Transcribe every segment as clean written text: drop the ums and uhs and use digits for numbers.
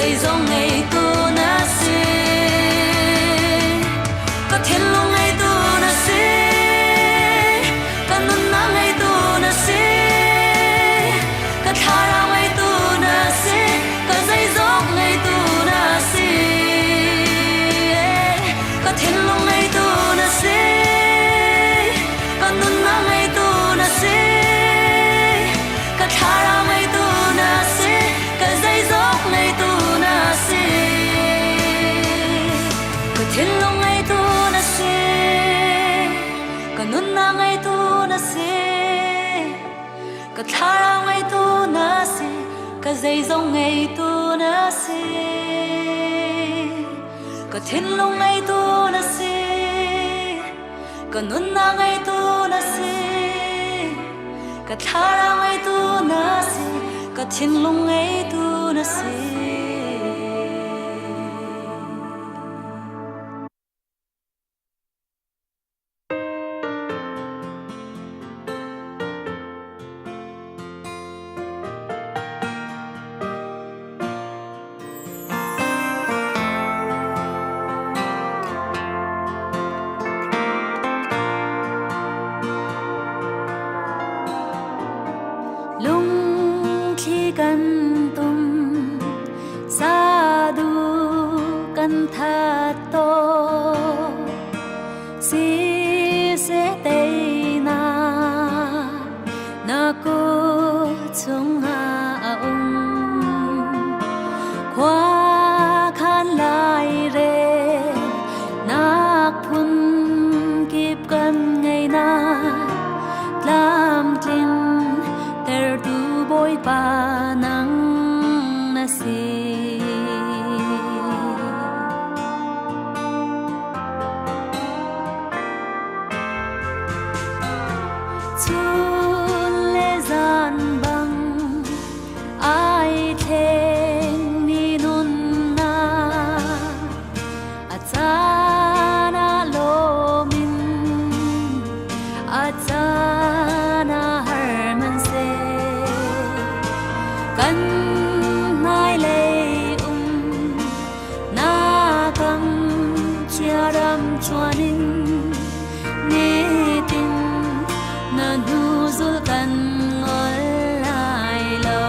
zeizong ngeitu na si. Ka thinlung ngeitu na si, ka nunnak ngeitu na si, ka thlarau ngeitu na si, ka zeizong ngeitu na si. Ka thinlung ngeitu na si, ka nunnak ngeitu na si, ka thlarau ngeitu na si, ka zeizong ngeitu na si. Ka thinlung ngeitu na si, ka nunnak ngeitu na si, ka thlarau ngeitu na si, ka zeizong ngeitu na si. Ka thinlung ngeitu na si, ka nunnak ngeitu na si, ka thlarau ngeitu na si, ka thinlung ngeitu na si. Lungthli kan tum sadu kan that to si se te na na ku chungah a um. Khua khan lai re nak phun kip kan ngei na tlamtling tertu Bawipa nang na si. Chun le zan bang ai thleng mi nunnak a caan a lawm in a caan a har hmanhseh kan hmailei um na kam chiaram chuan in nitin na hnu zul kan ngol lai lo.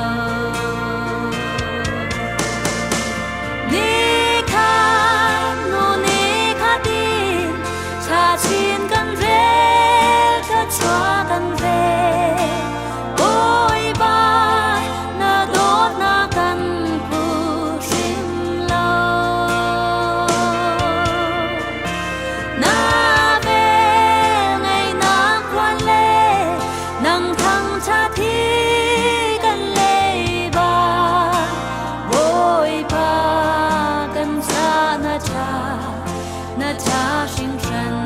Ni khat nu ni khatin tha chin kan rel ka chua kan ve Bawipa na dawtnak kan phu hrim lo. Na vel ngeihnak huan le nang thangṭhat hi kan leiba. Bawipa kan ca na ṭha, na ṭha hringhran.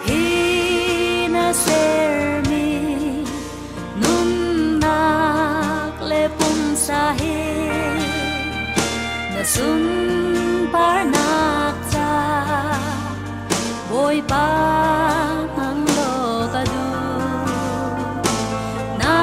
Hi na sermi nunnak le pumsa hi na sunparnak ca Bawipa hmang law ka duh. Na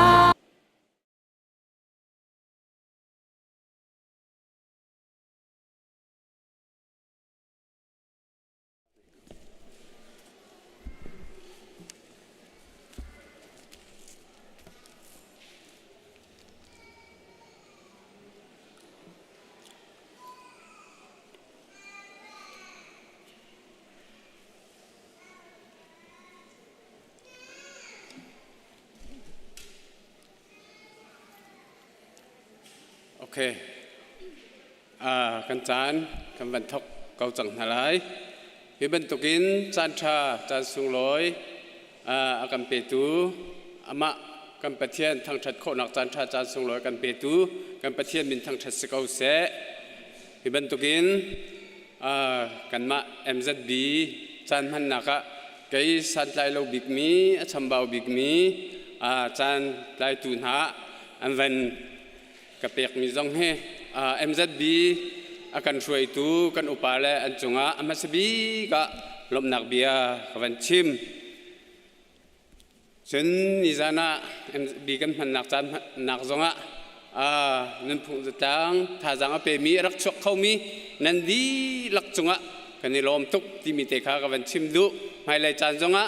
Okay. Kan caan kan van thok ko cang hna lai. Hi bantukin caan ṭha, caan sunglawi a kan petu amah kan Pathian thangṭhat khawhnak caan ṭha, caan sunglawi kan petu kan Pathian min thangṭhat si ko seh. Hi bantukin kanmah MZB caan hmannak ah Kei santlai lo bikmi, a chambau bikmi caan tlaitu hna an van ka pekmi zong hi MZB a kan hruaitu kan upa le an cungah a hmasa bik ah lawmhnak bia ka van chim. Cun nizan ah MZB kan hmannak caan nak zongah nunphung zatlang thazaang a pemi a rak chuak khomi nan dihlak cungah kan i lawm tuk timi te kha ka van chim duh. Hmailei caan zongah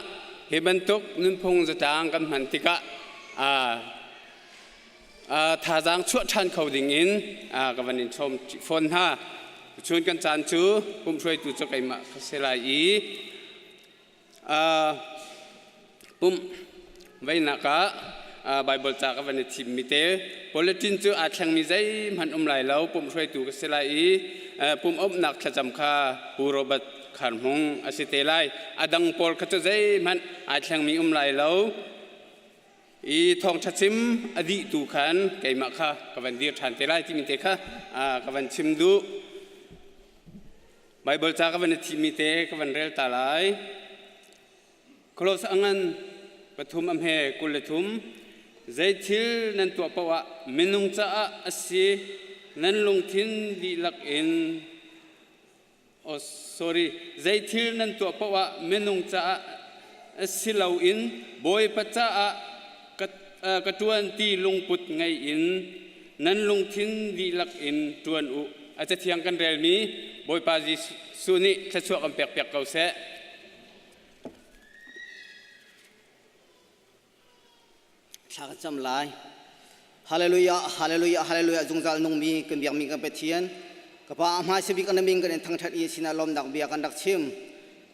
hi bantuk nunphung zatlang kan hman tikah thazaang chuah ṭhan kho ding in ka van in sawm fawn hna. Chun kan caan cu pumhruaitu cu keimah ka si lai i pumh veinak ah Baibal ca ka van i thimmi te bulletin cu aa thlengmi zeihmanh um lai lo. Pumhruaitu ka si lai i pumh umnak thlacam kha Pu Robert Khar Hmung a si te lai. A dang pawl kha cu zeihmanh aa thlengmi um lai lo. I thawngṭha chim a dih tu khan keimah kha ka van dir ṭhan te lai timi te kha ka van chim duh. Baibal ca ka van i thimmi te ka van rel ta lai. Kolos a ngan pathum a hme 23. Zei thil nan tuah paoh ah minung caah a si nan lungthin dihlak in, oh sorry, zei thil nan tuah paoh ah minung caah si loin Bawipa caah ka ṭuan ti lungput ngei in nan lungthin dihlak in ṭuan u. A cathiang kan relmi Bawipa Jesuh nih thluachuah kan pekpiak ko seh. Thla kan cam lai. Hallelujah, hallelujah, hallelujah. Zungzal nungmi kan biakmi kan Pathian. Ka pa a hmai bik an min kan in thangthat i sinah lawmnak bia kan rak chim.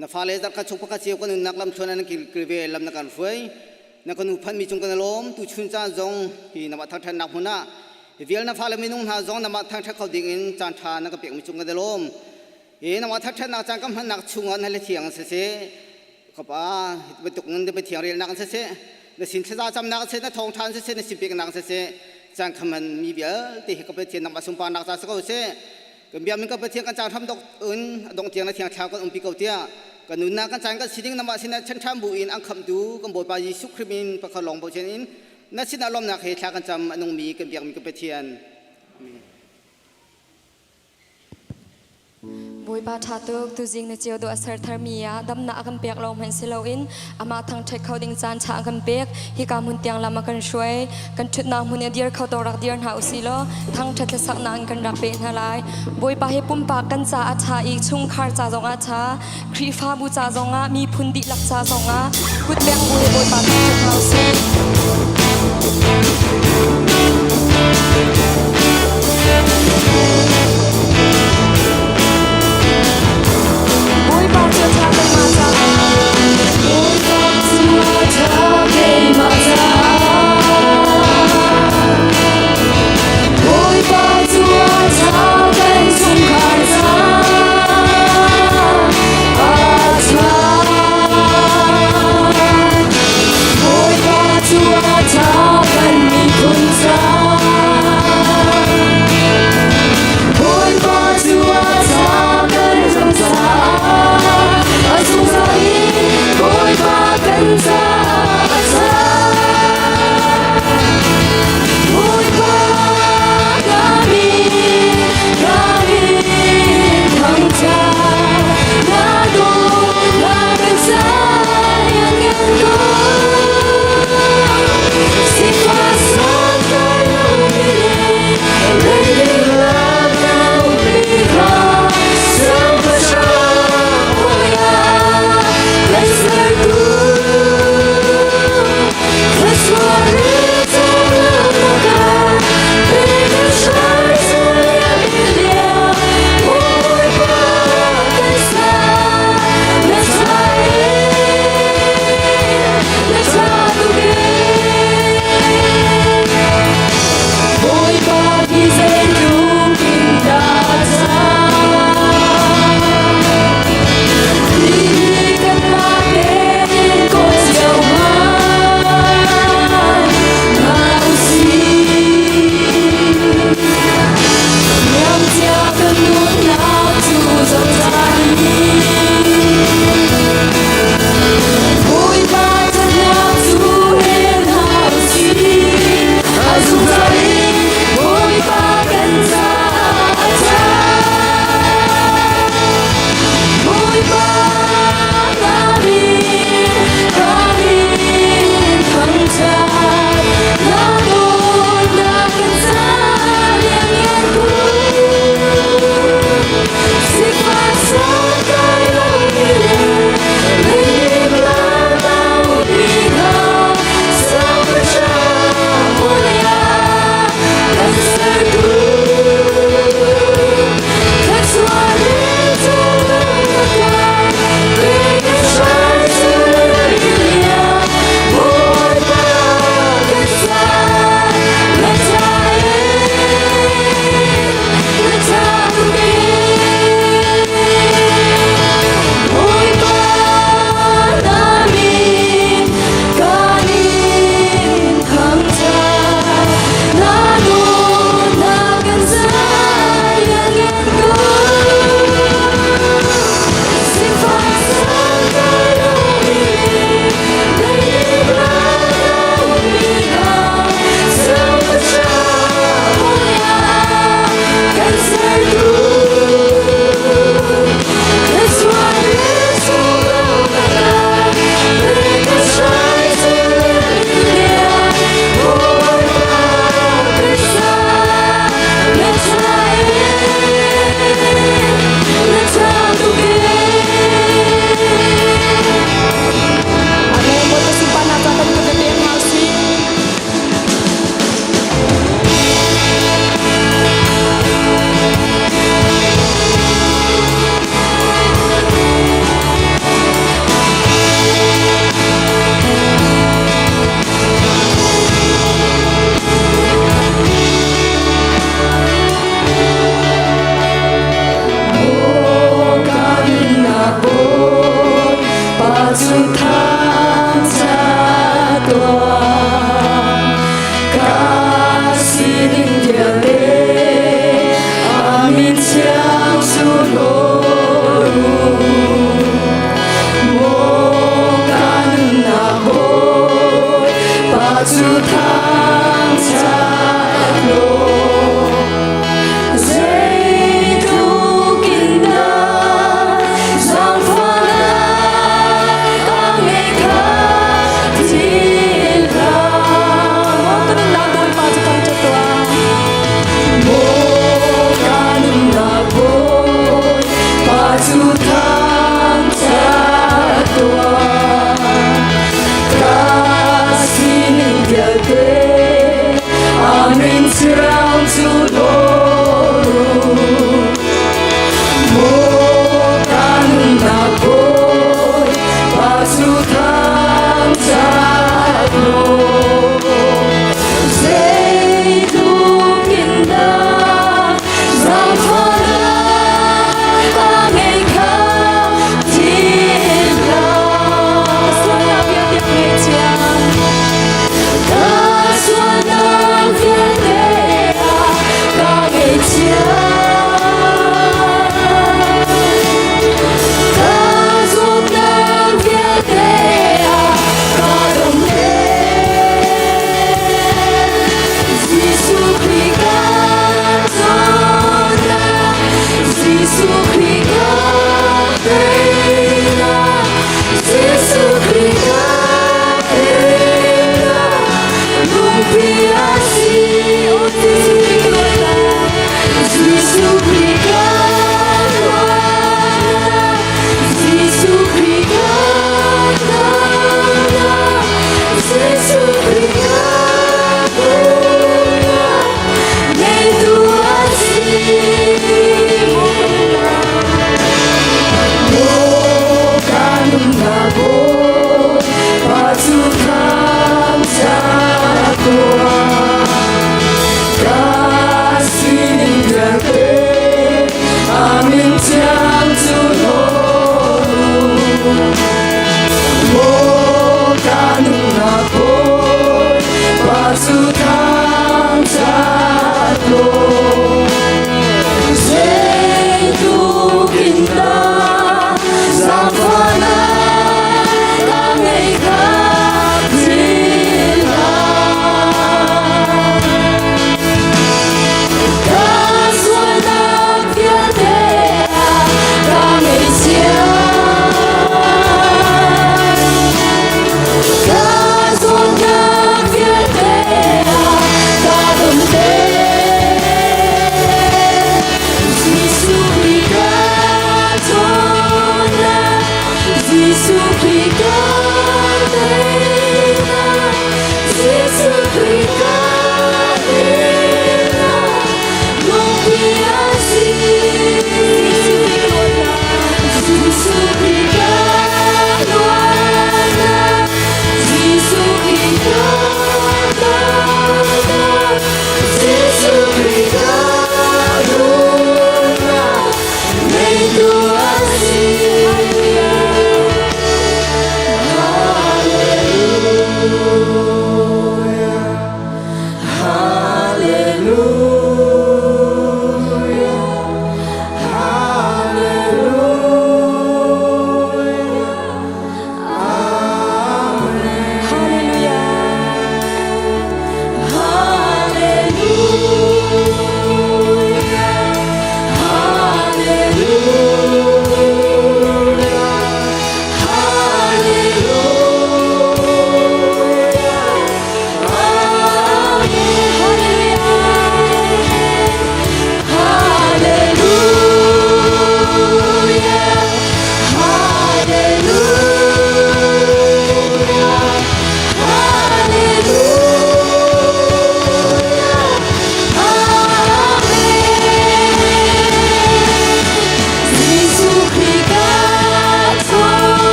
Na fale zarkhat chung pakhat cio kan nunnak lam thluan an kilve lam na kan hruai. Na kan uphan mi cung kan lawm tu chun caan zong hi nama thangthatnak hmun ah vial na fale minung hna zong nama thangthat kho ding in caan tha na ka pek mi cung kan lawm. Hi nama thangthatnak caan kan hmannak chungah na le thiang siseh kapa bantuk nan Pathian relnak an siseh, na sin thlaza camnak siseh, na thawngṭha an siseh, na sin peknak siseh, caan khaman mi vialte hi ka Pathian nangmah sunparnak ca si ko seh. Kan bia min ka Pathian kan caan hram dok in dong tiang na thiang thlarau kan umpi ko tiah kan nunnak kan caan kan sining nangmah sinah chan ṭhan bu in an khamtu kan Bawipa Jesuh Khrih min pakhat lawng bochan in na sinah lawmnak he thla kan cam a nungmi kan biakmi ka Pathian. Amen. Bawipa ṭha tuk, tuzing na cio dawh a ser tharmi ah damnak a kan pek lawng hmanh si loin amah thangṭhat kho ding caan ṭha a kan pek. Hika hmun tiang lam a kan hruai. Kan ṭhutnak hmun i a dir kho tawk rak dir hna usih law thangṭhat hlasaknak in kan rak peh hna lai. Bawipa hi pumpak kan ca a ṭha i chungkhar ca zongah a ṭha, Khrihfabu ca zongah, miphun dihlak ca zongah kutbeng bu he Bawipa thangṭhat hna usih. Bawipa cu a ṭha keimah caah. Bawipa cu a ṭha keimah caah. Bawipa cu a ṭha kan chungkhar caah. A ṭha. Bawipa cu a ṭha kan miphun caah.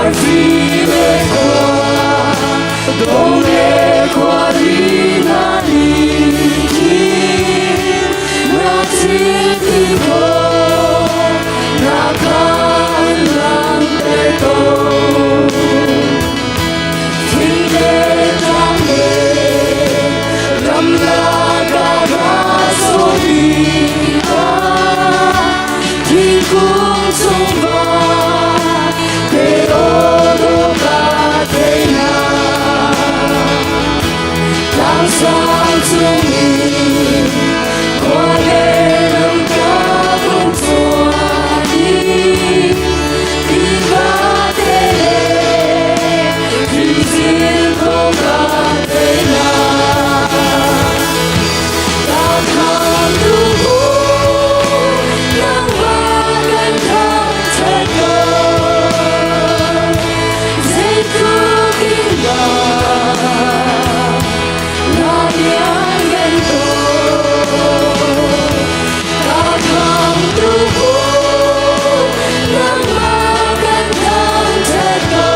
Arfi le khua dong le khuari na ning na thil ko na khan lang te ko thing le tlang le ram la ka ra so di ka thingkung chung va te o do ka te na tlang sang chung in khua le ram ka vun tuan i ti va te le thizil ko ka te na ta kham tu bu nang va kan thang chet ko zeitluk in dah na lianngan ko ta kham tu bu nangmah kan thangṭhat ko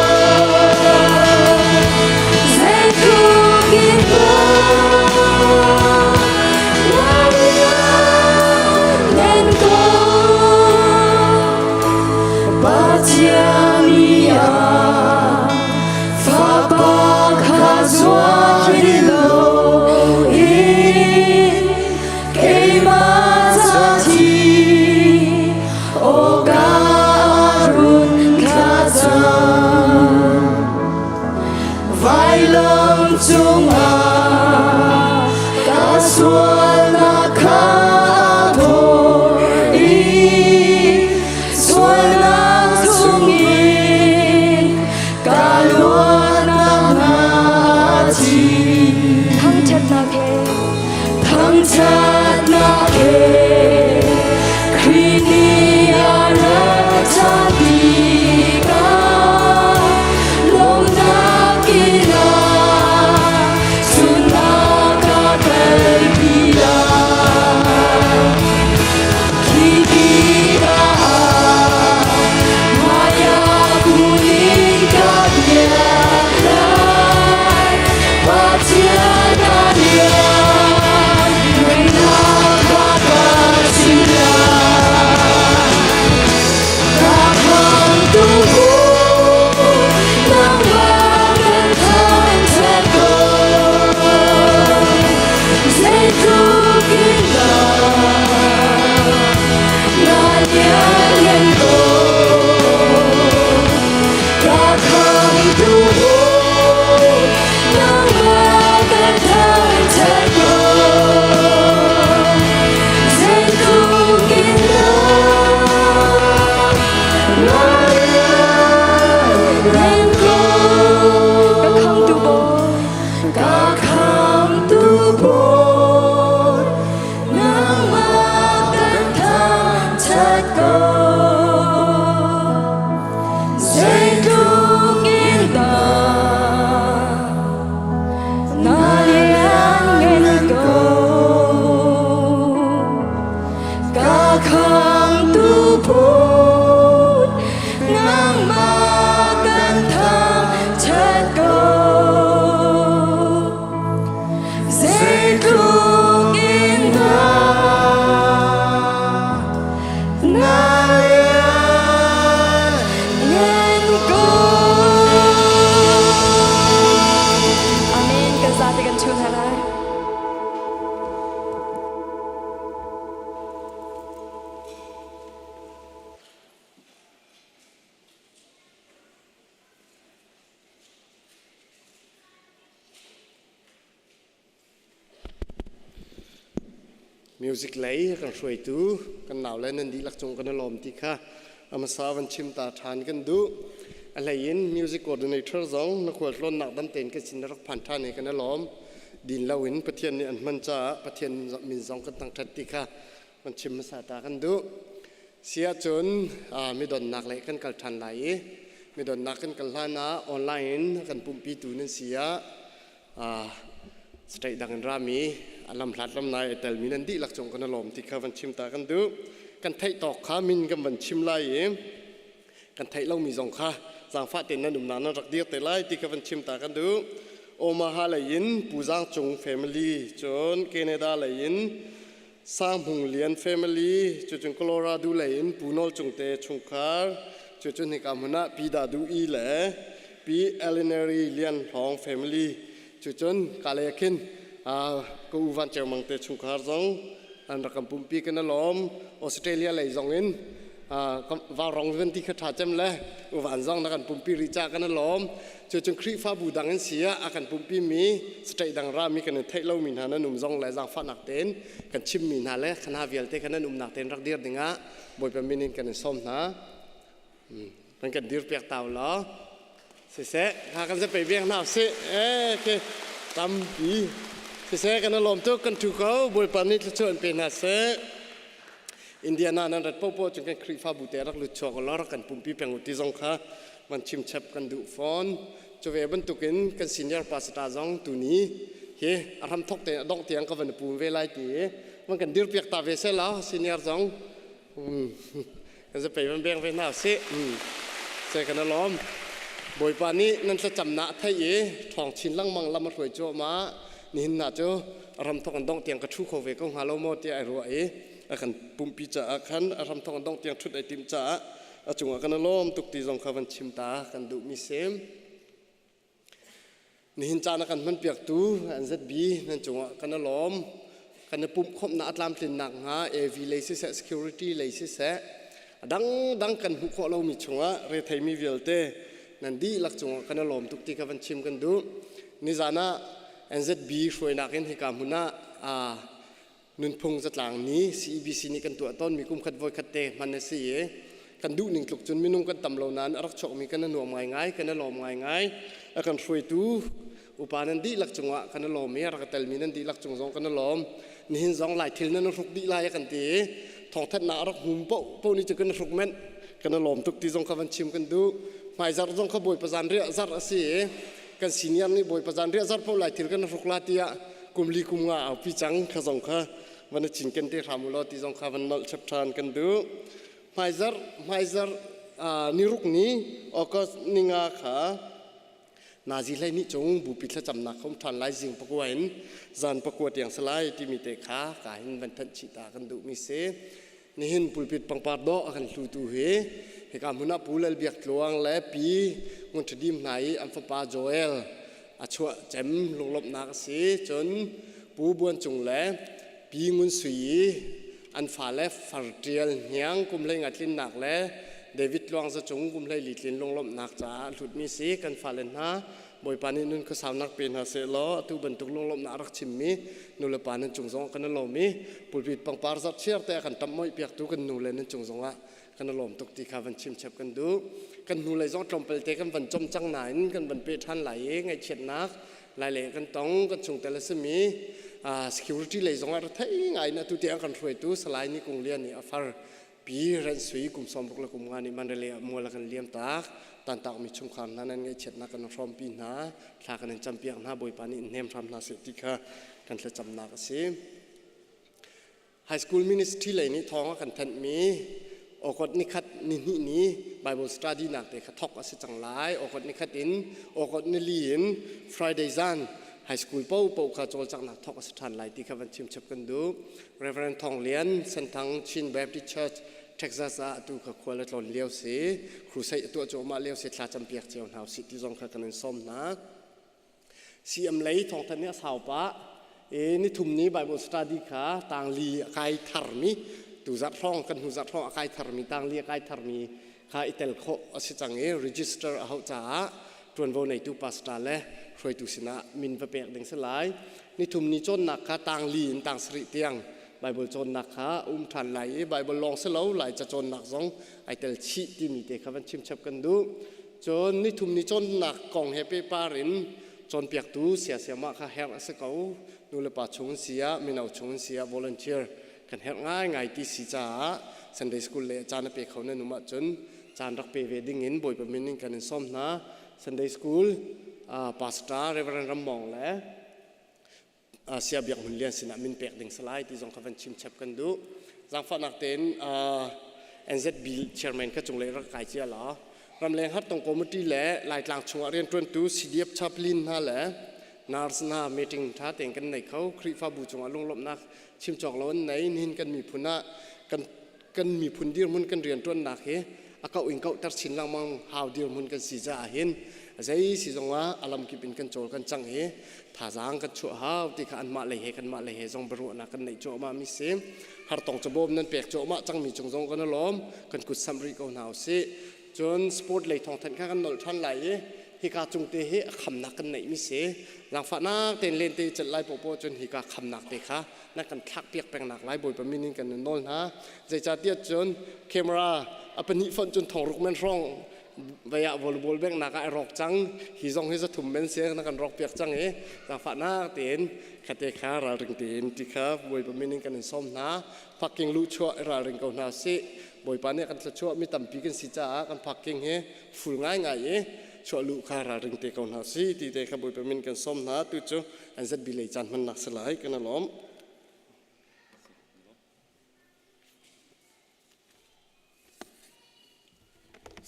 zeitluk in dah na lianngan ko Pathian i a Fapa kha zuar loin keimah ca thi awka run thla cang. Vailam cungah ka sualnak kha a thawh i sualnak chungin ka luatnak hna thi. Thangṭhatnak he thangṭhatnak he Khrih nih a rak ṭhan tikah lawmhnak in ah sunnak a kalpi lai. Khi tikah hmaiah kun in ka biak lai. Pathian a lian, nunnak kha ka chim lai. Ka khamtu nangmah kan thangṭhat ko. Zeitluk in dah na lianngan ko. Ka khamtu nangmah kan thangṭhat ko. Zeitluk in dah na lianngan ko. Ka khamtu Bawi, ka khamtu Bawi, nangmah kan thangṭhat ko. Zeitluk in dah na lianngan ko. Ka khamtu Bawi, nangmah kan thangṭhat ko. Zeitluk in dah na lianngan ko. Amen. Kan zate kan chun hna lai. Music lei kan hruaitu kan nau le nan dihlak cung kan i lawm ti kha a hmasa van chim ta ṭhan kan duh. A hlei in music coordinator zong na khualtlawnnak dam tein kan sin na rak phan ṭhan i kan i lawm. Din loin Pathian nih an hman caah Pathian min zong kan thangṭhat ti kha van chim hmasa ta kan duh. Si ahcun midonnak lei kan kal ṭhan lai i midonnak kan kal hlan ah online in kan pumhpitu nan si ah state dang in rami a lamhlat lamnai a telmi nan dihlak cung kan i lawm ti kha van chim ta kan duh. Kan theih tawk kha min kan van chim lai i. Kan theih lomi zong kha zaangfah tein nan umnak nan rak dir te lai ti kha van chim ta kan duh. Omaha lei in Pu Zang Cung family, cun Canada lei in Sang Hmung Lian family, cucun Colorado lei in Pu Nawl Cung te chungkhar, cucun hika hmun ah Pi Da Du I le Pi Elinary Lian Hlawng family, cucun ka lei khin ka u Van Ceu Mang te chungkhar zong an rak kan pumpi kan lawm. Australia lei zong in vaurawng van ti kha ṭha cem le uvan zong na kan pumpi ri ca kan lawm. Cucun Khrihfabu dang in si ah a kan pumpi mi state dang ra mi kan in theih lomi hna nan um zong le zaangfahnak tein kan chimmi hna le khana vialte kha nan umnak tein rak dir dingah Bawipa min in kan in sawm hna. Kan kan dir piak tau law. Siseh, ha kan zapei veng hna sih. Eh, ke tampi. Siseh, kan lawm tuk kan thu ko. Bawipa nih thluachuah an pe hna seh. Indiana nan rat popo chung kan Khrihfabu te rak lut chuak law rak kan pumpi peng u ti zong kha man chim chap kan duh fawn. Cuve bantukin kan senior pastor zong tuni hi a ram thok te dong tiang ka van pum ve lai ti man kan dir piak ta ve se la senior zong Kan zapei van beng ve hna sih. Se kan lawm. Bawipa nih nan thlacamnak a theih i ṭhawng chin lengmang lam a hruai cuahmah. Nihin na cu ram thok an dongh tiang ka ṭhu kho ve ko hnga lo maw tiah ai ruah i a kan pumpi caah khan a ram thok an dongh tiang ṭhut ai timh caah a cungah kan lawm tuk ti zong kha van chim ta kan duhmi si. Nihin caan a kan hmanpiaktu NZB nan cungah kan i lawm. Kan i pumhkhawmhnak a tlamtlinnak hnga AV lei siseh, security lei siseh, a dangdang kan hmuh khawh lomi chungah retheimi vialte nan dihlak cungah kan i lawm tuk ti kha van chim kan duh. Nizan ah NZB hruainak in hika hmun ah nunphung zatlang ni CEBC nih kan tuah tawnmi kum khat voi khat te hman a si i kan duh ning tluk cun minung kan tam lo nain a rak chuakmi kan i nuam ngaingai, kan i lawm ngaingai. A kan hruaitu upa nan dihlak cungah kan i lawm i a rak telmi nan dihlak cung zong kan i lawm. Nihin zong lai thil nan hruk dih lai kan ti i thawngthanhnak a rak hum po po ni cu kan hruk menh kan i lawm tuk ti zong kha van chim kan duh. Hmaizarh zong kha Bawipa zan riah zarh a si i kan senior nih Bawipa zan riah zarh po lai thil kan hruk la tiah kum li kum nga aupi cang kha zong kha van i cinken te hram u law ti zong kha van nolh chap ṭhan kan duh. Hmaizarh hmaizarh niruk ni August ninga kha nazi hlei ni cung bupi thlacamnak kha um ṭhan lai zing pakua in zan pakua tiang si lai timi te kha ka hin van thanh chih ta kan duhmi si. Nihin pulpit pangpar dawh a kan hlutu hi hika hmun ah Pu Lal Biak Tluang le Pi Ngun Ṭha Dim hna i an fapa Joel a chuah cem lunglawmhnak a si. Cun Pu Buan Cung le Pi Ngun Sui i an fale Far Ṭial Hniang kum hlei nga tlinnak le David Tluang Za Cung kum hlei li tlin lunglawmhnak caah a hlutmi si. Kan fale hna Bawipa nih nun khuasaunak pe hna seh law atu bantuk lunglawmhnak a rak chimmi nulepa nan cung zong kan i lawm i pulpit pangpar zarhchiar te a kan ṭamh piaktu kan nu le nan cung zongah kan i lawm tuk ti kha van chim chap kan duh. Kan hnulei zong tlawmpal te kan van com cang nain kan van pe ṭhan lai i ngaihchiatnak lai le kan tong kan chungtel a simi security lei zongah ra thei ngai in atu tiang kan hruaitu Salai Ni Kung Lian nih a far Pi Ran Sui kum 60 le kum nga nih Mandalay ah mual a kan liam tak. Tantakmi chungkhar hna nan ngaihchiatnak kan hrawmpi hna. Thla kan in campiak hna. Bawipa nih in hnem hram hna seh ti kha kan thlacamnak a si. High school ministry lei nih thawng a kan thanhmi August nikhat ni hnih ni Bible study nak te kha thok a si cang lai. August nikhat in August nili in Friday zan high school po po kha cawlcanghnak thok a si ṭhan lai ti kha van chim chap kan duh. Reverend Thong Lian, Senthang Chin Baptist Church, Texas ah atu kha khual a tlawn lio si. Crusade a tuah cuahmah lio si, thla campiak cio hna usih ti zong kha kan in sawm hna. CM lei thawngthan nih a sau pah. E, nithum ni Bible study kha tangli a kai tharmi tu zarh hrawng kan hnu zarh hrawng a kai tharmi tangli a kai tharmi kha i tel khawh a si cang i register a hauh caah ṭuanvo neitu pastor le hruaitu sinah min va pek ding si lai. Nithum ni cawnnak kha tangli in tang sarih tiang Bible cawnnak kha a um ṭhan lai i Bible lawng si lo Laica cawnnak zong ai tel chih timi te kha van chimchap kan duh. Cun nithum ni cawnnak kong he pehpar in cawnpiaktu siasiamah kha herh a si ko. Nulepa chung in si ah, mino chung in si ah volunteer kan herh ngaingai ti si caah Sunday school le caan a pe kho nan um ahcun caan rak pe ve ding in Bawipa min in kan in sawm hna. Sunday school pastor Reverend Ram Mawng le Sia Biak Hmun Lian sinah min pek ding salai ti zong kha van chim chap kan duh. Zaangfahnak tein. NZB chairman kha cunglei rak kai cia la. Ramleng hartong committee le Laitlang chungah rianṭuantu CDF chaplain hna le nurse hna meeting ṭha tein kan nei kho. Khrihfabu cungah lunglawmhnak chim cawk lo an nei. Nihin kan miphun ah kan kan miphun dirhmun kan rianṭuannak hi a kauh in kauhter chin lengmang hau dirhmun kan si caah hin zei si zongah a lamkip in kan cawl kan cang hi thazaang kan chuah hau ti kha anmah lei he kanmah lei he zong biaruahnak kan neih cuahmah mi si. Hartong cabawm nan pek cuahmah cangmi cung zong kan i lawm, kan kut samh rih ko hna usih. Cun sport lei thawngthanh kha kan nolh ṭhan lai i hika cung te hi a khamnak kan neih mi si. Zaangfahnak tein lente i celh lai poahpoah cun hika khamnak te kha nan kan thlak piak pengnak lai Bawipa min in kan in nawl hna. Zeicahtiah cun camera a pahnih fonh cun thongruk men hrawng vei ah volleyball bengnak ah i rawk cang. Hi zong hi zathum men si na kan rawk piak cang i zaangfahnak tein khate kha ralring tein ti kha Bawipa min in kan in sawm hna. Parking luhchuah i ralring ko hna sih. Bawipa nih kan thluachuah mi tampi kan si caah kan parking hi full ngaingai i chuah luh kha ralring te ko hna si ti te kha Bawipa min kan sawm hna. Tu cu NZB lei caan hmannak si lai kan i lawm.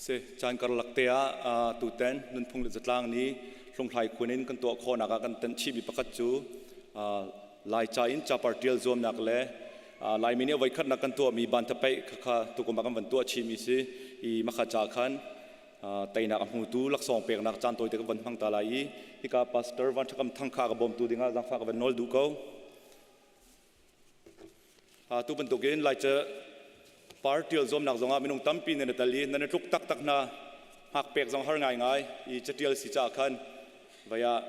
Si, caan karlak te ah tuten nunphung le zatlang ni hlunghlai khun in kan tuah khawhnak ah kan tenh chihmi pakhat cu Laica in capar ṭial zuamnak le Laimi nih voikhatnak kan tuahmi bantapeih kha tukum ah kan van tuah chihmi si i makha ca khan teinak a hmutu laksawng peknak caan tawite kan van hmang ta lai i hika pastor Van Ṭha Kam Thang kha ka bawmtu dingah zaangfah ka van nawl duh ko. Tu bantukin Laica partial zuamnak zongah minung tampi nan i tel i nan i tluk taktak hna. Hngak pek zong har ngaingai i catial si caah khan vei ah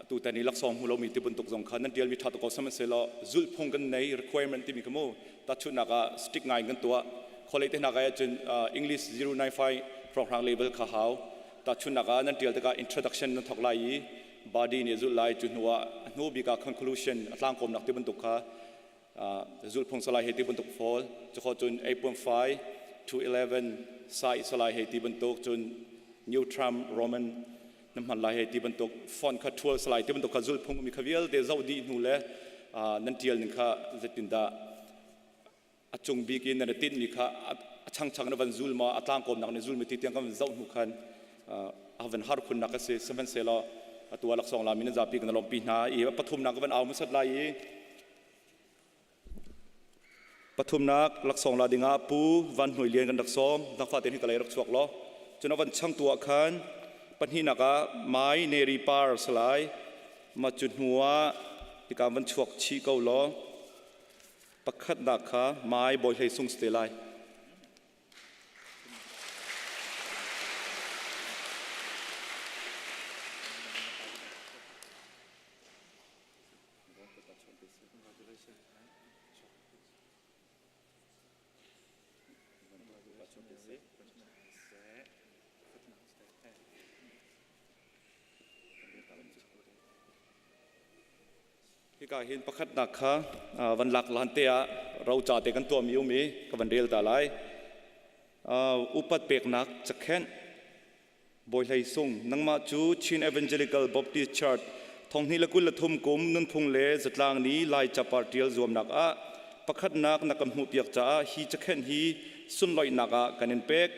tutan i laksawng hmu lomi ti bantuk zong kha nan tialmi ṭha tuk ko sihmanhsehlaw zulhphung kan nei requirement timi kha mu tahchunhnak ah stick ngai in kan tuah khualei te hna kai ahcun English 095 hrawnghrang level kha hau tahchunhnak ah nan tial tikah introduction nan thawk lai i body nih a zulh lai cu hnu ah a hnu bik ah conclusion a tlangkawmnak ti bantuk kha zulhphung salai hei ti bantuk fall cu cun 8.5 to 11 sai salai hei ti bantuk cun New Trump Roman na hman lai hei ti bantuk font kha thual salai ti bantuk kha zulhphung mi kha vialte zoh dih hnu le nan tial ning kha zeitindah a cung bik in nan i tinhmi kha a changchang na van zul maw a tlangkawmnak na zul mi ti tiang kan van zoh hnu khan a van har khunnak a si. Sihmanhsehlaw atu ah laksawng lami nan zapi kan lawmhpi hna i pathumnak ka van au hmasat lai i pathumnak laksawng la dingah Pu Van Hnuai Lian kan rak sawm. Nangfa te hi ka lei rak chuak law cun a van changtu ah khan pahnihnak ah Mai Neri Par salai ma cu hnu ah hika van chuak chih ko law pakhatnak kha Mai Bawi Hlei Sung si te lai. Hika hin pakhatnak kha van lak lan te ah roca te kan tuahmi um i ka van rel ta lai. Upat peknak cakhenh Bawi Hlei Sung, nangmah cu Chin Evangelical Baptist Church thonghnih le 23 kum nunphung le zatlang ni Lai capar ṭial zuamnak ah pakhatnak na kan hmuhpiak caah hi cakhenh hi sunloihnak ah kan in pek.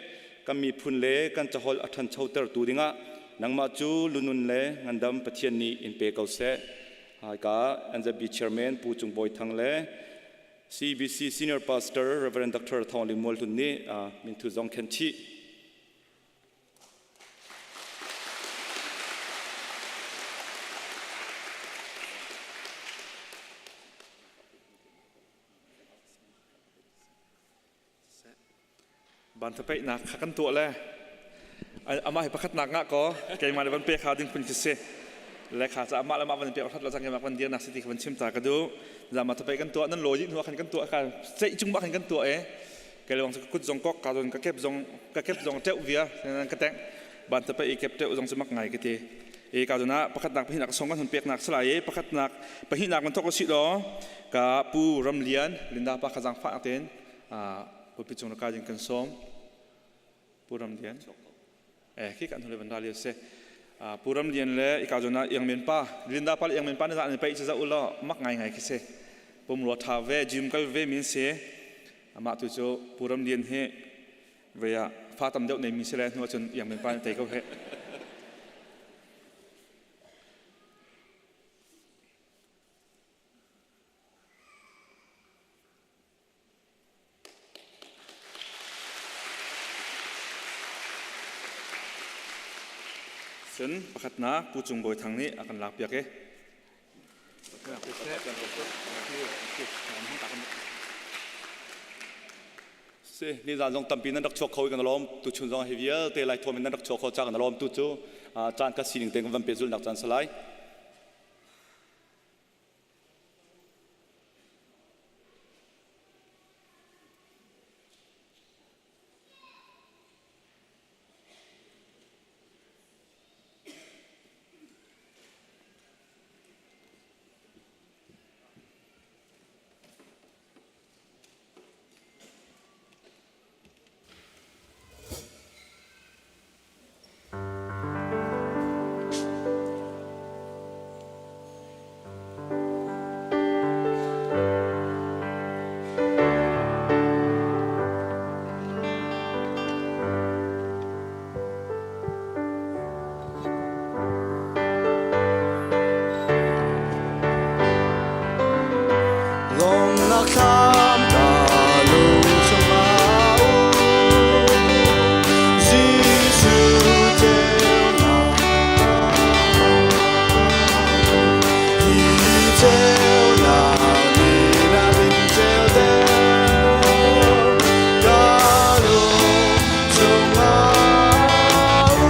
Kan miphun le kan caholh a ṭhanchotertu dingah nangmah cu lunun le ngandam Pathian nih in pe ko seh. Hika NZB Chairman Pu Cung Bawi Thang le CBC Senior Pastor Reverend Dr. Thawng Ling Mual Hlun nih minthu zong khen chih. Ban thapeihnak kha kan tuah le amah hi pakhatnak ngah ko keimah le van pek ha ding phun khi si le kha ca amah le mah van pek hrat la cang keimah van dir nak si ti kha van chim ta ka duh zama thapeih kan tuah nan lawi dih hnu ah khan kan tuah ka ceih cung bak khan kan tuah e ke lawng cu kut zong kok ka zon ka kep zong ka kep zong teuh via ka teng ban thapeih i kep teuh zong cu mak ngai ka ti e ka zona pakhatnak pahnihnak song kan hun peknak salai e pakhatnak pahnihnak man thok si do ka pu Ramlian Linda pa kha zang fa ten pulpit cung ka jing kan som pu Ramlian e khi kan hule van ra se pu Ramlian le ika zona iangmen pa Linda pa le iangmen pa ne za ne pai cha za ulo mak ngai ngai khi se pum ro tha ve gym kal ve min se amah tu cu Pu Ramlian hi. Vei ah fa tam deuh nei mi si le hnu ahcun Iang Men pa nih tei ko he. Cun pakhatnak Pu Cung Bawi Thang nih a kan lakpiak i Si, nizan zong tampi nan rak chuak kho i kan lawm. Tuchun zong hi vialte lai thuam in nan rak chuak kho ca kan lawm. Tu cu caan ka sining te kan van pehzulhnak caan si lai. Lawmnak thlam ka lung chungah um Jesuh ceunak Hi ceunak nih a min ceu deuh ka lung chungah um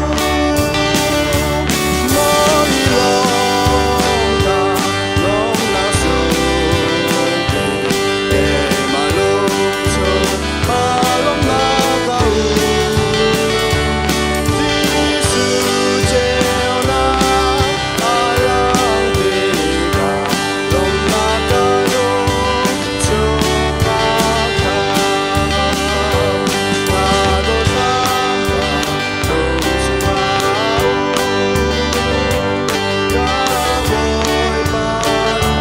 Mawi lawmnak lawmnak sungpi keimah lung chungah lawmnak a um Jesuh ceunak a lang tikah lawmnak ka lung chungah khan na dawtnak ka lung chungah um ka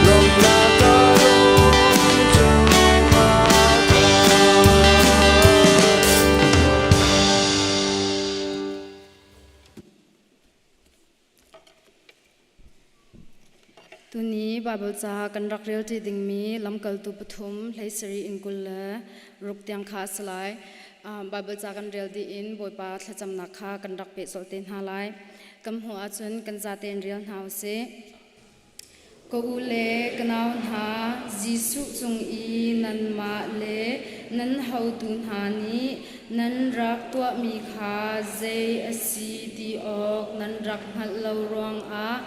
Bawipa Tuni Baibal ca kan rak relṭi dingmi lamkaltu pathum hlei sarih in 26 tiang kha a si lai. Bible ca kan rel dih in Bawipa thlacamnak kha kan rak pehzulh te hna lai. Kan hmuh ahcun kan zatein rel hna usih. Ka u le ka nau hna, Jesuh cung i nanmah le nan hotu hna nih nan rak tuahmi kha zei a si ti awk nan rak hngalh lo ruangah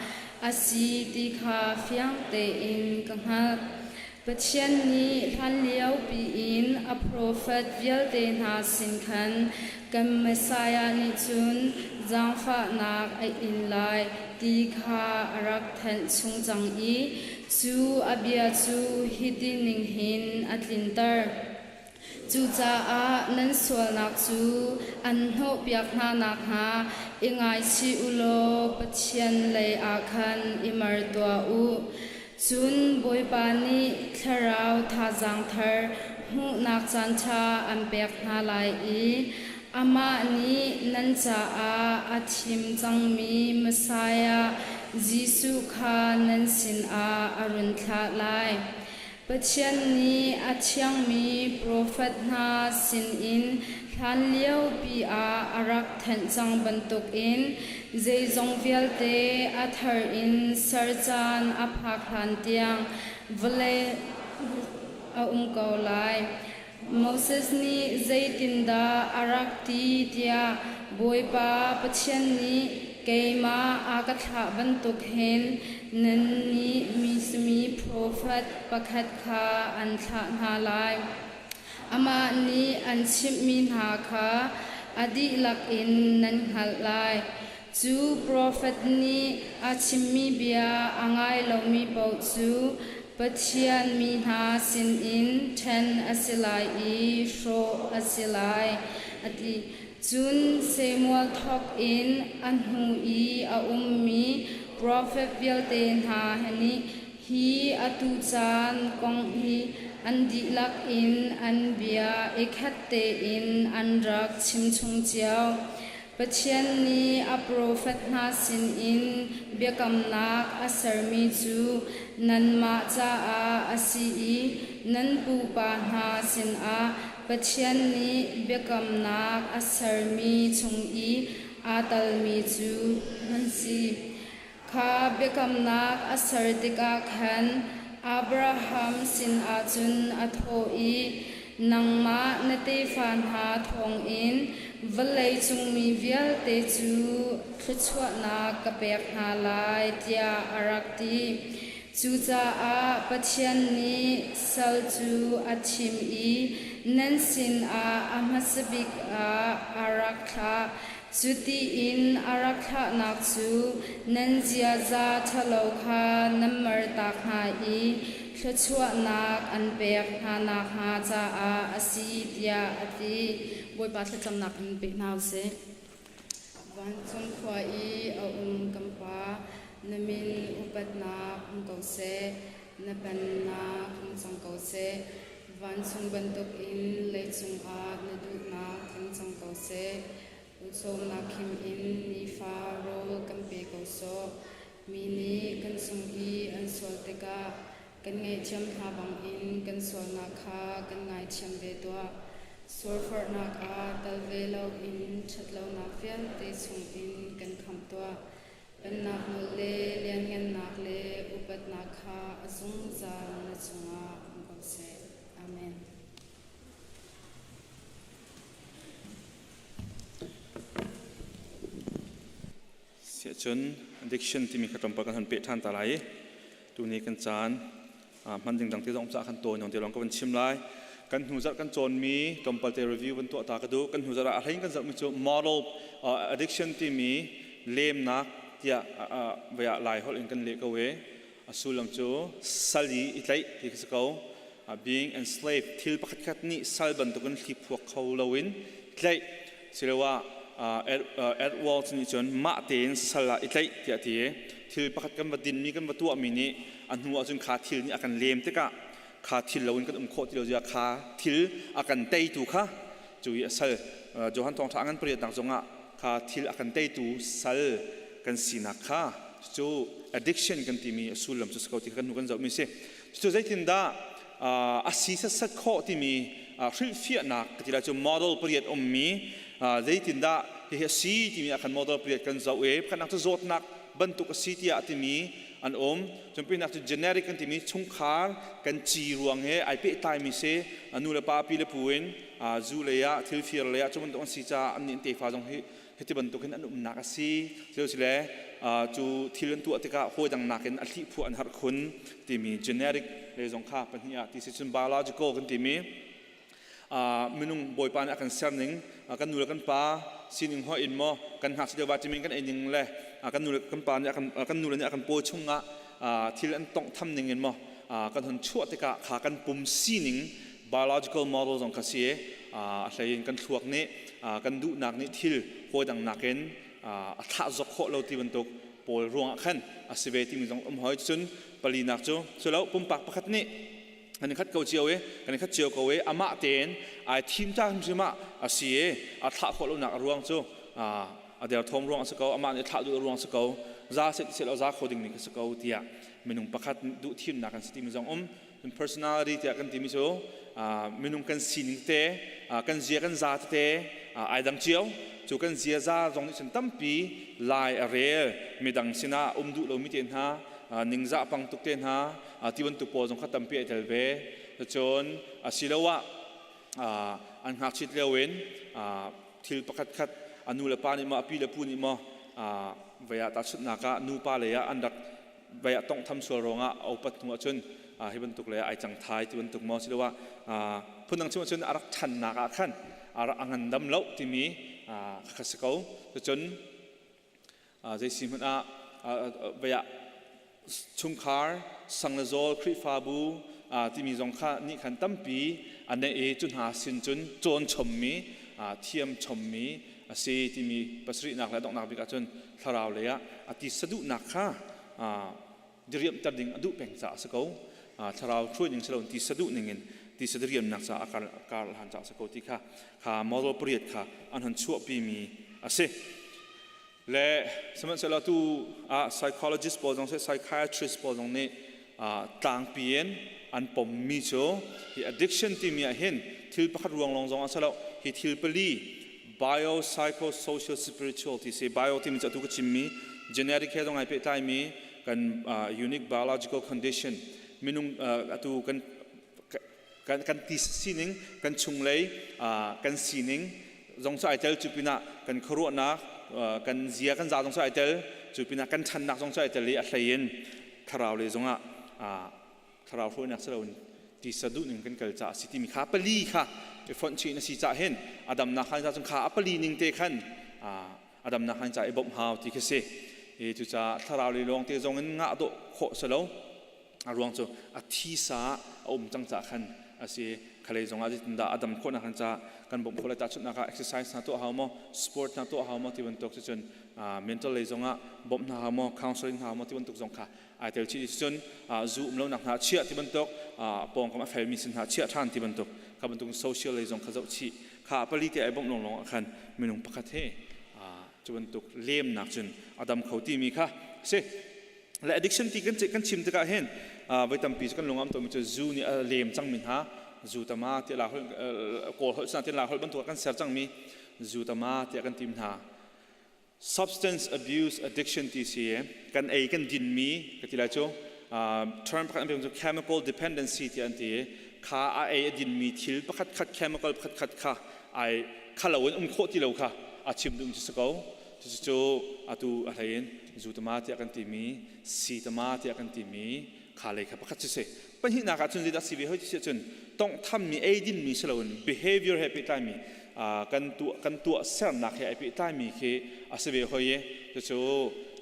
a si ti kha fiang tein ka hngalh. Pathian nih hlanlio piin a profet vialte hna sin khan kan Messiah nih cun zaangfahnak a in lai ti kha a rak thanh chung cang i cu a bia cu hiti ning hin a tlinter. Cucaah nan sualnak cu an hnawhpiak hna nakhnga i ngaichih u law Pathian lei ah khan i mer tuah u. Cun Bawipa nih thlarau thazaang thar hmuhnak caanṭha an pek hna lai i amah nih nan caah a thim cangmi Messiah Jesuh kha nan sinah a run thlah lai. Pathian nih a thiangmi profet hna sinin hlanliopi ah a rak thanh cang bantukin zeizong vialte a thar in ser caan a phak hlan tiang vawlei a um ko lai. Moses nih zeitindah a rak ti tiah Bawipa Pathian nih keimah a ka thlah bantuk hin nannih mi profet pakhat kha an thlah hna lai. Amah nih an chimhmi hna kha a dihlak in nan hngalh lai. Cu profet nih a chimmi bia a ngai lomi paoh cu Pathian mi hna sinin ṭhen a si lai i hrawh a si lai, a ti. Cun Samuel thawk in a hnu i a ummi profet vialte hna nih hi atu caan kong hi an dihlak in an bia i khat tein an rak chimchung cio. Pathian nih a profet hna sinin biakamnak a sermi cu nanmah caah a si i nan pupa hna sinah Pathian nih biakamnak a sermi chung i aa telmi cu nan si. Kha biakamnak a ser tikah khan Abraham sinah cun a thawh i, Nangmah na tefa hna thawngin vawleicung mi vialte cu thluachuahnak ka pek hna lai, tiah a rak ti. Cucaah Pathian nih sal cu a thim i nan sinah a hmasa bik ah a rak thlah. Cuti in a rak thlahnak cu nan ziaza ṭhalo kha nan mertak hna i thluachuahnak an pek hna nakhnga caah a si, tiah a ti. Bawipa thlacamnak in pe hna u sih. Vancung khua i a um kan Pa, na min upatnak um ko seh, na pennak hung cang ko seh. Vancung bantukin leicung ah na duhnak tling cang ko seh. Ucawmnak khim in nifa rawl kan pe ko sawh. Mi nih kan cung i an sual tikah kan ngaihthiam hna bangin kan sualnak kha kan ngaithiam ve tuah. Sualforhnak ah tal ve loin ṭhatlonak vialte chungin kan khamh tuah. Pennak nawl le lianngannak le upatnak kha a zungzal na cungah um ko seh. Amen. Siahcun addiction timi kha tlawmpal kan hun peh ṭhan ta lai i tuni kan caan hman ding dang te zong ca kan tawi nawn te lawng ka van chim lai. Kan hnu zarh kan cawnmi tlawmpal te review van tuah ta ka duh. Kan hnu zarh ah a hlei in kan zohmi cu model addiction timi lemnak tiah vai ah Lai holh in kan leh ko i a sullam cu sal i i tlaih ti khi si ko. Being enslaved thil pakhat khat nih sal bantukin hliphuak kho loin tlaih siloah Edwards nih cun mah tein sal ah i tlaih tiah a ti i thil pakhat kan va dinmi kan va tuahmi nih a hnu ahcun kha thil nih a kan lem tikah kha thil loin kan um khawh ti lo zia kha thil a kan teitu kha cu i a sal Johan Thawngṭha a ngan pariatnak zongah kha thil a kan teitu sal kan sinak kha cu addiction kan timi a sullam cu si ko ti kha kan hnu kan zohmi si. Cucu zeitindah a si setsat khawh timi hrilhfiahnak ka ti lai cu model pariat ummi zeitindah hihi a si timi ah khan model pariat kan zoh i pakhatnak cu zawtnak bantuk a si tiah a timi an um. Cun pinak cu generic kan timi chungkhar kan ci ruang he ai pehtlaimi si, nu le pa pi le pu in zu lei ah thil fir lei ah cu bantuk an si caah an nih tefa zong hi hiti bantukin an umnak a si. Cu le cu thil an tuah tikah hawi dang nakin a hlih phuah an harh khun timi generic lei zong kha pahnih ah ti si. Cun biological kan timi minung Bawipa nih a kan ser ning, kan nu le kan pa sining hoi in maw kan ngakchia deuh vitamin kan ei ning le kan nu le kan pa nih kan nu le nih a kan paw chungah thil an tongh tham ning in maw kan hun chuah tikah kha kan pum sining biological model zong kha si. A hlei in kan thluak nih kan duhnak nih thil hawi dang nakin a thlah zok khawh lo ti bantuk pawl ruangah khan a si ve timi zong um hoi. Cun palinak cu culo pumpak pakhat nih kan i khat ko cio i kan i khat cio ko i amah tein ai thim ta hrimhrim ah a si i a thlah khawh lonak a ruang cu a derthawm ruang a si ko, amah nih thlah duh ruang a si ko, za seh ti lo za kho ding mi ka si ko tiah minung pakhat duh thimnak kan si timi zong um. Personality tiah kan timi cu minung kan sining te, kan zia kan za tete ai dang cio. Cu kan ziaza zong nih cun tampi lai a rel, midang sinah um duh lomi te hna, ningzah pang tuk te hna ti bantuk pawl zong kha tampi ai tel ve. Cun asiloah an ngakchit lio in thil pakhat khat a nu le pa nih maw a pi le pu nih maw vei ah tahchunhnak ah nupa lei ah an rak vei ah tonghtham sual ruangah a upat hnu ahcun hi bantuk le ai cang thai ti bantuk maw siloah phundang chim ahcun a rak ṭhannak ah khan a rak a ngandam lo timi kha si ko. Cun zei si hmanh ah vei ah chungkhar sang le zawl Khrihfabu timi zong kha nih khan tampi a neih i cu hna sin cun cawn chommi, thiam chommi a si timi pasarihnak le donghnak bik ahcun thlarau lei ah a ti saduhnak kha diriamhter ding a duh peng caah a si ko, thlarau hruai ning si lo ti saduh ning in ti sadiriamnak caah a kar hlan caah a si ko ti kha kha model pariat kha an hon chuahpi mi a si. Le sihmanhsehlaw tu ah psychologist pawl zong psychiatrist pawl zong nih tlangpi in an pommi cu hi addiction timi ah hin thil pakhat ruang lawng zong a si lo, hi thil pali bio, psycho, social, spiritual ti si. Bio timi cu atu ka chimmi genetic he zong ai pehtlaimi kan unique biological condition, minung atu kan kan kan ti sining, kan chunglei kan sining zong cu ai tel. Cu pinah kan khuaruahnak, kan zia kan za zong cu ai tel. Cu pinah kan ṭhannak zong cu ai tel i a hlei in thlarau lei zongah thlarau hruainak si loin tisa duh ning kan kal caah si timi kha pali kha i fonh chih na si cah hin a damnak khan cun kha a pali ning te khan a damnak khan ca i bawmh hau ti khi si. I cucaah thlarau lei lawng te zong in ngah dawh khawh si lo, a ruang cu a thisa a um cang cah khan a si. Khalei zong ah zeitindah a dam khawhnak khan ca kan bawmh khawh lai? Tahchunhnak ah exercise hna tuah hau maw, sport hna tuah hau maw ti bantuk cu, cun mental lei zong ah bawmh hna hau maw, counseling hna hau maw ti bantuk zong kha ai tel chih. Cun zu um lonak hna chiah ti bantuk, pawngkam a felmi sin hna chiah ṭhan ti bantuk kha bantuk, social lei zong kha zoh chih kha pali te ai bawmh lawnglawng ah khan minung pakhat he cu bantuk lemnak cun a dam kho timi kha si. Le addiction ti kan chim tikah hin voi tampi cu kan lung am tomi cu zu nih a lem cangmi hna, zu tama ti la holh Kawl holh sana ti la holh bantuk kan ser cangmi zu tama tiah kan tim hna. Substance abuse addiction ti si, kan ei kan din mi ka ti lai cu term pakhat an pek cu chemical dependency ti an ti kha. A ei a din mi thil pakhat khat, chemical pakhat khat kha ai khalo in um khawh ti lo kha a chim dum cu si ko. Cucu atu a hlei in zu tama tiah kan timi, si tama tiah kan timi kha lei kha pakhat cu si. Pahnihnak ah cun zeidah si ve hoi ti si ahcun tawnghthammi eidin mi si loin behavior he pehtlaimi, kan tuah kan tuah sernak he ai pehtlaimi khi a si ve hoi i cucu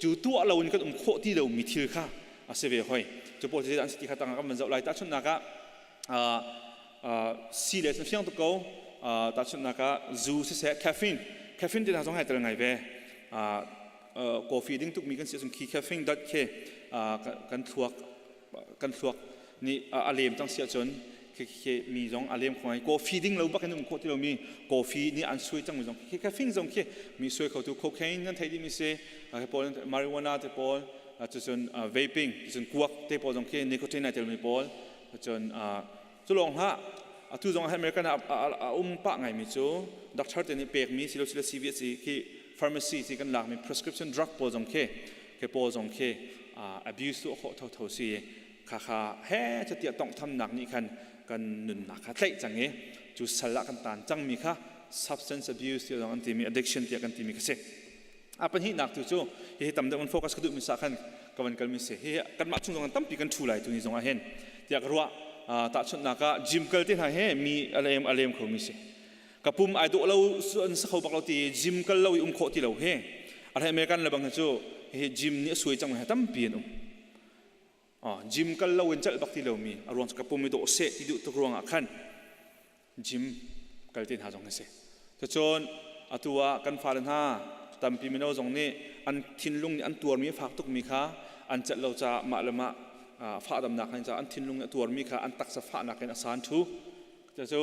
cu tuah loin kan um khawh ti lomi thil kha a si ve hoi. Cu pawl cu zeidah an si ti kha tangah kan van zoh lai. Tahchunhnak ah si le sun fiang tuk ko. Tahchunhnak ah zu siseh, caffeine, caffeine ti hna zong hai tel ngai ve. Coffee ding tukmi kan si ahcun khi caffeine dat khi kan thluak nih a lem cang si ahcun khi mi zong a lem kho ngai. Coffee ding lo bak in um khawh ti lomi, coffee nih an suai cang mi zong khi caffeine zong khi mi suai kho tu. Cocaine nan theih dih mi si he pawl, marijuana te pawl, cucun vaping, cucun kuak te pawl zong khi nicotine ai telmi pawl. Cun cu lawng hlah. Atu zong ah American ah a um pah ngaimi cu doctor te nih pekmi silo silo CVS i khi pharmacy si kan lakmi prescription drug pawl zong khi ke pawl zong khi abuse tu khawh thotho si. Kha kha he chatiah tonghthamnak nih khan kan nunnak kha tlaih cang i cu sal ah kan taan cangmi kha substance abuse tiah zong an timi, addiction tiah kan timi kha si. A pahnihnak tu cu hihi tam deuh kan focus ka duhmi sa khan ka van kalmi si. Hihi kanmah chung zong tampi kan ṭhu lai tu ni zong ah hin tiah ka ruah. Tahchunhnak ah gym kal te hna he mi alem alem khomi si. Ka pum ai dawh lo, an sa kho bak lo ti gym kal lo i um khawh ti lo he. A American le bang hi cu hihi gym nih a suai cang he tampi an um. Gym kal lo in celh bak ti lomi a ruang cu ka pum i dawh seh ti duh tuk ruangah khan gym kal te hna zong hi si. Cucun atu ah kan fale hna tampi mino zong nih an thinlung nih an tuarmi a fak tukmi kha an celh lo caah mah le mah fahdamnak in caah an thinlung nih a tuarmi kha an taksa fahnak in a san thu. Cucu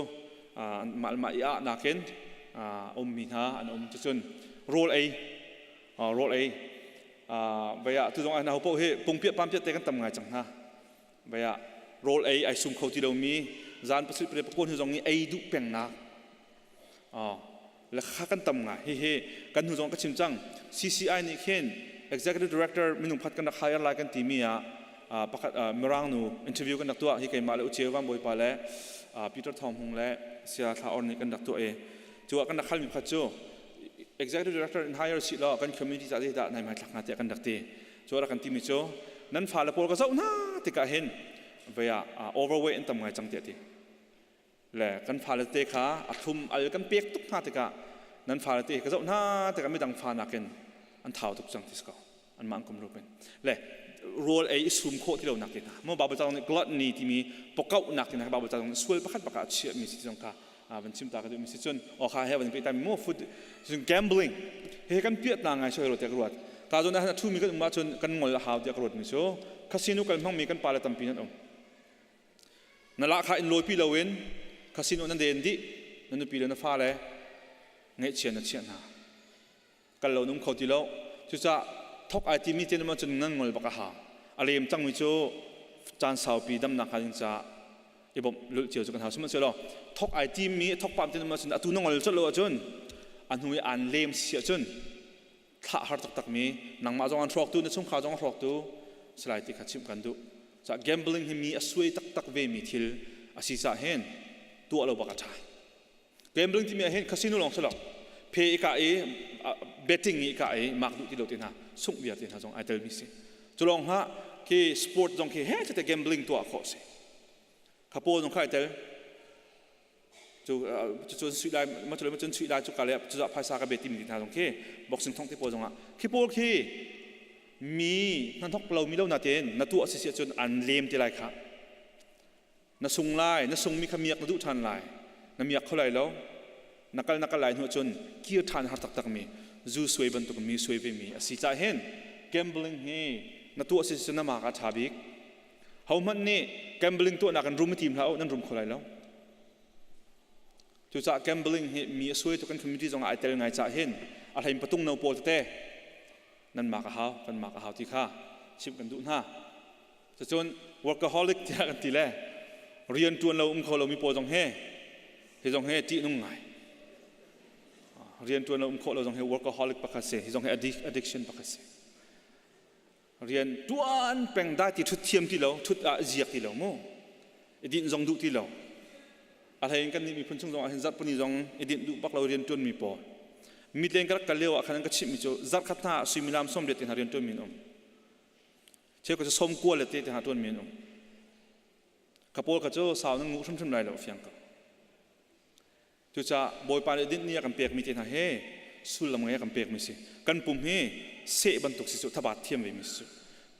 mah le mah i ahnak in ummi hna an um. Cucun rawl ei rawl ei vei ah tu zong ah na ho hi pungpiah pampiah te kan tam ngai cang hna. Vei ah rawl ei ai sum kho ti lomi zan pasarih pariat pakua hnu zong i ei duh pengnak le kha kan tam ngai. Hihi kan hnu zong ka chim cang, CCI nih khin executive director minung phat kan rak hire lai kan timi ah pakhat mirang nu interview kan rak tuah. Hi keimah le Uceu Van Bawipa le Peter Thawng Hmung le Sia Thla Or nih kan rak tuah i cu ah kan rak halmi pakhat cu executive director in hire si law kan community ca dah nai mai thlak hna tiah kan rak ti. Cu rak kan timi cu nan fale pawl ka zoh hna tikah hin vei ah overweight an tam ngai cang tiah ti le kan fale te kha a thlum al kan pek tuk hna tikah nan fale te ka zoh hna tikah midang fa nakin an thau tuk cang ti si ko, an mah an kum rup in le rawl ei i sum khawh ti lo nak te hna mo Bible cang nih gluttony timi pawkauhnak te hna Bible cang nih sual pakhat bakah a chiah mi si zong kha van chim ta ka duh mi si. Cun o kha he van pe ta mi mo food, cun gambling he kan piat na ngai soi ro te ka ruat. Ka zon ah thu mi kan um ahcun kan ngol a hau tiah ka ruat mi cu casino kal hmang mi kan pa le tampi nan um. Na la kha in lawi loin casino nan den dih, na nupi le na fa le ngaihchia na chiah hna, kal lo num kho ti lo. Cucaah thok ai timi te naman cun nan ngol bak a hau. A lem cangmi cu caan saupi damnak hnga ding caah i bawmh lulh cio cu kan hau. Sihmanhsehlaw thok ai timi thok pam te naman cun atu na ngol colh lo ahcun a hnu i aan lem si ahcun thlah har taktak mi, nangmah zong an hrawktu, na chungkhar zong a hrawktu salai ti kha chimh kan duh. Ca gambling hi mi a suai taktak ve mi thil a si cah hin tuah lo bak a ṭha. Gambling timi ah hin casino lawng si lo, phe i ka i betting i ka i mak duh ti lo te hna, sungh viar te hna zong ai tel mi si. Cu lawng hlah, khi sport zong khi he te gambling tuah khawh si. Kha pawl zong kha ai tel. Cu cun sui lai ma cu cun sui lai cu ka le cu phaisa ka bet timi hna zong khi boxing thong te pawl zong ah khi pawl khi mi hna thok lo mi lo na ten na tuah si si cun an lem te lai kha. Na sung lai, na sungmi kha miak na duh ṭhan lai, na miak kho lai lo. Na kal na kal lai hnu cun kir ṭhan har taktak mi zu suai bantuk mi suai ve mi a si cah hin gambling hi na tuah si cu na mak a ṭha bik. Hohmanh nih gambling tuahnak in rum i tim hlah u, nan rum kho lai lo. Cucaah gambling hi mi a suai tu kan community zong ah ai tel ngai cah hin a hlein patung no pawl tete nan mak a hau, kan mak a hau ti kha chimh kan duh hna. Cucun workaholic tiah kan ti le rian ṭuan lo um kho lomi pawl zong he hi zong he ṭihnung ngai. Rian ṭuan lo um khawh lo zong hi workaholic pakhat si, hi zong hi addiction pakhat si. Rian ṭuan peng dai ti ṭhut thiam ti lo, ṭhut ah ziak ti lo mu. I dinh zong duh ti lo. A hlei in kan nih miphun chung zong ah hin zarhpini zong i dinh duh bak lo rian ṭuan mi pawl. Mitlen ka rak kal lio ah khan an ka chimhmi cu zarhkhat hna ah suimilam 80 te hna rian ṭuan mi an um. Cheukhat cu 90 le te te hna ṭuanmi an um. Ka pawl kha cu sau nan nguh hrimhrim lai lo, fiang ko. Cucaah Bawipa nih dinh ni a kan pekmi te hna he sullam ngei a kan pekmi si. Kan pum hi seh bantuk si cu, thabat thiam ve mi si cu.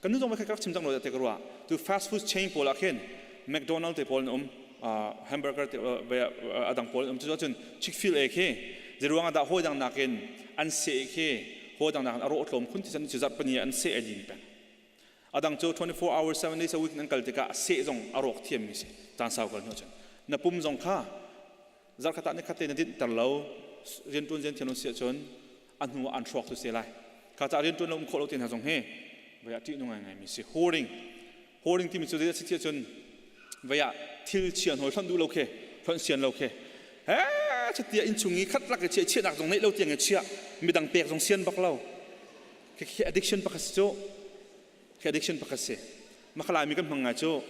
Kan nu zong kha rak chim cang lo te ka ruah. Tu fast food chain pawl ah khin McDonald te pawl an um, hamburger te adang pawl an um. Cucaah cun Chick-fil-A khi zeiruang ah dah hawi dang nakin an seh khi hawi dang nakin a rawh tlawm khun ti san cu zarhpini an seh ai din peng. Adang cu 24 hours 7 days a week nan kal tikah a seh zong a rawk thiam mi si. Caan sau kal hnu cun na pum zong kha zarkhat ah nikhat te na dinh ter lo, rian tuan zian thiam lo si ahcun a hnu ah an hrawk tu se lai. Kha ca rian tuan lo um khawh lo te hna zong hi vei ah ṭih nu ngai ngai mi si. Hoarding, hoarding timi cu zei a si ti ahcun vei ah thil chia hnawi hlonh duh lo khi. Hlonh sian lo khi. He chatia in chung i khat lak i chiah chiahnak zong neih lo tiang i chiah midang pek zong sian bak lo. Khi khi addiction pakhat si cu. Khi addiction pakhat si. Makhalai mi kan hmang ngai cu.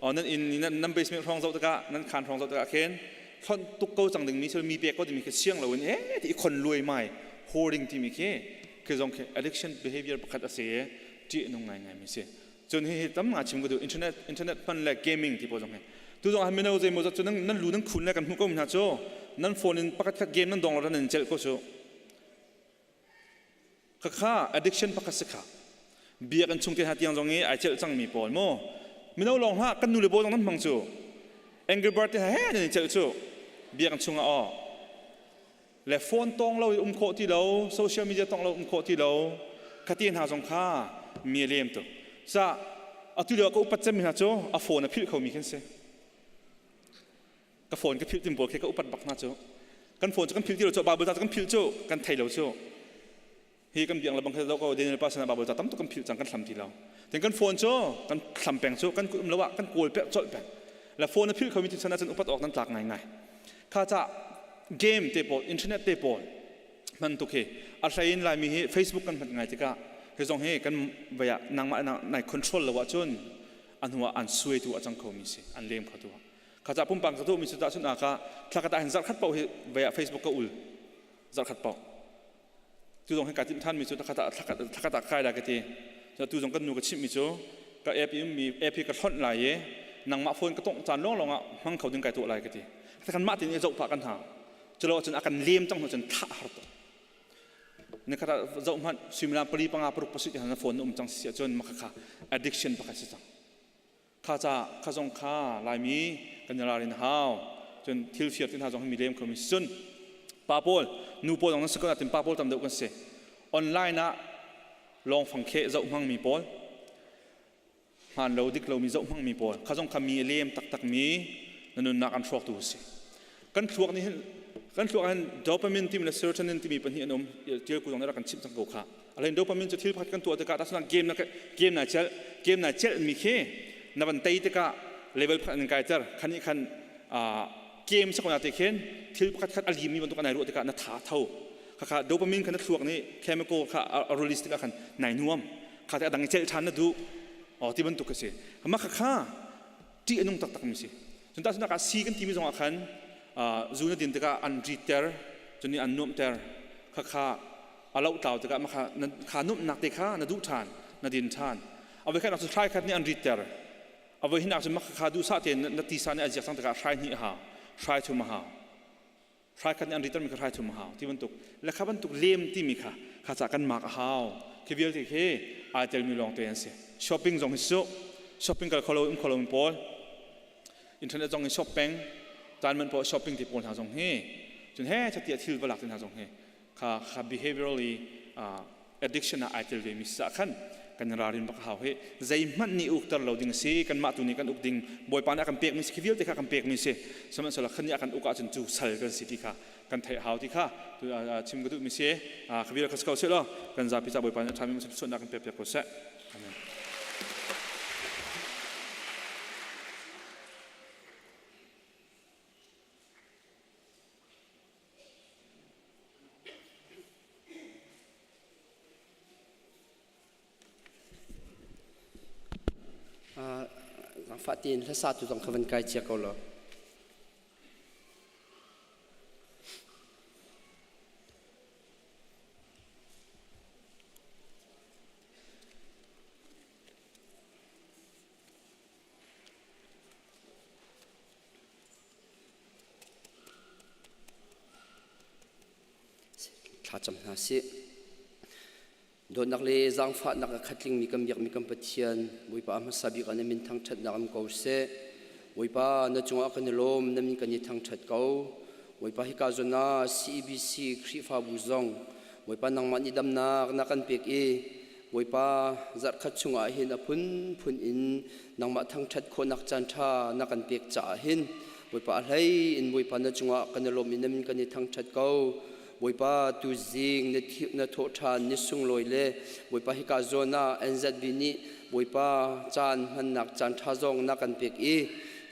Oh, nan inn nan, nan basement hrawng zoh tikah nan khan hrawng zoh tikah khin hlonh tuk ko cang ding mi sil mi pek ko timi khi siang lo in eh ti i khon luai mai hoarding timi khi khi zong khi addiction behavior pakhat a si i ṭih nung ngai ngai mi si. Cun hi hi tam nga chim ka duh internet internet hman le gaming ti pawl zong hi tu zong ah mino zeimaw zat cu nan nan lu nan khun le kan hmuh ko mi hna cu nan phone in pakhat khat game nan dong lo nan celh ko cu khakha addiction pakhat si kha biakinn chung te hna tiang zong i ai celh cang mi pawl mu mino lawng hlah kan nu le baw zong nan hmang cu Angry Bird te he nan i celh cu biakinn chung ah aw le phone tong lo i um khawh ti lo social media tong lo um khawh ti lo khati hna zong kha mi a lem tuk sa atu lio ka upat cemmi hna cu a phone a philh khomi khin si ka phone ka philh tim pawl khi ka upat bak hna cu kan phone cu kan philh ti lo cu bible ca cu kan philh cu kan thei lo cu hi kan biang le bang kha ko Daniel pa sana Bible ca tam tuk kan philh cang kan hlam ti lo tin kan phone cu kan hlam peng cu kan um lo ah kan kawl pek colh peng la phone a philh khomi ti sana cun upat awk nan tlak ngai ngai kha ca game te pawl internet te pawl hman tuk hi a hlei in laimi hi Facebook kan hman ngai tikah hi zong hi kan vaya nangmah nai control lo ahcun a hnu ah an suai tu a cang khomi si an lem kho tu kha ca pumpang ka tu mi su ta sun aka thlakata hin zarkhat pau hi vaya Facebook ka ul zarkhat pau Tu zong hi kaa timh thanmi cu thlakhat ah kai lai ka ti. Tu zong kan nu ka chimhmi cu ka app in mi app hi ka hlonh lai i nangmah phone ka tongh caan lawnglawng ah hmang kho ding kai tuah lai ka ti. Kan mah tein i zoh pah kan hau. Culo ahcun a kan lem cang hnu cun thah har tuk. Ni khat ah zoh hmanh suimilam pali panga paruk pasarih ti na phone na um cang si ahcun maka kha addiction pakhat si cang. Kha ca kha zong kha Laimi kan i ralrin hau. Cun thil fir ti hna zong hi mi lem khomi si. Cun pa pawl, nu pawl zong nan si ko natin pa pawl tam deuh kan si. Online ah lawngfang kheh zoh hmangmi pawl, hmaan lo dik lomi zoh hmangmi pawl, kha zong kha mi a lem taktakmi na nunnak an hrawktu a si. Kan thluak nih hin kan thluak ah hin dopamine timi le serotonin timi pahnih an um. Tial ku zong nih rak kan chimh cang ko kha. Alain dopamine cu thil pakhat kan tuah tikah tahchunak game na game na celh game na celh mi khi na van tei tikah level pakhat an kai ter khan nih khan game sakona te khin thil pakhat khat a lim mi bantuk anai ruah tikah na tha tho khakha dopamine kha na thluak nih chemical kha a release tikah khan nai nuam kha te adang i celh than na duh o ti bantuk ka si ma kha kha ṭih a nung taktak mi si cun tahchunhnak ah si kan timi zongah khan zu na din tikah an rit ter cun nih an nuamhter khakha a lohtlau tikah ma kha kha nuamhnak te kha na duh ṭhan na din ṭhan a voi khatnak cu hrai khat nih an rit ter a voi hinak cu ma kha duhsah tein na tisa nih a ziak cang tikah hrai hnih a hau hrai thum a hau hrai khat nih an ritermi kha hrai thum a hau ti bantuk le kha bantuk lem timi kha kha ca kan mak a hau khi vialte khi ai telmi lawng te an si shopping zong hi su shopping kal kholo um kholo pawl internet zong in shop peng caan man pawl shopping ti pawl hna zong hi cun he chatia thil va lak ti hna zong hi kha kha behaviorally addiction ah ai tel ve mi sa khan kan ralrin bak hau hi zeihmanh nih ukter lo ding si kanmah tu nih kan uk ding bawipa nih a kan pek mi si khi vialte kha kan pek mi si sihmanhsehlaw khan nih a kan uk ahcun cu sal kan si ti kha kan theih hau ti kha chim ka duh mi si kha vial kha si ko seh law kan zapi ca bawipa nih a ṭhami suannak kan pek piak ko seh amen. Zaangfah tein hlasatu zong kha van kai cia ko law. Thlacam hna sih. Dawtnak le zaangfahnak a khatlingmi kan biakmi kan Pathian, Bawipa hmasa bik ah na min thangṭhatnak um ko seh. Bawipa, na cungah kan i lawm, na min kan i thangṭhat ko. Bawipa hika zawn ah CEBC Khrihfabu zong Bawipa nangmah nih damnak na kan pek i Bawipa zarhkhat chungah hin a phunphun in nangmah thangṭhat khawhnak caan ṭha na kan pek caah hin Bawipa a hlei in Bawipa na cungah kan i lawm i na min kan i thangṭhat ko. Bawipa tuzing na thawh ṭhan ni sunglawi le Bawipa hika zawn ah NZB nih Bawipa caan hmannak caan ṭha zong na kan pek i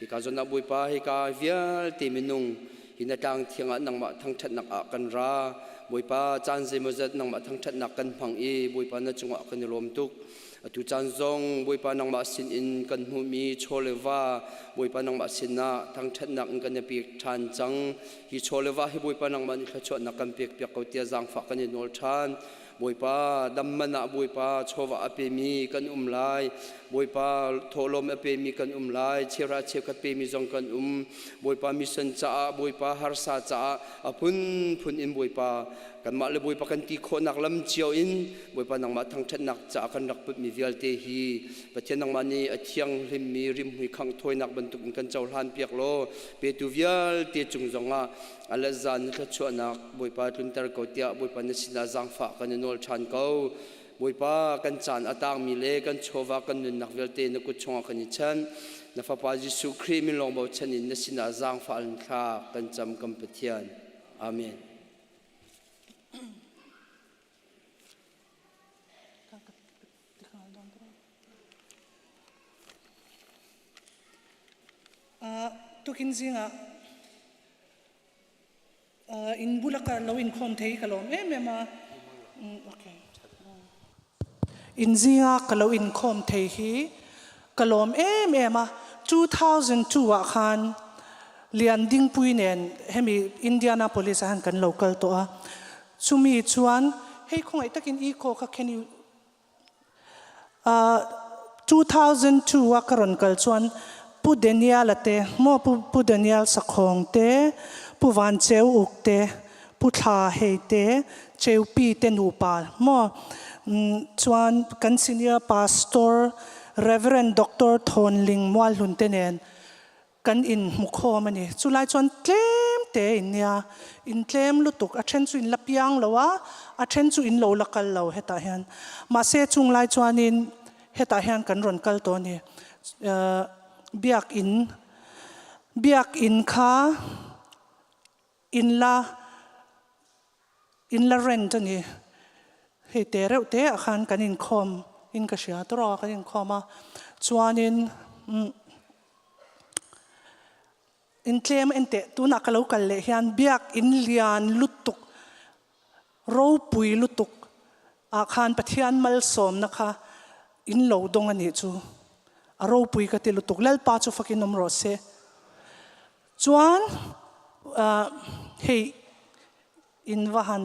Hika zawn ah Bawipa hika vialte minung hi na tlang thiang ah nangmah thangṭhatnak ah kan ra. Bawipa caan zeimawzat nangmah thangṭhatnak kan hmang i Bawipa na cungah kan i lawm tuk. Atu caan zong Bawipa nangmah sinin kan hmuhmi chaw le va Bawipa nangmah sinah thangṭhatnak in kan i pek ṭhan cang. Hi chaw le va hi Bawipa nangmah nih thluachuahnak kan pek piak ko tiah zaangfah kan i nawl ṭhan. Bawipa dam man ah Bawipa chawva a pemi kan um lai. Bawipa thawhlawm a pemi kan um lai. Cheuhra cheukhat pemi zong kan um. Bawipa mission caah Bawipa harsa caah a phunphun in Bawipa kanmah le Bawipa kan ti khawhnak lam cio in Bawipa nangmah thangṭhatnak caah kan rak putmi vialte hi Pathian nangmah nih a thianghlimmi rimhmui khangh thawinak bantuk in kan cohlan piak law petu vialte cung zongah a le zan na thluachuahnak Bawipa tlunter ko tiah Bawipa na sinah zaangfah kan i nawl ṭhan ko. Bawipa kan caan a tangmi le kan chawva kan nunnak vialte na kut chungah kan i chanh. Na Fapa Jesuh Khrih min lawng bochan in na sinah zaangfah in thla kan cam kan Pathian. Amen. Tukin zingah in bula ka lo inkhawm thei ka lawm em em a. Okay. In zinga ka lo inkhawm thei hi ka lawm em em a. 2002 ah khan Lian Dingpui nen hemi Indianapolis ah han kan lo kal tawh a. Chumi chuan hei khawngaih takin i khaw kha can you 2002 a ka rawn kal chuan Pu Daniel-a te maw Pu Daniel Sakhawng te, Pu Van Ceu Uk te, Pu Thla Hei te, Ceupi te nupa maw chuan kan senior pastor Reverend Doctor Thawn Ling Mualhlun te nen kan in hmu khawm a ni. Chulai chuan tlem te in nia, in tlem lutuk, a then chu in la piang lo a, a then chu in lo la kal lo hetah hian. Mahse chunglai chuanin hetah hian kan rawn kal tawh a ni. Biak in, biak in kha in la in la rent a ni. Hei te reuh te ah khan kan inkhawm in ka hria tawrh a kan inkhawm a chuanin in tlem en teh tunah ka lo kal leh hian biak in lian lutuk ropui lutuk ah khan Pathian malsawmna kha in lo dawng a nih chu a ropui ka ti lutuk Lalpa chu fakin awm rawh se. Chuan hei in va han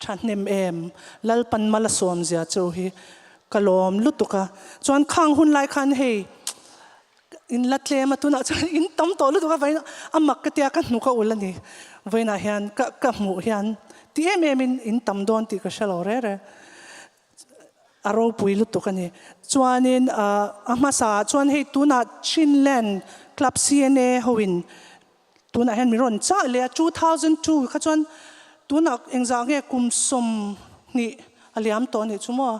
thahnem em, Lalpan mal a sawm zia chu hi ka lawm lutuk a. Chuan khang hun lai khan hei in la tlem a tunah chuan in tam tawh lutuk a vawiin a mak ka tia ka hnuk a ul a ni. Vawiinah hian ka ka hmuh hian ti em em in in tam dawn tih ka hre lo re re. A ropui lutuk a ni. Chuanin a hmasa ah chuan hei tunah Chinland Club CNA hoin tunah hian min rawn chah leh a, 2002 kha chuan tunah engzah nge kum 20 a liam tawh a nih chu maw.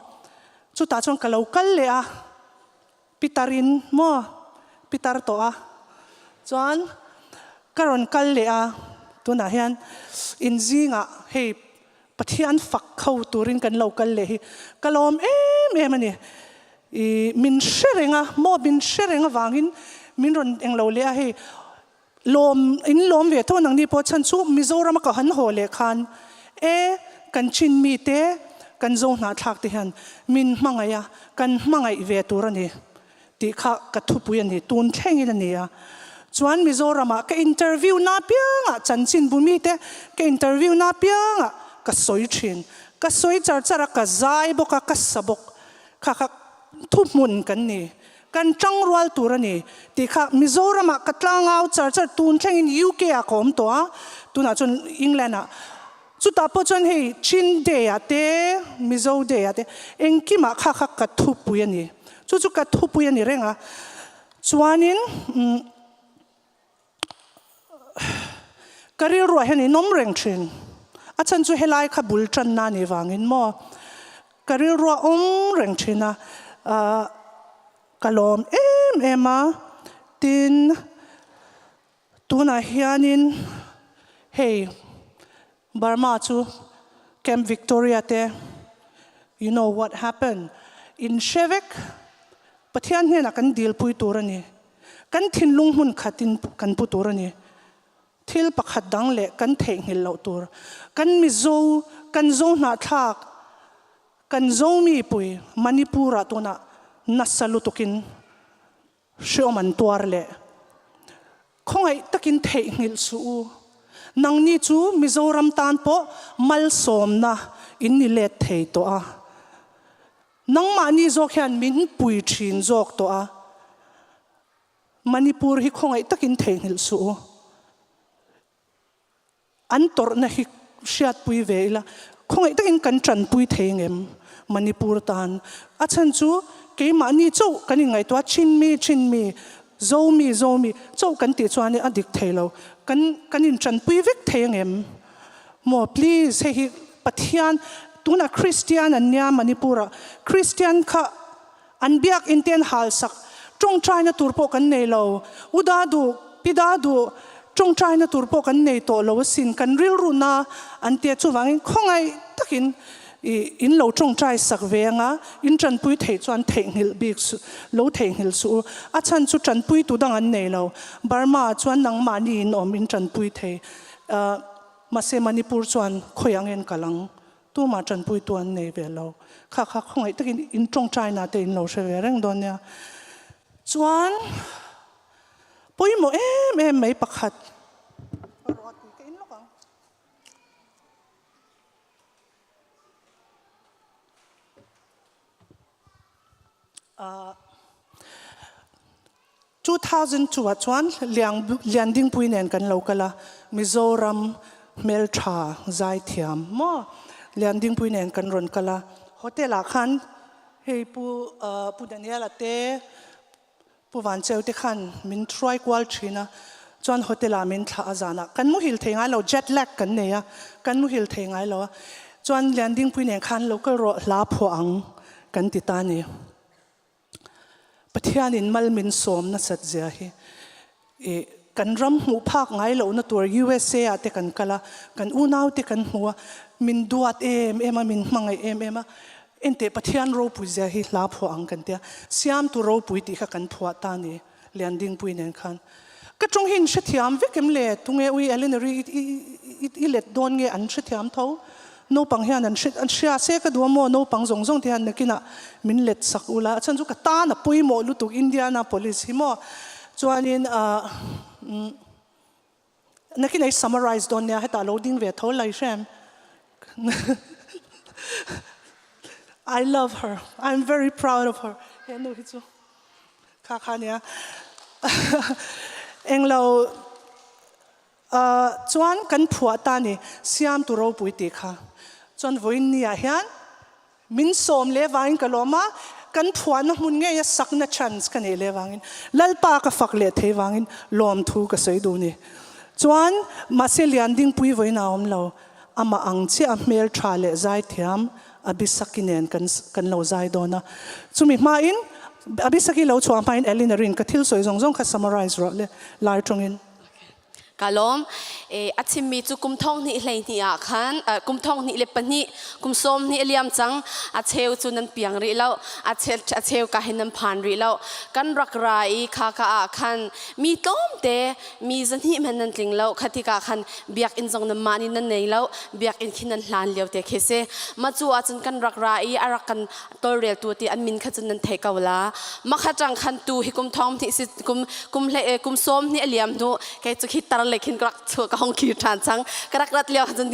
Chutah chuan ka lo kal leh a, Pitar in maw pitar tawh a, chuan ka rawn kal leh a, tunah hian in zingah hei Pathian fak kho turin kan lo kal leh hi ka lawm em em a ni. I min hre reng a, maw min hre reng avangin min rawn englo leh a hei lawm in lawm ve tho nangni pawh chhan chu Mizoram a ka han haw leh khan e kan chin mi te kan zo hnahthlak te hian min hmangaih a kan hmangaih ve tur a ni tih kha ka thupui a ni tun thlengin a ni a chuan Mizoram ah ka interview na piangah chanchinbu mi te ka interview na piangah ka sawi thin ka sawi char char a ka zai bawk a ka sa bawk kha kha thuhmun kan ni. Kan tangrual tur a ni tih kha Mizoramah ka tlangau char char tun thlengin UK ah ka awm tawh a, tunah chuan England ah. Chutah pawh chuan hei Chin Day ah te, Mizo Day ah te engkimah kha kha ka thupui a ni. Chu chu ka thupui a ni reng a. Chuanin umm ka rilruah hian in awm reng thin. A chhan chu helai kha bul tanna a nih vangin maw ka rilruah awm reng thin a, ah ka lawm em em a. Tin, tunah hianin hei Burma chu Camp Victoria te you know what happened in hre vek Pathian hnenah kan dilpui tur a ni. Kan thinlung hmun khat in kan pu tur ani. Thil pakhat dang le kan theihnghilh lo tur. Kan Mizo, kan Zo hnahthlak, kan Zomi pui Manipur ah tunah nasa lutukin hriawm an tuar le khawngaih takin theihnghilh suh u. Nangni cu Mizoram tan pawh malsawmna in ni let thei tawh a. Nangmah ni zawk hian min pui thin zawk tawh a. Manipur hi khawngaih takin theihnghilh suh u. An tawrhna hi hriatpui ve ila, khawngaih takin kan tanpui thei ngem Manipur tan. A chhan chu keimahni chauh kan inngaihtuah a, Chinmi, Chinmi, Zomi, Zomi chauh kan tih chuan a dik thei lo. Kan kan intanpui vek thei angem? Maw please hei hi Pathian tunah Kristian an nia Manipurah Kristian kha An biakinn te an halsak. Ṭawngṭaina tur pawh kan nei lo. U Dadu, Pi Dadu, ṭawngṭaina tur pawh kan nei tawh lo asin. Kan rilruna an tia chuvangin khawngaih takin i in lo ṭawngṭai sak ve anga in ṭanpui theih chuan theihnghilh bik suh, lo theihnghilh suh u. A chhan chu ṭanpui tu dang an nei lo. Burma ah chuan nangmahni in awm in ṭanpui thei. Mahse Manipur chuan khawi angin kal ang. Tumah ṭanpuitu an nei ve lo. Kha kha khawngaih takin in ṭawngṭaina te in lo hre ve reng dawn nia. Chuan pawimawh em em mai pakhat rawh tui ka in lawk ang. Ah 2002 ah chuan Liang Liandingpui nen kan lo kal a, Mizoram hmeltha zaithiam maw Liandingpui nen kan rawn kal a, hotel ah khan hei Pu Pu Daniel-a te Pu Vancheu te khan min hruai kual thin a, chuan hotel ah min thlah a zanah kan muhil thei ngai lo jet lag kan nei a, kan muhil thei ngai lo a, chuan Liandingpui nen khan lo kal rawh hla phuah ang kan ti ta a ni. Pathianin mal min sawm nasat zia hi i kan ram hmuh phak ngai lohna tur USA ah te kan kal a, kan unau te kan hmu a, min duat em em a, min hmangaih em em a, enteh Pathian ropui zia hi hla phuah ang kan tia, Siamtu ropui tih kha kan phuah ta ni Liandingpui nen khan. Ka tawng hi in hrethiam vek em le? Tunge ui Eleanor-i i let dawn nge an hrethiam tho? Naupang hian an hre an hria se ka duh a maw? Naupang zawng zawng te hian nakinah min let sak ula a chhan chu ka tan a pawimawh lutuk Indianapolis hi maw? Chuanin ah umm nakinah i summarize dawn nia hetah lo ding ve tho lai hrem I love her I'm very proud of her he nu hi chu. Kha kha nia. Englo chuan kan phuah ta ni Siamtu ropui tih kha. Chuan vawiin ni ah hian min sawm leh vangin ka lawm a, kan phuahna hmun ngei a sakna chance ka neih leh vangin Lalpa ka fak leh thei vangin lawmthu ka sawi duh ni. Chuan mahse Liandingpui vawiin a awm lo, amah ang chiah a hmel tha leh zaithiam Abisaki nen kan kan lo zai dawn a. Chumi hmain Abisaki lo chhuah hmain Eleanor-in ka thil sawi zawng zawng kha summarize rawh le lai tawngin. Ka lawm. E, a chimmi cu kum thong hnih hlei hnih ah khan kum thong hnih le pahnih kum sawm hnih a liam cang. A cheu cu nan piang rih lo. A cheu a cheu ka hin nan phan rih lo. Kan rak ra i kha ka ah khan mi tlawmte mi zahnih hmanh nan tling lo kha tikah khan biakinn zong nan mah nih nan nei lo biakinn khi nan hlan lio te khi si ma cu ahcun kan rak ra i a rak kan tawlreltu ti an min kha cun nan thei ko la ma kha chang khan tu hi kum thong hnih si kum kum hle kum sawm hnih a liam hnu kei cu khi tar le khin ka rak chu ka hong khir ṭhan cang ka rak rat lio cun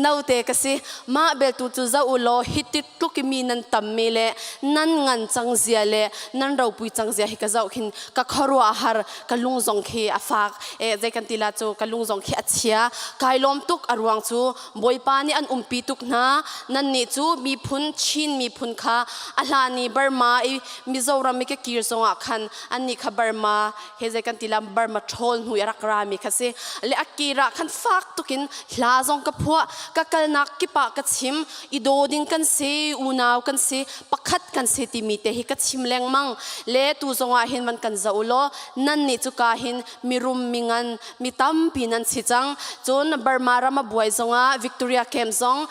no te ka si mah bel tu cu zo u law hi ti tluk i mi nan tam mi le nan ngan cang zia le nan ropui cang zia hi ka zoh khin ka khuaruah a har ka lung zong khi a fak e zei kan ti la cu ka lung zong khi a chia kai lawm tuk a ruang cu bawipa nih an umpi tuk hna nan nih cu miphun Chin miphun kha a hlan i Burma i Mizoram i ka kir zongah khan annih kha Burma he zei kan ti la Burma ṭhawl hnu i a rak rami kha si. Le a kir ah khan fak tukin hla zong ka phuah, ka kalnak kip ah ka chim, i daw ding kan si, unau kan si, pakhat kan si timi te hi ka chim lengmang. Le tu zong ah hin van kan zoh u law nan nih cu ka hin mirum mingan mi tampi nan si cang. Cun Burma ram a buai zongah Victoria Camp zong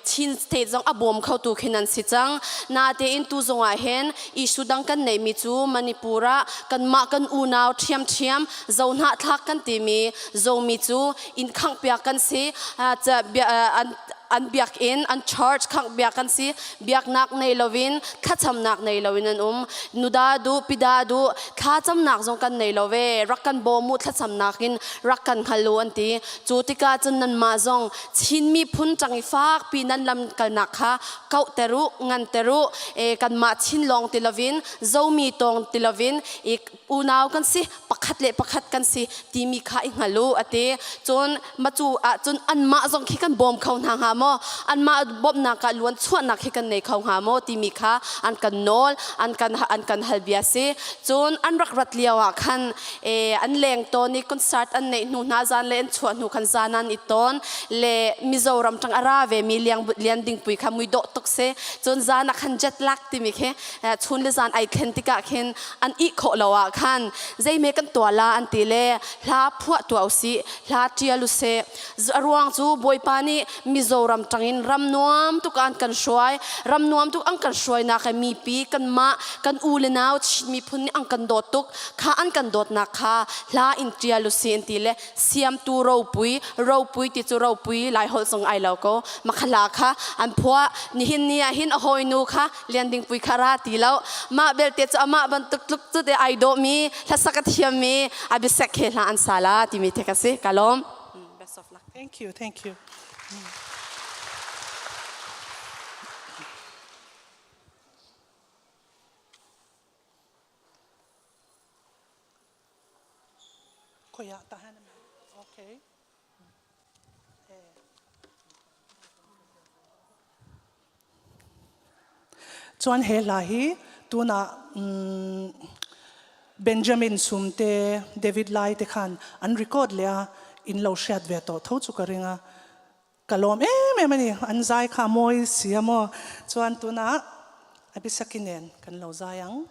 Chin State zong a bawm khotu khi nan si cang. Natein tu zongah hin issue dang kan neihmi cu Manipur ah kanmah kan unau ṭhiamṭhiam zohnahthlak kan timi Zomi cu inn khanghpiak kan si, an biakinn an church khanghpiak kan si. Biaknak nei loin, thlacamnak nei loin an um. Nuda duh, pida duh, thlacamnak zong kan nei lo ve, rak kan bawm u, thlacamnak in rak kan hngal u an ti. Cu tikah cun nanmah zong Chin miphun ṭang i fakpi nan lam kalnak kha kauhter u, nganter u. Kanmah Chin lawng ti loin, Zomi tawng ti loin, unau kan si, pakhat le pakhat kan si timi kha i hngal u a ti. Cun macu ahcun anmah zong khi kan bawm kho hna hnga maw, anmah bawmhnak ah luan chuahnak hi kan nei kho hnga maw timi kha an kan nawl, an kan hal bia si. Cun an rak rat lio ah khan an leng tawn i concert an neih hnu hna zan le an chuah hnu khan zan an i tawn le Mizoram tang a ra ve mi Lian Dingpui kha mui dawh tuk si. Cun zan ah khan jet lag timi khi chun le zan ai thlen tikah khin an ih khawh lo ah khan zeime kan tuah la an ti le hla phuah tuah usih, hla ṭial usih. A ruang cu Bawipa nih Mizoram ṭangin ram nuam tuk an kan hruai, ram nuam tuk an kan hruainak he mipi kanmah kan u le nau Chin miphun nih an kan dawt tuk kha, an kan dawtnak kha hla in ṭial usih an ti le siamtu ropui, ropui ti cu ropui Lai holh zong ai lo ko makhala kha an phuah. Nihin ni ah hin a hawinu kha Lian Dingpui kha ra ti lo. Mah belte cu amah bantuk tluk cu te ai dawhmi, hlasak a thiammi Abisek he hla an sa la timi the ka si. Ka lawm. Best of luck. Thank you, thank you. Kuya tahan. Okay. Chuan he hla hi tunah Benjamin Sumte, David Lai te khan an record leh a, in lo hriat ve tawh tho chu ka ring a. Ka lawm em em a ni, an zai kha a mawi si a maw. Chuan tunah Abisaki nen kan lo zai ang.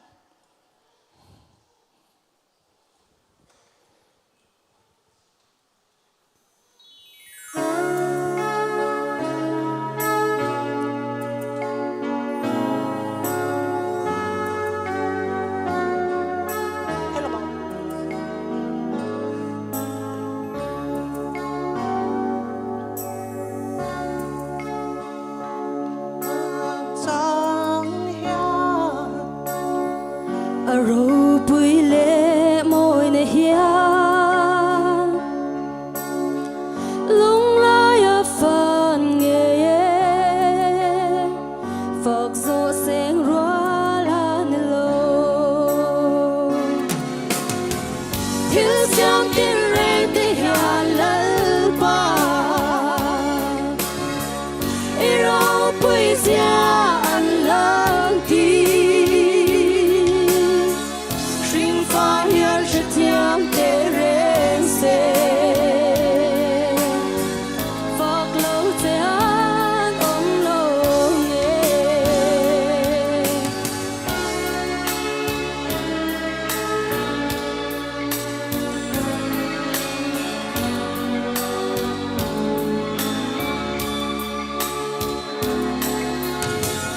A ropui le mawi na hian lunglai a fan ngei e, fak zawh seng rual a ni lo. Thil siam tinreng te hian Lalpa i ropui zia an lang ti. Hringfa hian hrethiam te reng se, fak lo che an awm lo nge.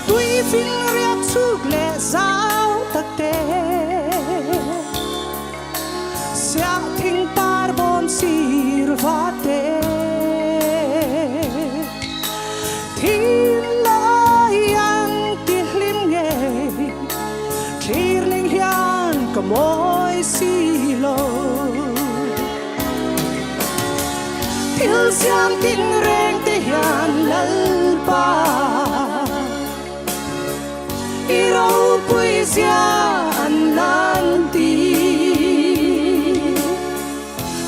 Tuifin riak chuk le zau takte, siang thing par bawm sir vate, thin lai ang ti hlim nge, thlir ning hian ka mawi si lo. Thil siam tin reng te hian Lalpa i ropui zia an lan ti.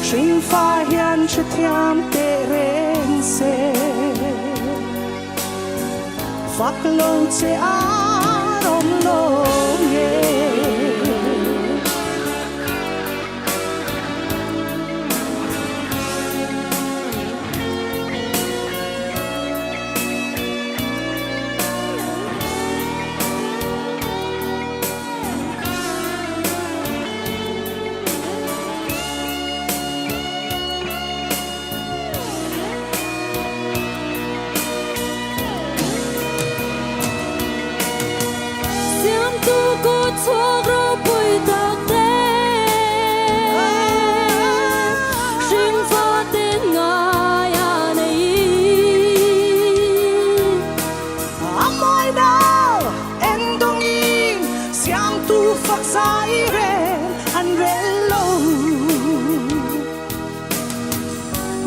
Hringfa hian hrethiam te reng se, fak lo che an awm lo nge. Sai rel an rel lo.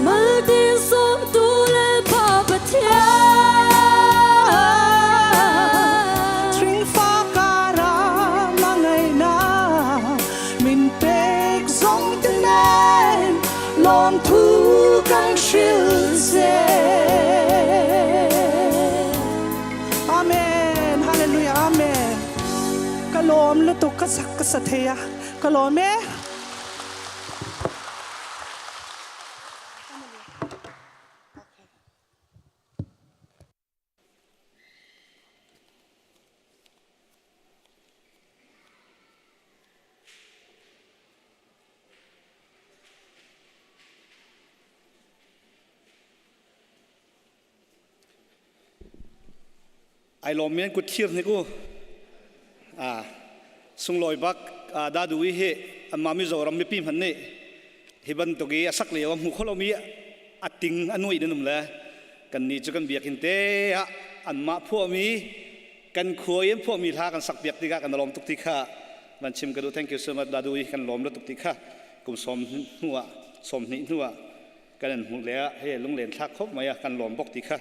Maltin sawmtu le Pa Pathian. Thringfa kara mangaina min pek zong tenen lawmthu kan hril se. Amen. Hallelujah. Amen. Ka lawm lutuk ka sak ka sa thei a. Ka lawm e. Ai lawm men kut thir hnik u. A sunglawi bak a dadu i hi anmah Mizoram mipi hmanh nih hi bantuk i a sak lio a hmu kho lomi a ting a nuai nan um le kannih cu kan biakinn te ah anmah phuahmi kan khua i an phuahmi hla kan sak piak tikah kan lawm tuk ti kha van chim ka duh. Thank you so much dadu i kan lawm tuk ti kha kum sawm hnu ah 20 hnu ah kan in hmuh le ah hei lunglen thlak khop mai ah kan lawm bok ti kha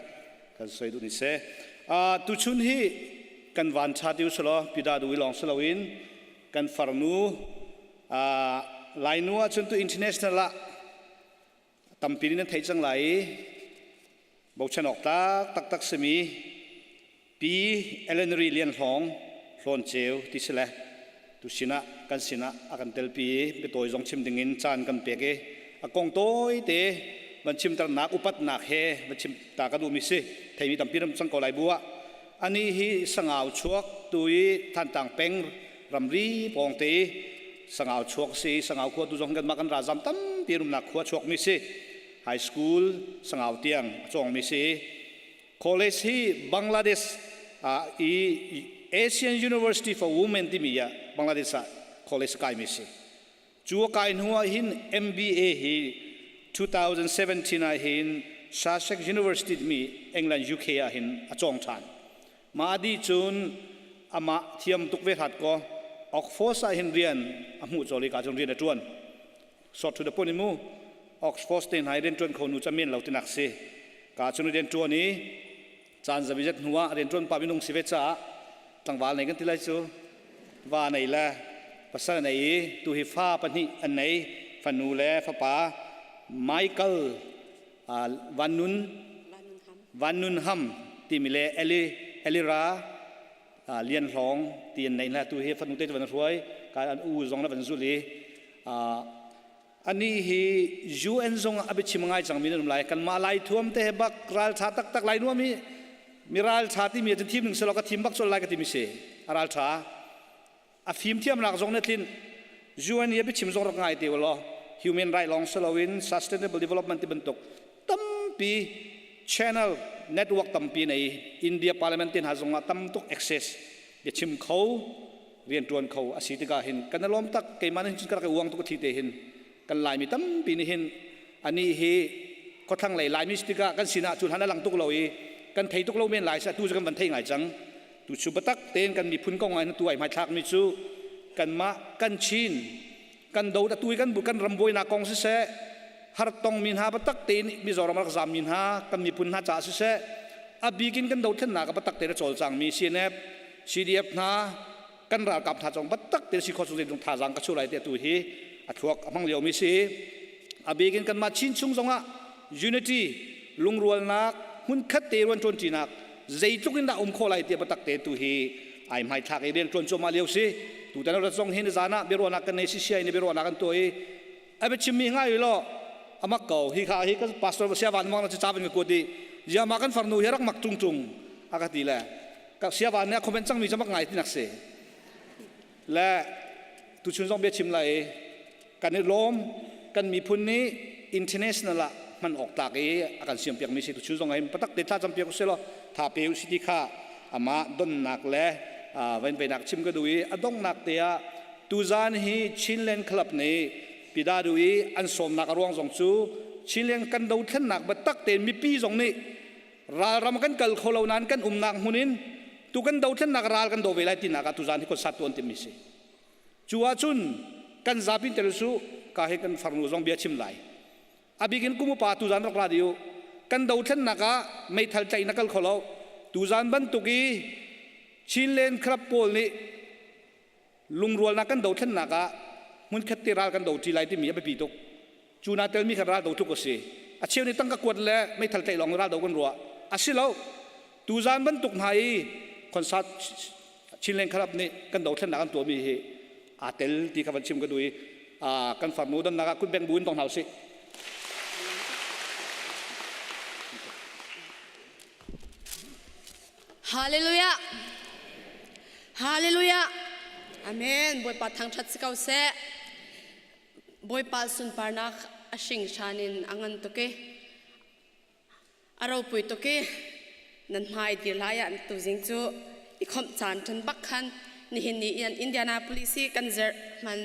kan soi duh ni se. Tuchun hi kan van tha tiu selo pida du long selo in kan farnu lainu ah chun tu international ah tampi nan thei cang lai bochan ok tak tak tak simi Pi Ellenry Lian Hlawng Hlawn Ceu ti si le tu sinah kan sinah a kan telpi i biatawi zong chim dingin caan kan pek i a kong tawite van chimternak upatnak he van chim ta ka duhmi si. Theimi tampi ram cang ko lai bu ah ani hi Sangau chuak tu i Thantlang peng ramri pawngte i Sangau chuak si. Sangau khua tu zong kan mah kan ralzam tampi rumnak khua chuakmi si. High school Sangau tiang a cawngmi si. College hi Bangladesh ah i Asian University for Women timi ah Bangladesh ah college kaimi si. Cu a kai hnu ah hin MBA hi 2017 ah hin Sussex University timi England UK ah hin a cawng ṭhan. Mah dih cun amah thiam tuk ve hrat ko Oxford ah hin rian a hmuh cawli ka cun rian a ṭuan. Short to the point mu Oxford te hna i rianṭuan kho nu camen lo tinak si. Ka cun rianṭuan i caan zabizet hnu ah rianṭuan pa minung si ve caah tlangval nei kan ti lai cu va nei le pasal nei i tu hi fa pahnih an nei, fanu le fapa Michael Van Nun Van Nun Ham timi le Eli Elira Lian Hlawng ti an nei hna. Tu hi fanu te cu van hruai ka an u zong na van zul i Anih hi UN zong ah a biachim ngai cangmi nan um lai. Kanmah Lai thuam te he bak ralṭha taktak Lai nuam hi mi ralṭha timi ah cun thim ning selaw ka thim bak colh lai ka timi si. A ralṭha. A fim thiamnak zong na tlinh. UN i a biachim zong rak ngai te ulaw human right lawng si loin sustainable development ti bantuk tampi channel network tampi nei. India parliament te hna zong ah tam tuk access biachim kho rianṭuan kho a si tikah hin kan i lawm tak. Keimah nih cun ka rak i uang tuk a thi te hin kan Laimi tampi nih hin anih hi khuathlang lei Laimi si tikah kan sinah cu hlan a lang tuk lo i kan thei tuk lo men lai sa tu cu kan van thei ngai cang. Tu cu biatak tein kan miphun kong ah tu ai hmaithlak mi cu kanmah kan Chin kan do atu i kan kan ram buainak kong siseh, hartong mi hna biatak tein Mizoram rak zam mi hna kan miphun hna caah siseh, a bikin kan dothlennak ah biatak tein a cawlcang mi CNF CDF hna kan ralkap hna cong biatak tein si khawh chung zeitlung thazaang ka chuah lai ti atu hi a thluak a hmang lio mi si. A bikin kanmah Chin chung zongah unity lungrualnak hmunkhat te ruan ṭuanṭinak zeitluk in dah um khawh lai ti biatak te tu hi ai hmaithlak i rian ṭuan cuahmah lio si. Tutan rat zong hin zan ah biaruahnak kan nei si in biaruahnak kan tuah i a biachimmi ngai law amak ko hi kha hi kan pastor sia van mang na ca van ka kuat i ziama kan farnu hi rak mak tung tung a ka ti le ka sia van ne a comment cangmi cu mak ngai ti nak si le tuchun zong biachim lai kan i lawm. Kan miphun nih international ah hman awk tlak i a kan siam piak mi si. Tuchun zong hin patak te thla cam piak usih law tha pe usih ti kha amah donnak le van venak chim ka duh i a donghnak te ah tuzan hi Chinland Club nih pidadu i an sawmnak a ruang zong cu Chinland kan dothlennak biatak tein mipi zong nih ralram kan kal kho lo nain kan umnak hmun in tu kan dothlennak ral kan do ve lai tinak ah tuzan hi concert tuan timi si. Cu ahcun kan zapi tel su ka he kan farnu zong bia chim lai. A bikin kum upa tuzan rak ra dih u. Kan dothlennak ah meithal tlaih na kal kho lo. Tuzan bantuk i Chinland Club pawl nih lungrualnak kan dothlennak ah hmunkhat te ral kan do ṭi lai timi a biapi tuk. Cu na telmi kha ral do tluk a si. A cheu nih tangka kuat le meithal tlaih lawng ral do kan ruah. A si lo. Tuzan bantuk hna i concert Chinland Club nih kan dothlennak an tuahmi hi aa tel ti kha van chim ka duh i kan farnu donnak ah kutbeng bu in tong hna usih. Hallelujah. Hallelujah. Amen. Bawipa thangthat si ko seh. Bawipa sunparnak a hringhran in a ngan tuk i a ropui tuk i nan hmai dir lai ah tuzing cu i khomh caan ṭan bak khan nihin ni in Indianapolis hi kan zerh hman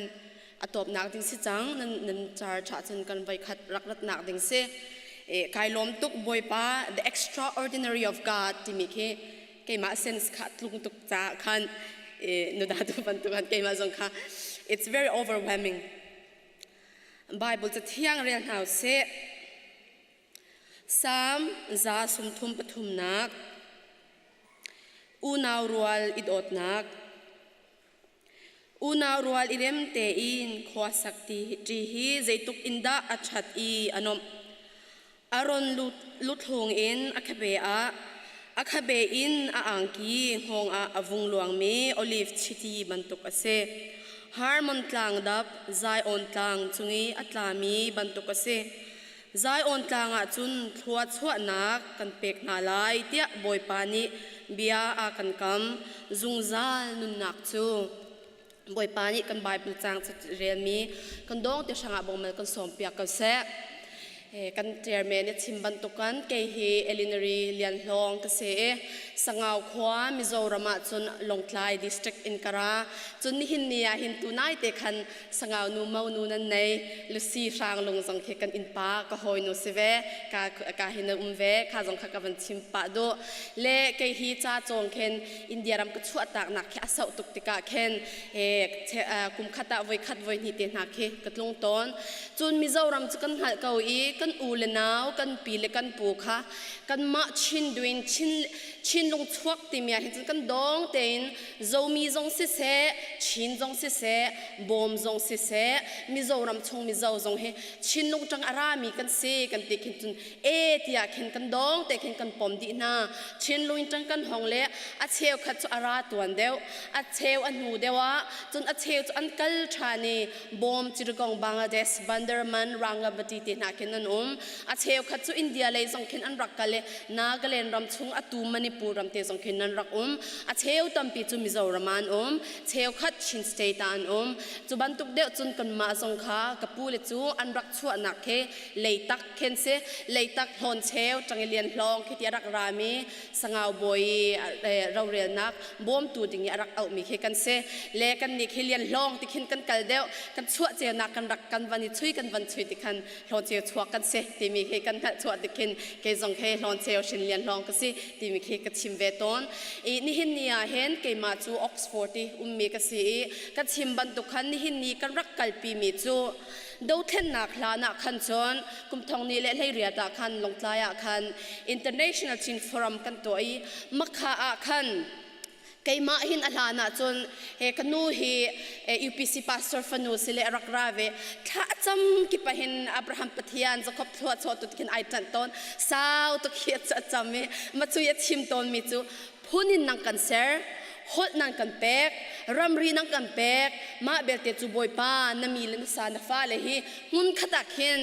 a tawpnak ding si cang nan nan car ṭha cun kan voi khat rak ratnak ding si e kai lawm tuk Bawipa the extraordinary of God timi khi keimah sense kha tlung tuk ca khan e nuda tu bantuk khan keimah zong kha it's very overwhelming Bible cathiang rel hna usih Salm 133 Unau rual i dawtnak Unau rual i rem tein khua sak ṭi hi zeitluk in dah a ṭhat i a nuamh. Aron luthlung in a khabe ah a khabe in a angki hngawng ah a vung luangmi oliv chiti bantuk a si. Hermon tlang dap Zion tlang cung i a tlami bantuk a si. Zion tlang ah cun thlua chuahnak kan pek hna lai tiah Bawipa nih bia a kan kam. Zungzal nunnak cu Bawipa nih kan Bible caang relmi kan dawng te hrangah bongmal kan sawmpiak ko seh. Kan chairman nih chim bantukan kei hi Elinary Lian Hlawng ka si i Sangau khua Mizoram ah cun Lawngtlai district in ka ra. Cun nihin ni ah hin tunai te khan Sangau nu mo nu nan nei Lucy Hrang Lung zong khi kan innpa ka hawinu si ve ka ka hi na um ve kha zong kha ka van chim pah duh. Le kei hi ca cawng khin India ram ka chuahtak nak khi a sauh tuk tikah khin kum khat ah voi khat voi hnih te hna khi ka tlung tawn. Cun Mizoram cu kan hngalh ko i kan u le nau kan pi le kan pu kha kanmah Chin duin Chin Chinlung chuak timi ah hin cun kan dawng tein Zomi zong siseh Chin zong siseh Bawm zong siseh Mizoram chung Mizo zong hi Chinlung ṭang a rami kan si kan ti khin cun e tiah khin kan dawng te khin kan pom dih hna. Chinlung ṭang kan hong le a cheukhat cu a ra tuan deuh a cheu a hnu deuh ah cun a cheu cu an kal ṭhan i Bawm Chittagong Bangladesh Bandarman Rangamati te hna khin an um. A cheukhat cu India lei zong khin an rak kal i Nagaland ram chung atu Manipur ram te zong khin an rak um. A cheu tampi cu Mizoram ah an um. Cheukhat Chin state ah an um. Cu bantuk deuh cun kanmah zong kha ka pu le cu an rak chuahnak khi Leitak khin si. Leitak hlawn cheu Ṭangilian hlawng khi ti a rak rami Sangau bawi rorelnak bawmtu ding i a rak auhmi khi kan si. Le kan nih khi lian hlawng ti khin kan kal deuh kan chuah ceunak kan rak kan van i chui kan van chui ti khan hlawn ceu chuak kan si timi khi kan hngalh chuah ti khin kei zong khi hlawn ceu hrin lian hlawng ka si timi khi ka chim ve tawn. I nihin ni ah hin keimah cu Oxford i ummi ka si i ka chim bantuk khan nihin ni kan rak kalpi mi cu dothlennak hlan ah khan cun kum thong ni le 18 ah khan Lawngtlai ah khan International Chin Forum kan tuah i makha ah khan keimah hin a hlan ah cun he ka nu hi UPC pastor fanu si le rak ra ve thla cam kipa hin Abraham Pathian Jacob thlua chaw tu khin ai ṭanh tawn sau tuk hi a cam i macui a chim tawn mi cu phun in nang kan ser holh nan kan pek ramri nan kan pek mah belte cu bawipa na mi le na sa na fale hi hmun khat ah khin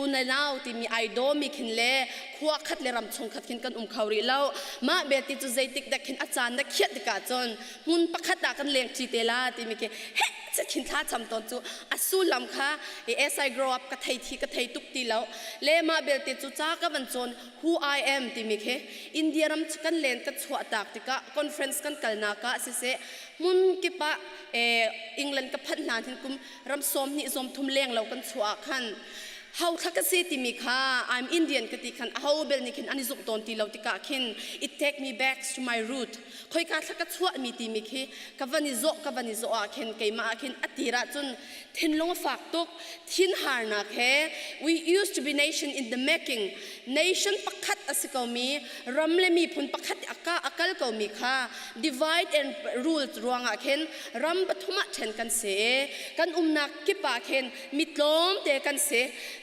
unau timi ai dawmi khin le khua khat le ram chung khat khin kan um kho rih lo mah belte cu zeitik dah khin a caan na khiat tikah cun hmun pakhat ah kan leng ṭi te la timi khi heh khin thla cham tawn cu a sullam kha as I grow up ka thei thi ka thei tuk ti lo le mah belte cu ca ka van cawn who I am timi khi India ram kan len kan chuah tak tikah conference kan kalnak ah siseh hmun kip ah England ka phanh hlan hin kum ram sawm hnih zawm thum leng lo kan chuah ah khan. Ho thla ka si timi kha I'm Indian ka ti khan aho bel nih khin an i zumh tawn ti lo tikah khin it take me back to my root. Khoika thla ka chuahmi timi khi ka van i zawh ka van i zawh ah khin keimah ah khin a tir ah cun thinlung a fak tuk thinharnak he we used to be nation in the making nation pakhat a si komi ram le miphun pakhat a a kal komi kha divide and rule ruangah khin ram pathum ah ṭhen kan si kan umnak kip ah khin mi tlawmte kan si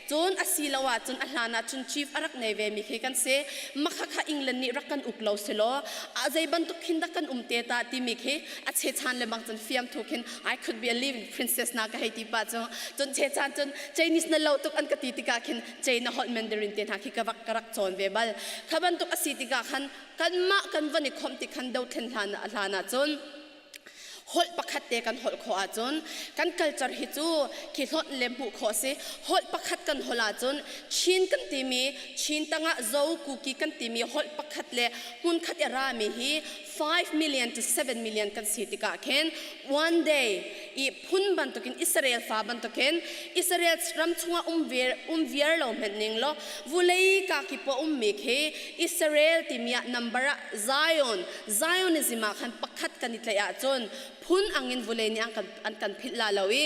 cun a si lo ahcun a hlan ah cun chief a rak nei ve mi khi kan si makha kha England nih rak kan uk lo si law a zei bantuk khin dah kan um te ta timi khi a chechan le bang cun fiamthu khin I could be a living princess na ka hei ti pa cu cun chechan cun Chinese na lo tuk an ka ti tikah khin China holh Mandarin te hna khi ka rak ka rak cawn ve bal kha bantuk a si tikah khan kanmah kan van i khomh tik khan dothlen hlan hlan ah cun holh pakhat te kan holh khawh ahcun kan culture hi cu khi hlonh le hmuh khawh si holh pakhat kan holh ahcun Chin kan timi Chin tangah Zo Kuki kan timi holh pakhat le hmunkhat i rami hi 5 million to 7 million kan si tikah khin one day i phun bantukin Israel fa bantukin Israel ram chungah um viar um viar lo hmenh ning law vulei ka ki po ummi khi Israel timi ah number ah Zion Zionism ah khan pakhat kan i tlaih ahcun phun angin vulei nih an kan, an kan philh la lo i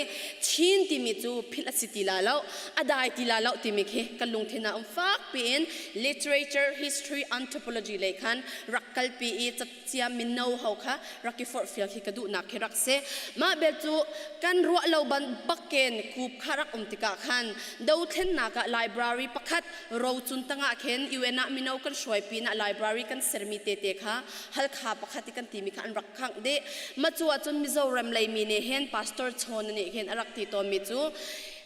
Chin timi cu philh a si ti la lo a dai ti la lo timi khi kan lungthin ah um fak piin literature history anthropology lei khan rak kalpi i cia mino ho kha rak i forhfial khi ka duhnak khi rak si mah bel cu kan ruah lo ban bakken kup kha rak um tikah khan dothlennak ah library pakhat rocun tangah khin UN ah mino kan hruai pinah library kan sermi tete kha halkha pakhat i kan timi kha an rak khangh dih ma cu ahcun Mizoram lei mi nih hin pastor Chawn nih khin a rak ti tawnmi cu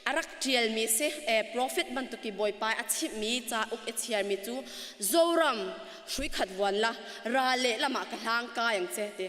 a rak ṭialmi si prophet bantuki bawipa a chimhmi cauk i chiarmi cu Zoram hrui khat vuan la ra le lamah ka hlang kai ang che ti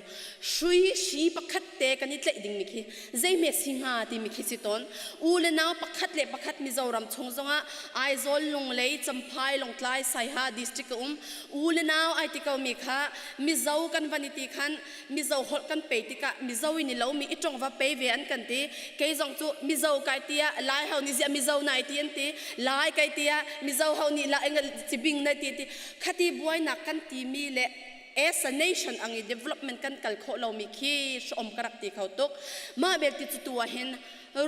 hrui hri pakhat te kan i tlaih dingmi khi zeihme si hnga timi khi si tawn u le nau pakhat le pakhat Mizoram chung zongah Aizawl Lunglei Champhai Lawngtlai Saiha district a um u le nau ai ti ko mi kha Mizo kan van i ti khan Mizo holh kan pe tikah Mizo in i lomi i tong va pe ve an kan ti kei zong cu Mizo kai tia Lai ho nih ziah Mizo nai ti an ti Lai kai tia Mizo ho nih la cibing nai ti ti khati buainak kan timi le as a nation ang i development kan kal khawh lomi khi hrawm ka rak ti kho tuk mah belte cu tu ah hin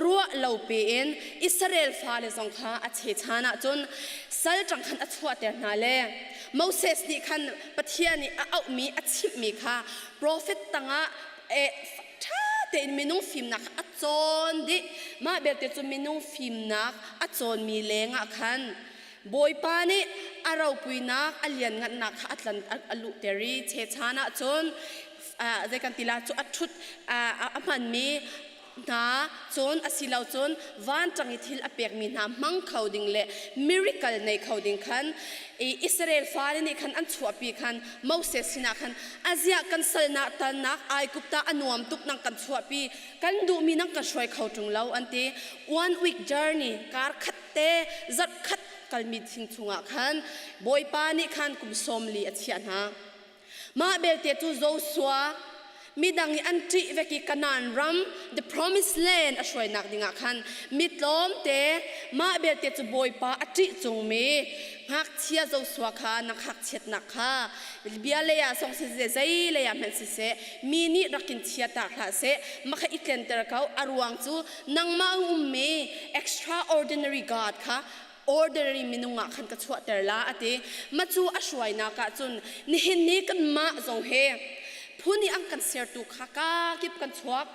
ruah lo pe in Israel fale zong kha a chechan ahcun sal ṭang khan a chuahter hna le Moses nih khan Pathian nih a auhmi a chimhmi kha profet tangah ṭha tein minung fimnak a cawn dih mah belte cu minung fimnak a cawnmi lengah khan Bawipa nih a ropuinak a lianngannak kha a tlan a luhter i chechan ahcun zei kan ti la cu a ṭhut a hmanmi hna cun asilo cun vancang i thil a pekmi hna hmang kho ding le miracle nei kho ding khan Israel fale nih khan an chuahpi khan Moses sinah khan aziah kan salnak tannak Aigupta a nuam tuk nang kan chuahpi kan duhmi nang kan hruai kho ṭung lo an ti one week journey kar khat te zarh khat kalmi thing chungah khan Bawipa nih khan kum 40 a chiah hna Mah belte cu Joshua midang i an ṭih vek i Kanaan ram the promised land a hruainak dingah khan mi tlawmte mah belte cu Bawipa a ṭih cungmi ngakchia Joshua kha na ngakchiatnak kha bia lei ah zong siseh zei lei ah hmanh siseh mi nih rak in chia tak hlah seh mah kha i tlenter ko a ruang cu nangmah ummi extraordinary God kha ordinary minung ah khan ka chuahter la a ti ma cu a hruainak ah cun nihin ni kanmah zong he phun i an kan sertu kha ka kip kan chuak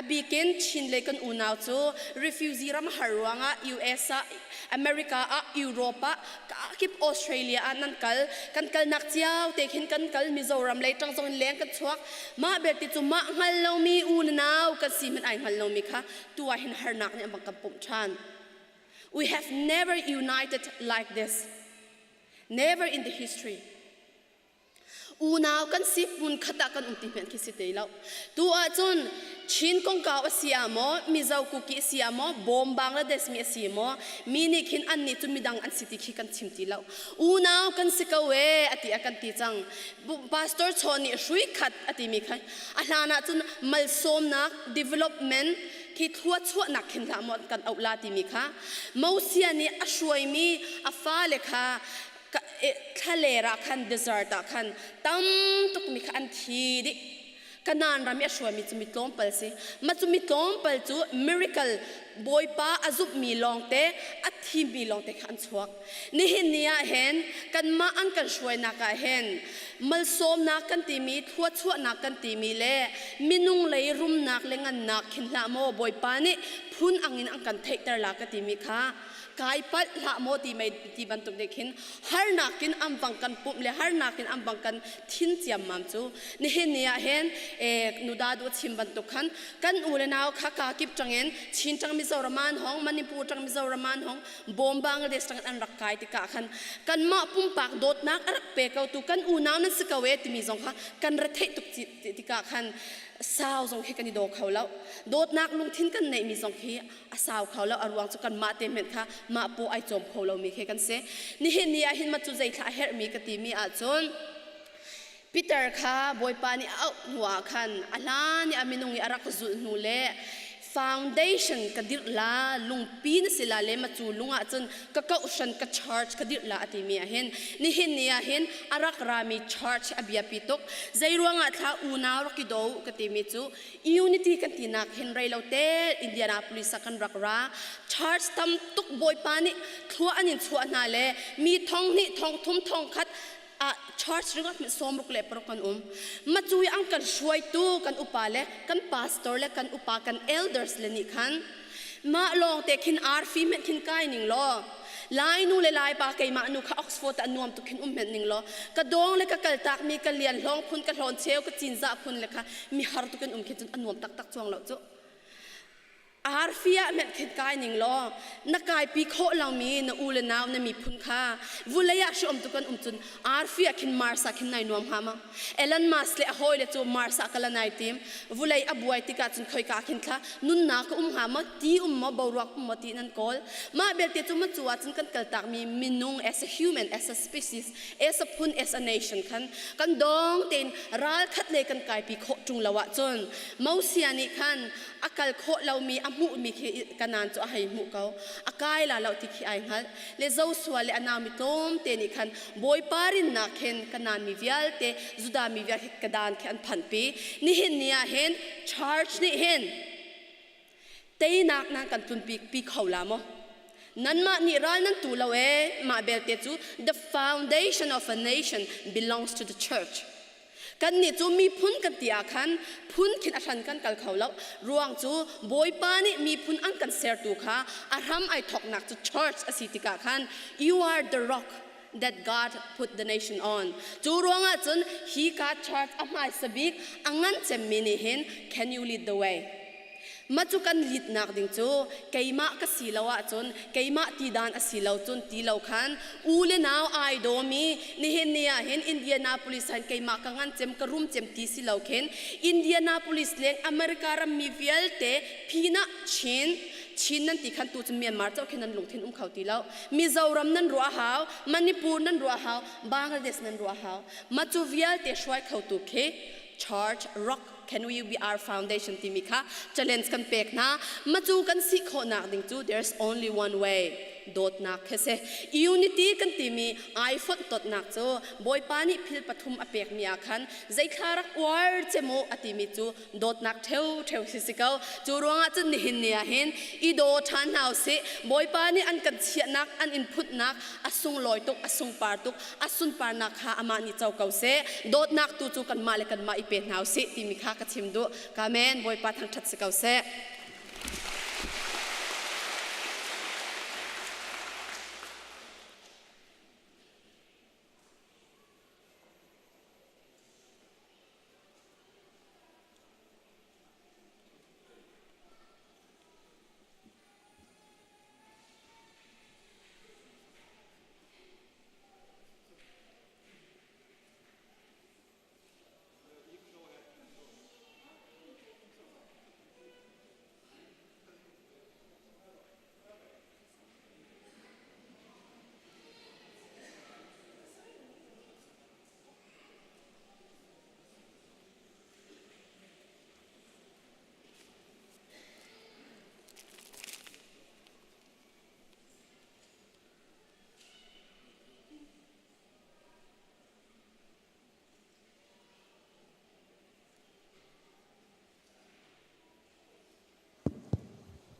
a bikin Chin lei kan unau cu refugee ram har ruangah US ah America ah Europe ah ka kip Australia ah nan kal kan kalnak cio te khin kan kal Mizoram lei tang zong in leng kan chuak mah belte cu mah hngal lomi u na nau kan si hmanh ai hngal lomi kha tu ah hin harnak nih an bang kan pumh ṭhan We have never united like this. Never in the history. Unau kan si hmun khat ah kan um ti hmenh khi si te lo. Tu ahcun Chin kongkau a si ah maw, Mizo Kuki a si ah maw, Bawm Bangladesh mi a si maw, mi nih khin an nih cu midang an si ti khi kan chim ti lo. Unau kan si ko e a ti a kan ti cang. Pastor Chaw nih hrui khat a timi kha a hlan ahcun malsawmnak development. Khi thlua chuahnak khin hlah maw kan auh la timi kha Mosia nih a hruaimi a fale kha thlaler ah khan desert ah khan tam tuk mi kha an thi dih. Kanaan ram i a hruaimi cu mi tlawmpal si. Mah cu mi tlawmpal cu miracle Bawipa a zumhmi lawngte, a thimmi lawngte kha an chuak. Nihin ni ah hin kanmah an kan hruainak ah hin malsawmnak kan timi, thluachuahnak kan timi le minung lei rumnak le ngannak khin hlah maw Bawipa nih phun angin an kan theihter la ka timi kha kai palh hlah maw ti mei ti bantuk nih khin harnak in an vang kan pumh le harnak in an vang kan thin ciammam cu nihin ni ah hin nuda du chim bantuk khan kan u le nau kha ka kip tangin Chin tang Mizoram an hong Manipur tang Mizoram an hong Bawm Bangladesh tang an rak kai tikah khan kanmah pumpak dawtnak a rak pe ko tu kan unau nan si ko e timi zong kha kan ra theih tuk tikah khan sau zong khi kan i daw kho lo. Dawtnak lungthin kan neihmi zong khi a sau kho lo. A ruang cu kanmah te hmenh kha mah paw ai cawm kho lomi khi kan si. Nihin ni ah hin ma cu zeithla a herhmi ka timi ahcun Peter kha Bawipa nih a auh hnu ah khan a hlan i a minung i a rak zulh hnu le foundation ka dirh la, lungpi na si la le ma cu lung ah cun ka kohhran ka church ka dirh la a timi ah hin nihin ni ah hin a rak rami church a biapi tuk. Zei ruangah thla unau rak i do ka timi cu unity kan tinak hin reilo te Indianapolis ah kan rak ra. Church tam tuk Bawipa nih thlua an in chuah hna le mi thong hnih thong thum thong khat ah church ringawt mit 66 kan um. Macui ang kan hruaitu kan upa le kan pastor le kan upa kan elders le nih khan mah lawng te khin arfi hmenh khin kai ning law Lai nu le Lai pa keimah nu kha Oxford ah nuam tuk khin um hmenh ning law ka dawng le ka kaltak mi ka lian hlawng phun ka hlawn cheu ka cin za phun le kha mi har tukin um khi cun a nuam taktak chuang lo cu. Arfi ah hmenh khin kai ning law na kaipi khawh lomi na u le nau na miphun kha vulei ah hriom tu kan um cun arfi ah khin Mars ah khin nai nuam hnga ma? Elon Musk le a hawile cu Mars ah kal nai tim. Vulei a buai tikah cun khoika khin thla nunnak ka um hnga maw, ti um maw, boruak um maw ti nan kawl. Mah belte cu macu ah cun kan kaltakmi minung as a human, as a species, as a phun, as a nation khan kan dawng tein ral khat le kan kaipi khawh ṭung lo ahcun Mosia nih khan a kal khawh lomi a hmuhmi khi Kanaan cu a hei hmuh ko. A kai la lo ti khi ai hngalh. Le Joshua le a naumi tlawmte nih khan Bawipa rinnak khin Kanaan mi vialte Judah mi vialte Kanaan khi an phanhpi. Nihin ni ah hin church nih hin teinak nan kan tlunpi pi kho la maw? Nanmah nih ral nan tu lo ee, mah belte cu the foundation of a nation belongs to the church. Kannih cu miphun kan ti ah khan phun khin a hran kan kal kho lo. Ruang cu Bawipa nih miphun an kan sertu kha a hram ai thawknak cu church a si tikah khan you are the rock that God put the nation on. Cu ruangah cun hi ka church a hmaisa bik a ngan cemmi nih hin can you lead the way? Mah cu kan litnak ding cu keimah ka si lo ahcun keimah ti dan a si lo cun ti lo khan u le nau ai dawmi nihin ni ah hin Indianapolis han keimah ka ngan cem ka rum cem ti si lo khin Indianapolis leng America rammi vialte phinah Chin Chin nan ti khan tu cu Myanmar cho khin nan lungthin um kho ti lo. Mizoram nan ruah hau, Manipur nan ruah hau, Bangladesh nan ruah hau. Mah cu vialte hruai kho tu khi Church Rock Can we be our foundation timi kha challenge kan pek hna. Macu kan si khawhnak ding cu there's only one way, dawtnak khi si. Unity kan timi ai fonh totnak cu Bawipa nih phil pathum a pekmi ah khan zeithla rak uar cemu a timi cu dawtnak ṭheu ṭheu si si ko. Cu ruangah cun nihin ni ah hin i daw ṭhan hna usih. Bawipa nih an kan chiahnak, an in phutnak a sunglawi tuk, a sungpar tuk, a sunparnak kha amah nih co ko seh. Dawtnak tu cu kanmah le kanmah i pe hna usih timi kha ka chim duh. Amen. Bawipa thangṭhat si ko seh.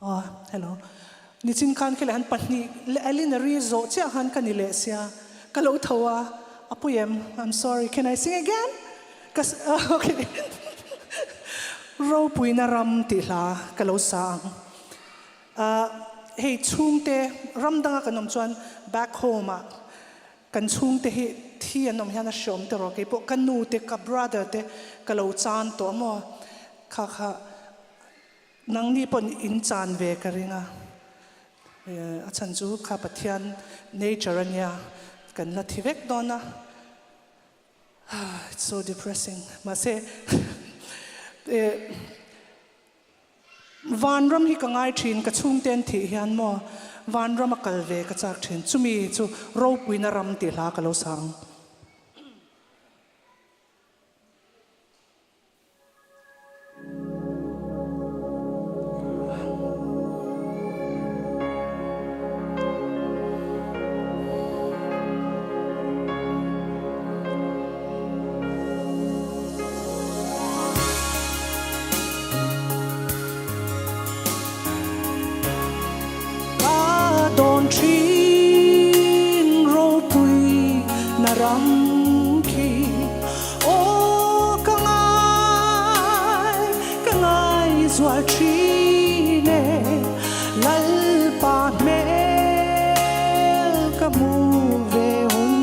Oh, hello. Nichin khan khile han pahnih le Elin a ri zo chia han kan i le sia. Ka lo tho a apuyem. I'm sorry. Can I sing again? Kas okay. Ropui na ram ti hla ka lo sa ang. Hei chhungte ramdanga kan awm chuan back home ah kan chhungte hi thi an awm hian a hreawm te rawh keipawh ka nu te ka brother te ka lo chan tawh maw kha kha nangni pawn in chan ve ka ring a a chhan chu kha Pathian nature ania kan la thi vek dawn a. It's so depressing mahse Vanram hi ka ngai thin, ka chhungte an thih hian maw vanram a kal ve ka chak thin, chumi chu ropuina ram tih hla ka lo sa ang. Ka dawn thin ropui na ram khi Aw ka ngai, ka ngai zual thin e Lalpa hmel ka hmu ve hun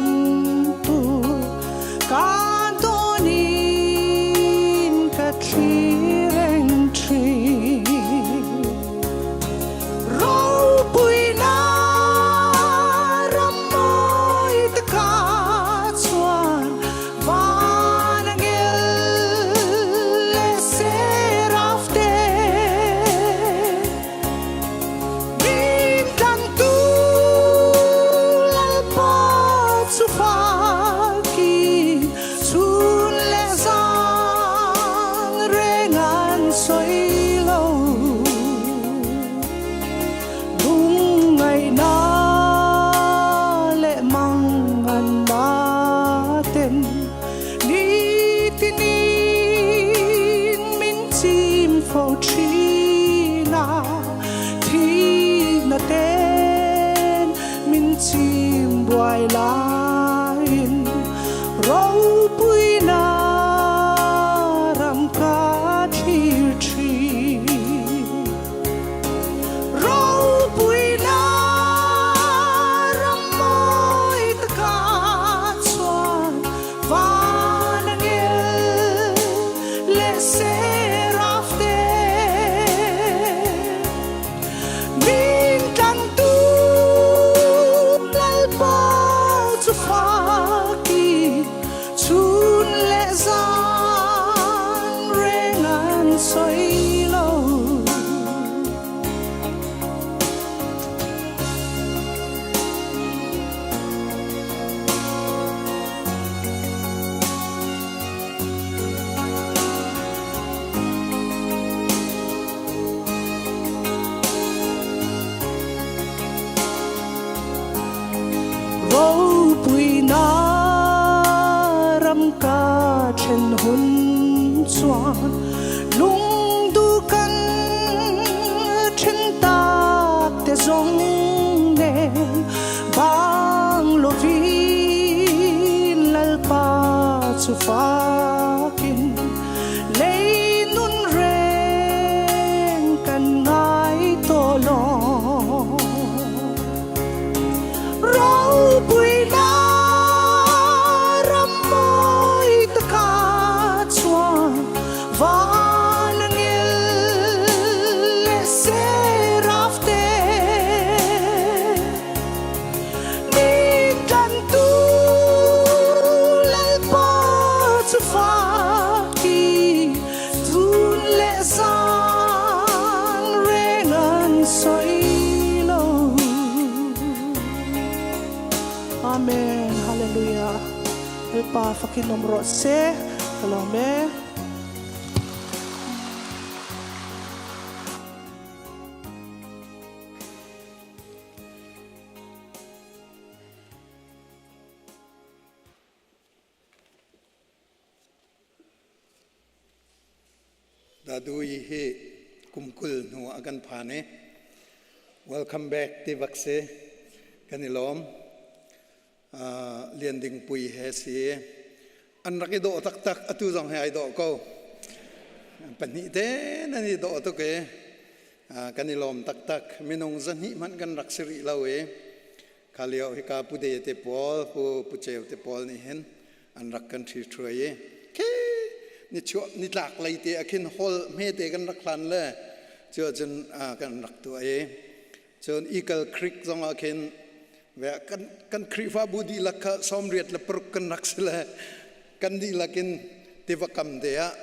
tur Ka dawnin ka thlir reng thin. Ropuina ram mawi te kha chuan van angel leh seraf te Min tlangtu Lalpa chu fakin chhun leh zan reng an sawi lo. Lungngaihna leh manganna ten Nitinin min chim fo thin a, thihna ten min chim buai laiin ropuina ram ka thlir thin. Ropuina ram mawi taka chuan Van angel leh seraf te min tlangtu Lalpa chu fakin chhun leh zan reng an sawi lo. Ropuina ram ka thlen hun chuan lungdu kan then tak te zawng nen Bang lovin Lalpa chu fakin lei nun reng kan ngai tawh lo. Ropuina ram mawi taka chuan van angel leh seraf te Mi tlantu Lalpa chu faki tun leh zan reng an sawi lo. Amen. Hallelujah. Lalpa fakin awm rawh se. Ka lawm e. Dadui hi kum 20 hnu ah kan phan i. Welcome back ti bak si. Kan i lawm. Lian Ding Pui he si. An rak i dawh taktak. Atu zong he ai dawh ko. Pahnih te nan i dawh tuk i kan i lawm taktak. Minung zahnih hmanh kan rak si rih lo i kha lio hika Pu De te pawl, Pu Pu Ceu te pawl nih hin an rak kan ṭhi ṭhuai i khi nichuah nitlak lei te ah khin hall hmete kan rak hlan le cu ahcun kan rak tuah i cun Eagle Creek zong ah khin kan kan Khrihfabu dihlak kha 86 kan rak si le kan dihlak in tiva kam te ah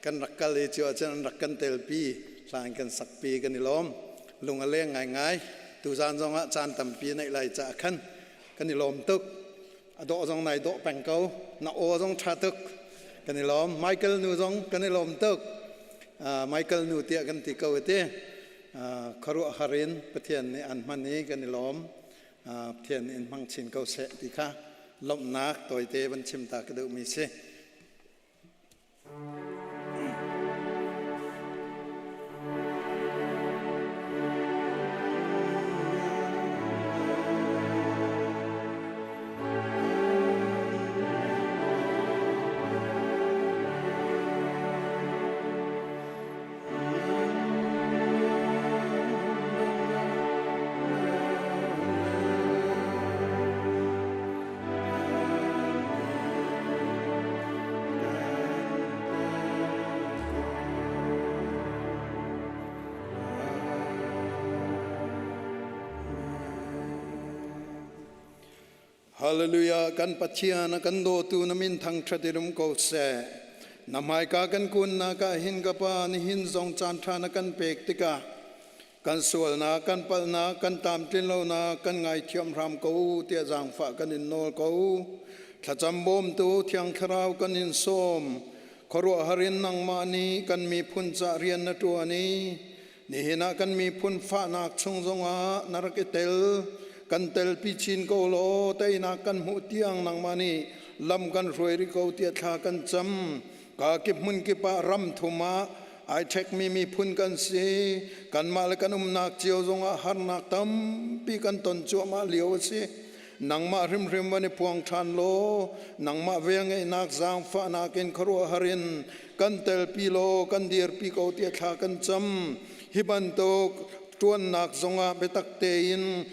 kan rak kal i cu ahcun an rak kan telpi hla in kan sakpi kan i lawm lung a leng ngaingai tuzaan zong ah caan tampi neih lai caah khan kan i lawm tuk A dawh zong nai dawh peng ko. Na aw zong ṭha tuk. Kan i lawm. Michael nu zong kan i lawm tuk. Michael nu tiah kan ti ko iti. Khuaruahhar in Pathian nih an hman i kan i lawm. Pathian nih in hmang chin ko seh ti kha lawmhnak tawite van chim ta ka duhmi si. Hallelujah kan Pathian a kan dawtu na min thangṭhat in um ko seh. Na hmaika kan kunnak ah hin ka Pa nihin zong caan ṭha na kan pek tikah Kan sualnak, kan palhnak, kan tlamtlinlonak kan ngaithiam hram ko tiah zaangfah kan in nawl ko. Thlacam bawmtu Thiang Thlarau kan in sawm. Khuaruahhar in nangmah nih kan miphun ca rian na ṭuan i nihin ah kan miphun fahnak chung zongah na rak i tel. Kan telpi chin ko law teinak kan hmuh tiang nangmah nih lam kan hruai rih ko tiah thla kan cam. Ka kip hmun kip ah ram thum ah ai ṭhekmi miphun kan si. Kanmah le kan umnak cio zongah harnak tampi kan ton cuahmah lio a si. Nangmah hrimhrim van i phuang ṭhan law, nangmah velngeihnak zaangfahnak in khuaruahhar in kan telpi law kan dirpi ko tiah thla kan cam. Hi bantuk ṭuannak zongah biatak tein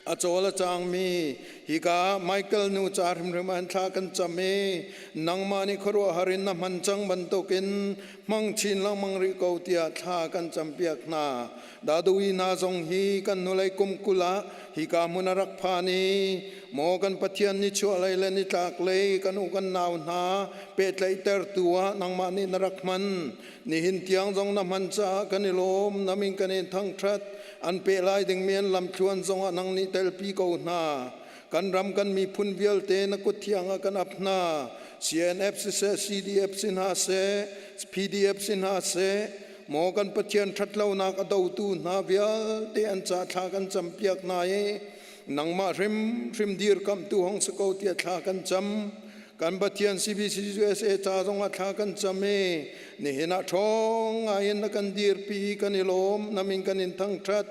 a cawl a cangmi hika Michael nu ca hrimhrim an thla kan cam i nangmah nih khuaruahhar in na hman cang bantukin hmang chin lengmang rih ko tiah thla kan campiak hna. Dadui hna zong hi kan hnulei kum 20 ah hika hmun a rak phan i maw kan Pathian ni chuahlei le nitlaklei kan u kan nau hna pehtlaihtertu ah nangmah nih na rak hman. Nihin tiang zong na hman caah kan i lawm, na min kan in thangṭhat. An peh lai dingmi an lamthluan zongah nang nih telpi ko hna. Kan ram kan miphun vialte na kut thiang ah kan ap hna. CNF siseh, CDF si hna seh, PDF si hna seh, maw kan Pathian ṭhatlonak a dotu hna vialte an ca thla kan campiak hna i nangmah hrimhrim dirkamhtu hong si ko tiah thla kan cam. Kan Pathian CBC USA ca zongah thla kan cam i nihin ah ṭhawng ngaiin na kan dirpi kan i lawm na min kan in thangṭhat.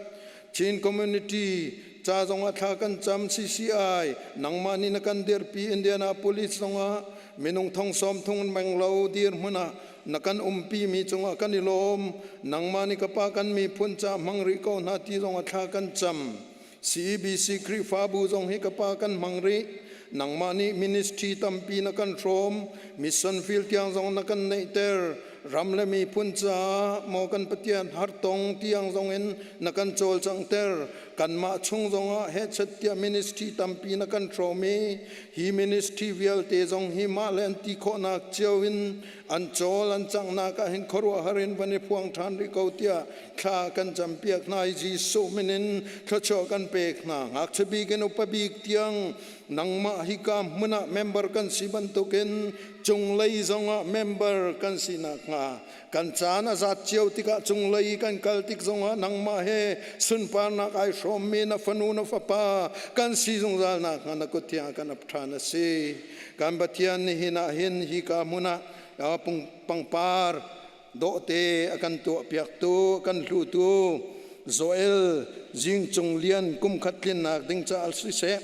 Chin Community ca zongah thla kan cam CCI nangmah nih na kan dirpi Indianapolis zongah minung thong sawm thung meng lo dirhmun ah na kan umpi mi cungah kan i lawm nangmah nih ka pa kan miphun ca hmang rih ko hna ti zongah thla kan cam. CEBC Khrihfabu zong hi ka pa kan hmang rih. Nangmah nih ministry tampi na kan hrawm, mission field tiang zong na kan neihter. Ram le miphun caah maw kan Pathian hartong tiang zong in na kan cawlcanghter. Kanmah chung zongah hehchet tiah ministry tampi na kan hrawm i hi ministry vialte zong hi mah le an ti khawhnak cio in an cawl an canghnak ah hin khuaruahhar in van i phuang ṭhan rih ko tiah thla kan campiak hna i Jesuh min in thluachuah kan pek hna. Ngakchia bik in upa bik tiang nangmah hika hmun ah member kan si bantukin cunglei zongah member kan si nakhnga kan caan a zat cio tikah cunglei kan kal tik zongah nangmah he sunparnak ai hrawmmi na fanu na fapa kan si zungzal nakhnga na kut thiang kan ap ṭhan a si. Kan Pathian nihin ah hin hika hmun ah pangpar dawhte a kan tuahpiaktu, a kan hlutu. Joel Zing Cung Lian kum khat tlinnak ding caah siseh,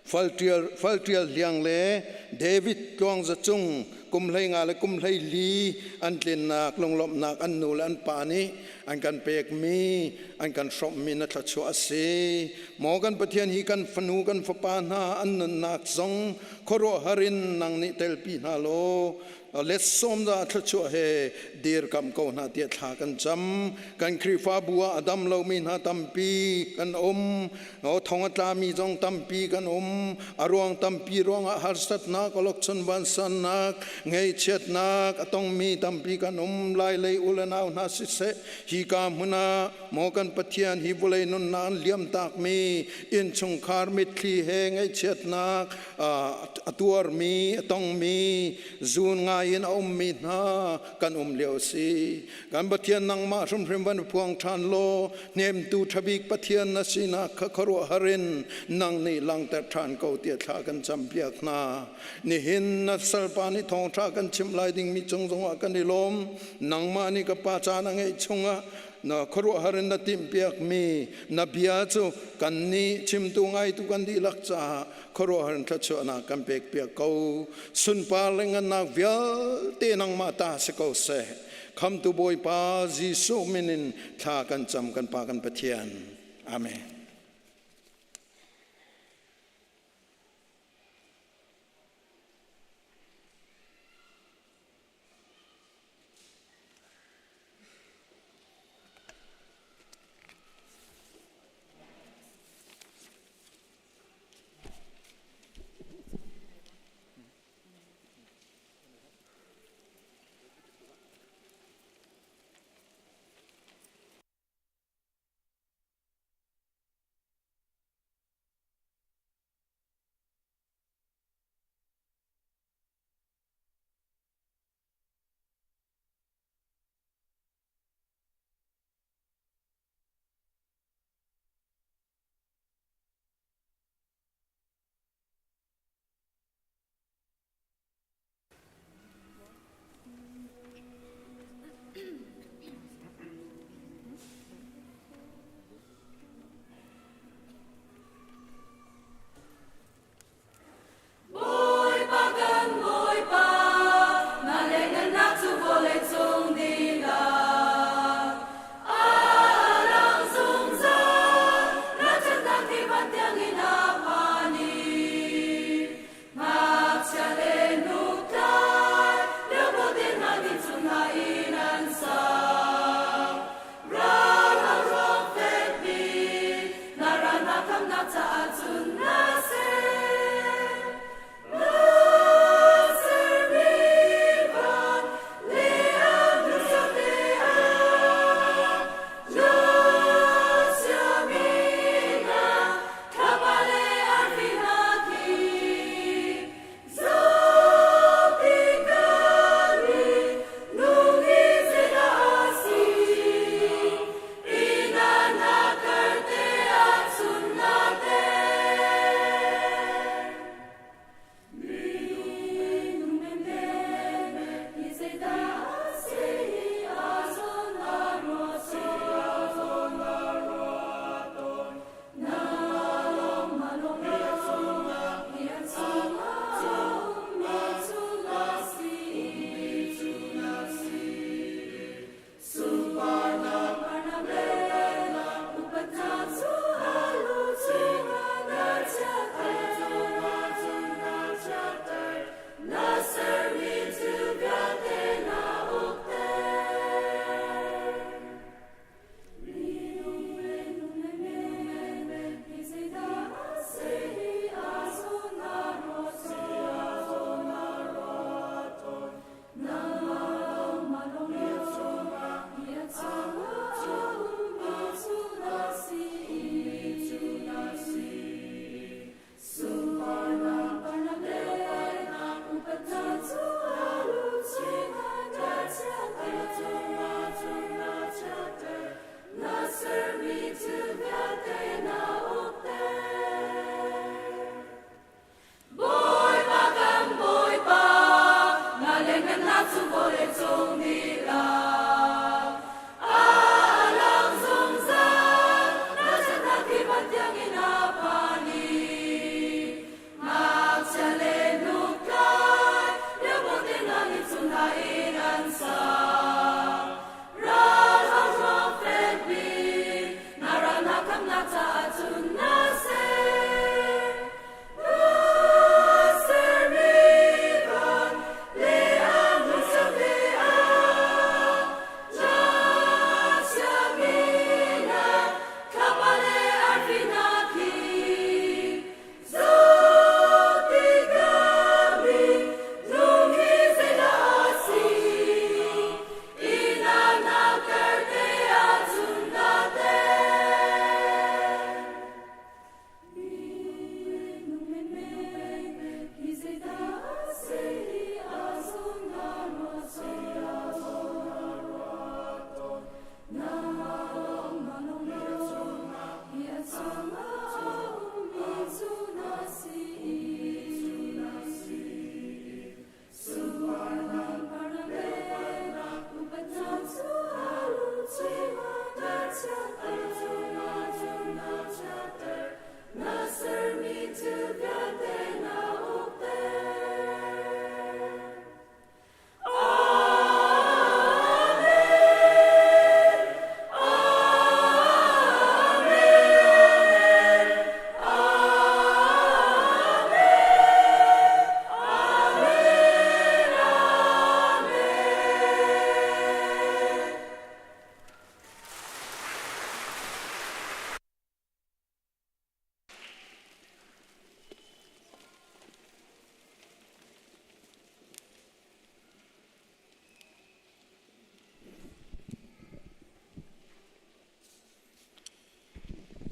Falṭial Falṭial Hliang le David Tluang Za Cung kum 15 le kum 14 an tlinnak lunglawmhnak an nu le an pa nih an kan pekmi an kan hrawmhmi na thluachuah a si. Maw kan Pathian hi kan fanu kan fapa hna an nunnak zong khuaruahhar in nang nih telpi hna law let sawm za thluachuah he dirkamh ko hna tiah thla kan cam. Kan Khrihfabu ah a dam lomi hna tampi kan um. Thong a tlami zong tampi kan um. A ruang tampi ruangah harsatnak, awlokchon vansannak, ngaihchiatnak a tongmi tampi kan um. Lai lei u le nau hna siseh, hi ka hmun ah maw kan Pathian hi vawlei nunnak an liam takmi innchungkhar mitthli he ngaihchiatnak a tuarmi, a tongmi, zuun ngai in a ummi hna kan um lio si. Kan Pathian nangmah hrimhrim van phuang ṭhan law hnemtu ṭhabik Pathian na sinak kha khuaruahhar in nang nih langhter ṭhan ko tiah thla kan campiak hna. Nihin na salpa nih thawngṭha kan chimh lai dingmi cung zongah kan i lawm. Nangmah nih ka pa caan a ngeih chungah na khuaruahhar in na timhpiakmi na bia cu kannih chimtu ngaitu kan dihlak caah khuaruahhar in thluachuahnak kan pekpiak ko. Sunpar le ngannak vialte nangmah ta si ko seh. Khamtu Bawipa Jesuh min in thla kan cam kan Pa kan Pathian. Amen.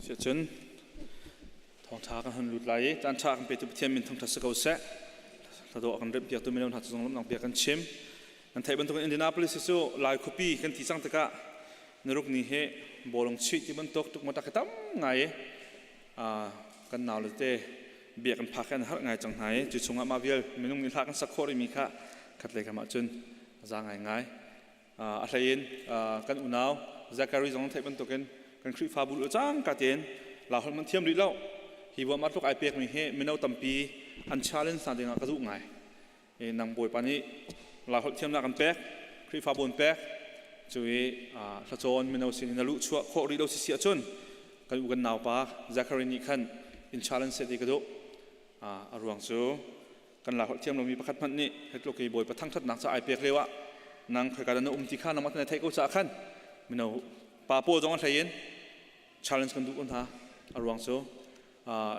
Siacun thawngtha kan hun lut lai i caan tha kan petu Pathian min thangthat si ko seh. Hladawh kan remh piaktu mino hna cu zong lawmhnak bia kan chim. Nan theih bantukin Indianapolis cu Lai khuapi kan ti cang tikah naruk ni hi bawlung chuih ti bantuk tukmatak hi tam ngai i kan nau le te bia kan phak kan harh ngai cang hna i cu chungah mah vial minung nih hla kan sak khawh rihmi kha khat lei kam ah cun a za ngai ngai. A hlei in kan unau Zachary zong theih bantukin kan Khrihfabu lu cang ka tein la holh man thiam rih lo. Hi buam tluk ai pek mi hi mino tampi an challenge hna dingah ka duh ngai. Nang Bawipa nih la holh thiamnak kan pek, Khrihfabu an pek, cu i hlacawn mino sin in a luh chuah khawh rih lo si si ahcun kan u kan naupa Zachary nih khan in challenge se ti ka duh. A ruang cu kan la holh thiam lomi pakhat hmanh nih hitluk i Bawipa thangṭhatnak ca ai pek lio ah nang khoika dah na um ti kha nangmah na theih ko caah khan mino pa pawl zong a hlei in challenge kan duh ko hna. A ruang cu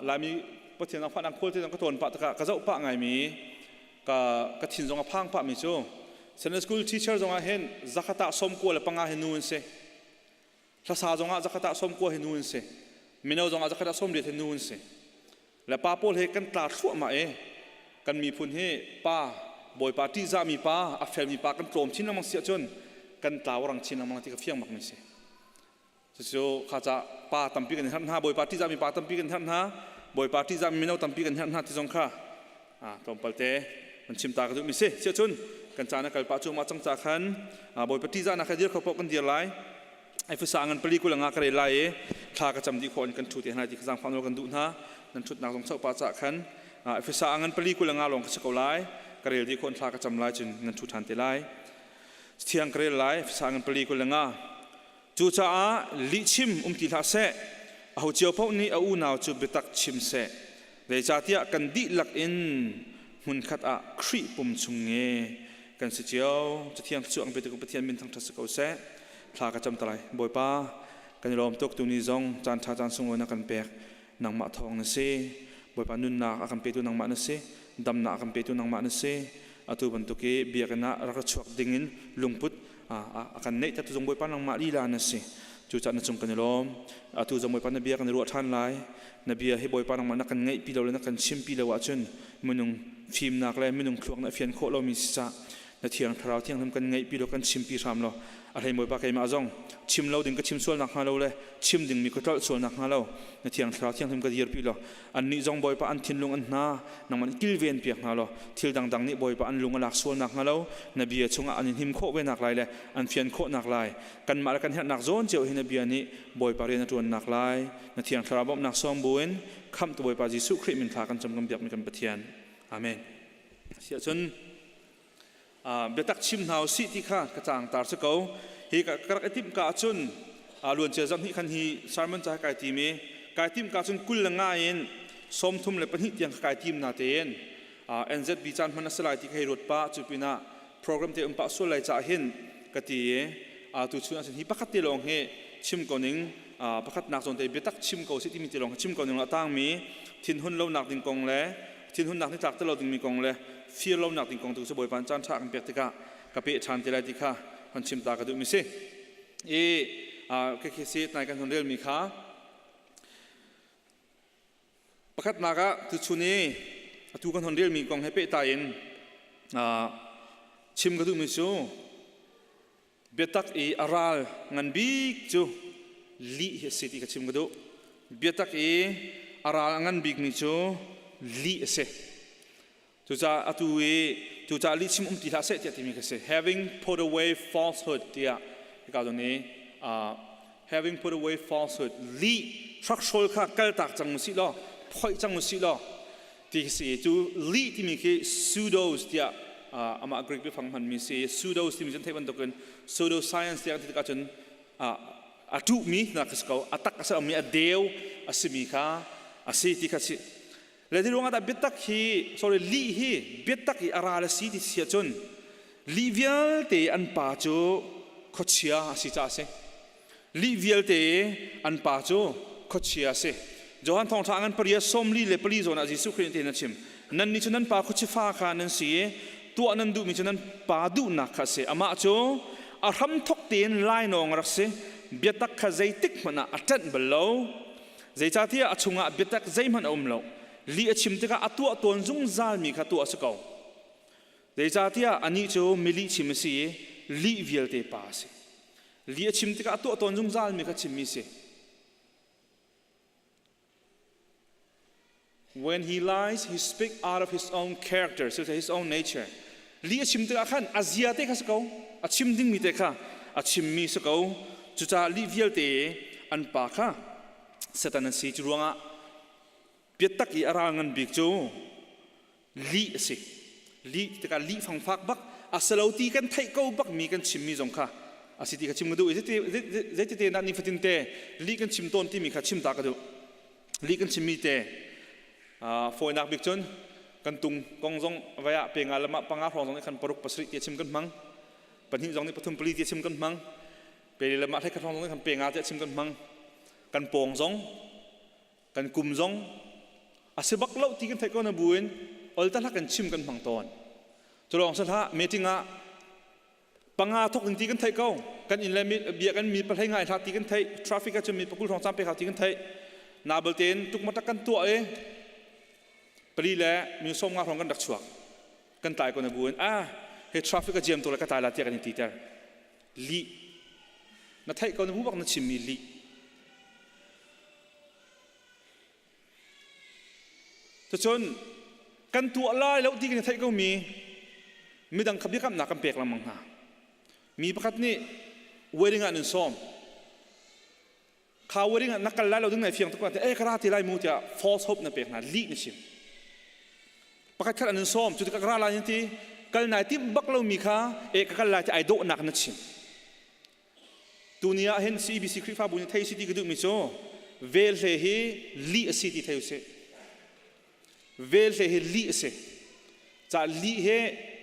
Laimi Pathian ang fahnak khual te zong ka tawn pah takah ka zoh pah ngaimi ka ka thin zong a phang pah mi cu Sunday school teacher zong ah hin zakhat ah 95 hi nu an si. Hlasa zong ah zakhat ah 90 hi nu an si. Mino zong ah zakhat ah 80 hi nu an si. Le pa pawl he kan tla thluahmah i kan miphun hi pa Bawipa ṭihzahmi pa a felmi pa kan tlawm chin lengmang si ahcun kan tlau rang chin lengmang ti ka fiang bak mi si. Cucu kha ca pa tampi kan herh hna, Bawipa ṭihzahmi pa tampi kan herh hna, Bawipa ṭihzahmi mino tampi kan herh hna ti zong kha tlawmpal te kan chim ta ka duhmi si. Siahcun kan caan a kal pah cuahmah cang ca khan Bawipa ṭihzahnak he dir kho paoh kan dir lai. Efesa ngan pali kul nga ka rel lai i thla ka cam dih khawh in kan ṭhu te hna ti zaangfah nawl kan duh hna. Nan ṭhutnak zong chauh pa cah khan Efesa ngan pali kul nga lawng ka si ko lai. Ka rel dih khawh in thla ka cam lai cun nan ṭhu ṭhan te lai. Thiang ka rel lai Efesa ngan pali kul nga. Cucaah lihchim um ti hlah seh. Aho cio paoh nih a unau cu biatak chim seh. Zeicahtiah kan dihlak in hmunkhat ah Khrih pum chung nge kan si cio. Cathiang cu ang petu Pathian min thangṭhat si ko seh. Thla ka cam ta lai. Bawipa, kan i lawm tuk tuni zong caan ṭha caan sunglawi na kan pek. Nangmah thawng na si. Bawipa nunnak a kan petu nangmah na si. Damnak a kan petu nangmah na si. Atu bantuk i biakinn ah rak ra chuak dingin lungput a kan neih tertu zong Bawipa nangmah lila na si. Cucaah na cung kan i lawm. Atu zong Bawipa na bia kan i ruah ṭhan lai. Na bia hi Bawipa nangmah na kan ngaihpi lo le na kan chimpi lo ahcun minung fimnak le minung thluak na fian khawh lomi si cah na thiang thlarau thianghlim kan ngaihpi lo kan chimpi hram lo. A hlei Bawipa keimah zong chim lo ding ka chim sual nakhnga lo le chim dingmi ka tlolh sual nakhnga lo na thiang thlarau thianghlim ka dirpi lo. Annih zong Bawipa an thinlung an hna nangmah nih kilven piak hna law thil dangdang nih Bawipa an lung a lak sual nakhnga lo na bia chungah an i hnim khawh ve nak lai le an fian khawh nak lai kanmah le kan herhnak zawn cio hi na bia nih Bawipa rian a ṭuan nak lai na thiang thlarau bawmhnak sawm buin khamhtu Bawipa Jesuh Khrih min thla kan cam kan biakmi kan Pathian. Amen. Siahcun biatak chim hna usih ti kha ka caang tar si ko. Hi ka rak i timh ka ahcun luancia zarh hnih khan hi sermon ca kai tim i kai tim ka cun 22 in 32 tiang ka kai tim na tein NZB caan hman a si lai ti ka hei ruat pah. Cu pinah program te um pah sual lai cah hin ka ti i tu chun ahcun hi pakhat te lawng hi chim ko ning, pakhat nak zawn te biatak chim ko si timi te lawng chim ko ning la tangmi thinhun lo nak ding kong le thinhunnak ni tlak te lo dingmi kong le fir lo nak ding kong tu cu Bawipa caan ṭha kan pek tikah ka pe ṭhan te lai ti kha hon chim ta ka duhmi si. I ka khi si nai kan hon relmi kha pakhatnak ah tuchun i atu kan hon relmi kong he pehtlai in chim ka duhmi cu biatak i a ral ngan bik cu lih hi a si ti ka chim ka duh. Biatak i a ral a ngan bikmi cu lih a si. Cucaah atu i cucaah lih chim um ti hlah seh tiah timi ka si. Having put away falsehood tiah hika zawn i having put away falsehood, lih hrakhrawl kha kaltak cang usih law phoih cang usih law ti si. Cu lih timi khi pseudos tiah amah Greek biafang hmanmi si. Pseudos timi cun theih bantukin pseudoscience tiah kan ti tikah cun a ṭuhmi na ka si ko, a tak a si lomi, a deu a simi kha a si ti kha si le ti ruangah dah biatak hi, sorry, lih hi biatak i a ral a si ti si ahcun lih vialte an pa cu khuachia a si caah a si. Lih vialte an pa cu khuachia a si. Johan thawngṭha ngan paria 44 zawn ah Jesuh Khrih nih a chim. Nannih cu nan pa khuachi fa kha nan si i tuah nan duhmi cu nan pa duhnak kha a si. Amah cu a hramthok tein lainawng a rak si. Biatak kha zeitik hmanh ah a ṭanh bal lo. Zeicahtiah a chungah biatak zeihmanh a um lo. Lih a chim tikah a tuah tawn zungzalmi kha tuah a si ko. Zeicahtiah anih cu milihchim a si i lih vialte pa a si. Lih a chim tikah a tuah tawn zungzalmi kha chimmi a si. When he lies, he speaks out of his own character, so his own nature. Li a chim tikah khan a zia te kha si ko, a chim dingmi te kha a chimmi si ko. Cucaah lih vialte an pa kha Satan a si. Cu ruangah biatak i a ral ngan bik cu lih a si. Lih tikah lih fangfak bak a si lo ti kan theih ko bak mi kan chimmi zong kha a si ti kha chim ka duh i zeiti te dah nifatin te lih kan chim tawn timi kha chim ta ka duh. Lih kan chimmi te fawinak bik cun kan tung kong zong vai ah pe nga lam ah panga hrawng zong nih khan paruk pasarih ti chim kan hmang pahnih zong nih pathum pali ti chim kan hmang pe li lam ah hlei khat hrawng zong nih khan pe nga ti chim kan hmang kan pawng zong kan kum zong a si bak lo ti kan theih ko na buin ol ta kan chim kan hmang tawn cu lawng si hlah meeting ah panga thok ding ti kan theih ko kan inn le bia kan mi pahlei ngai hlah ti kan theih traffic ah cun mi pakul hrawng cam pe kha ti kan theih na baltein tukmatak kan tuah i pali le mi som nga hrawng kan rak chuak kan tlai ko na buin ah he traffic a jam to le ka tlai la tiah kan in ti ter lih na theih ko na bu bak na chimmi lih Cucun kan tuah lai lo ti kan i theih ko mi midang kha biakamnak kan pek lengmang hna. Mi pakhat nih wedding ah nan sawm. Kha wedding ah na kal lai lo ding nai fiang tuk te eh ka ra ti lai mu tiah false hope na pek hna lih na chim. Pakhat khat an in sawm cu tikah ka ra lai nan ti kal nai timh bak lo mi kha eh ka kal lai ti ai dawhnak na chim. Tuni ah hin CBC Khrihfabu nih thei si ti ka duhmi cu velhle hi lih a si ti thei usih. Velhle hi lih a si. Ca lih he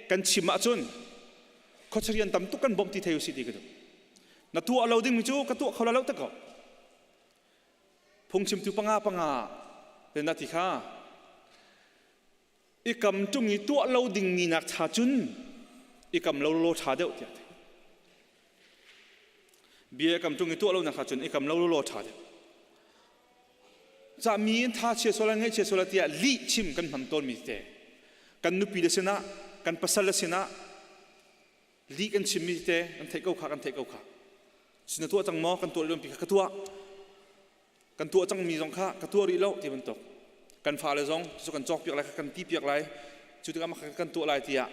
kan chim ahcun khuacharian tam tuk kan bawmh ti thei usih ti ka duh. Na tuah lo dingmi cu ka tuah kho lo tak ko. Phungchimtu panga panga te na ti kha i kam ṭung i tuah lo dingmi nak cha cun i kam lo law ṭha deuh tiah ti. Bia kam ṭung i tuah lo nak cha cun i kam lo law ṭha deuh. Ca mi in tha chia sual ngaih chia sual tiah lih chim kan hmang tawn mi te. Kan nupi le sinah kan pasal le sinah lih kan chim mi te kan theih ko kha kan theih ko kha. Sin na tuah cang maw kan tuah lio pi kha ka tuah. Kan tuah cangmi zong kha ka tuah rih lo ti bantuk. Kan fale zong cu kan cawkpiak lai kan ti piak lai cu tikah mah kan tuah lai tiah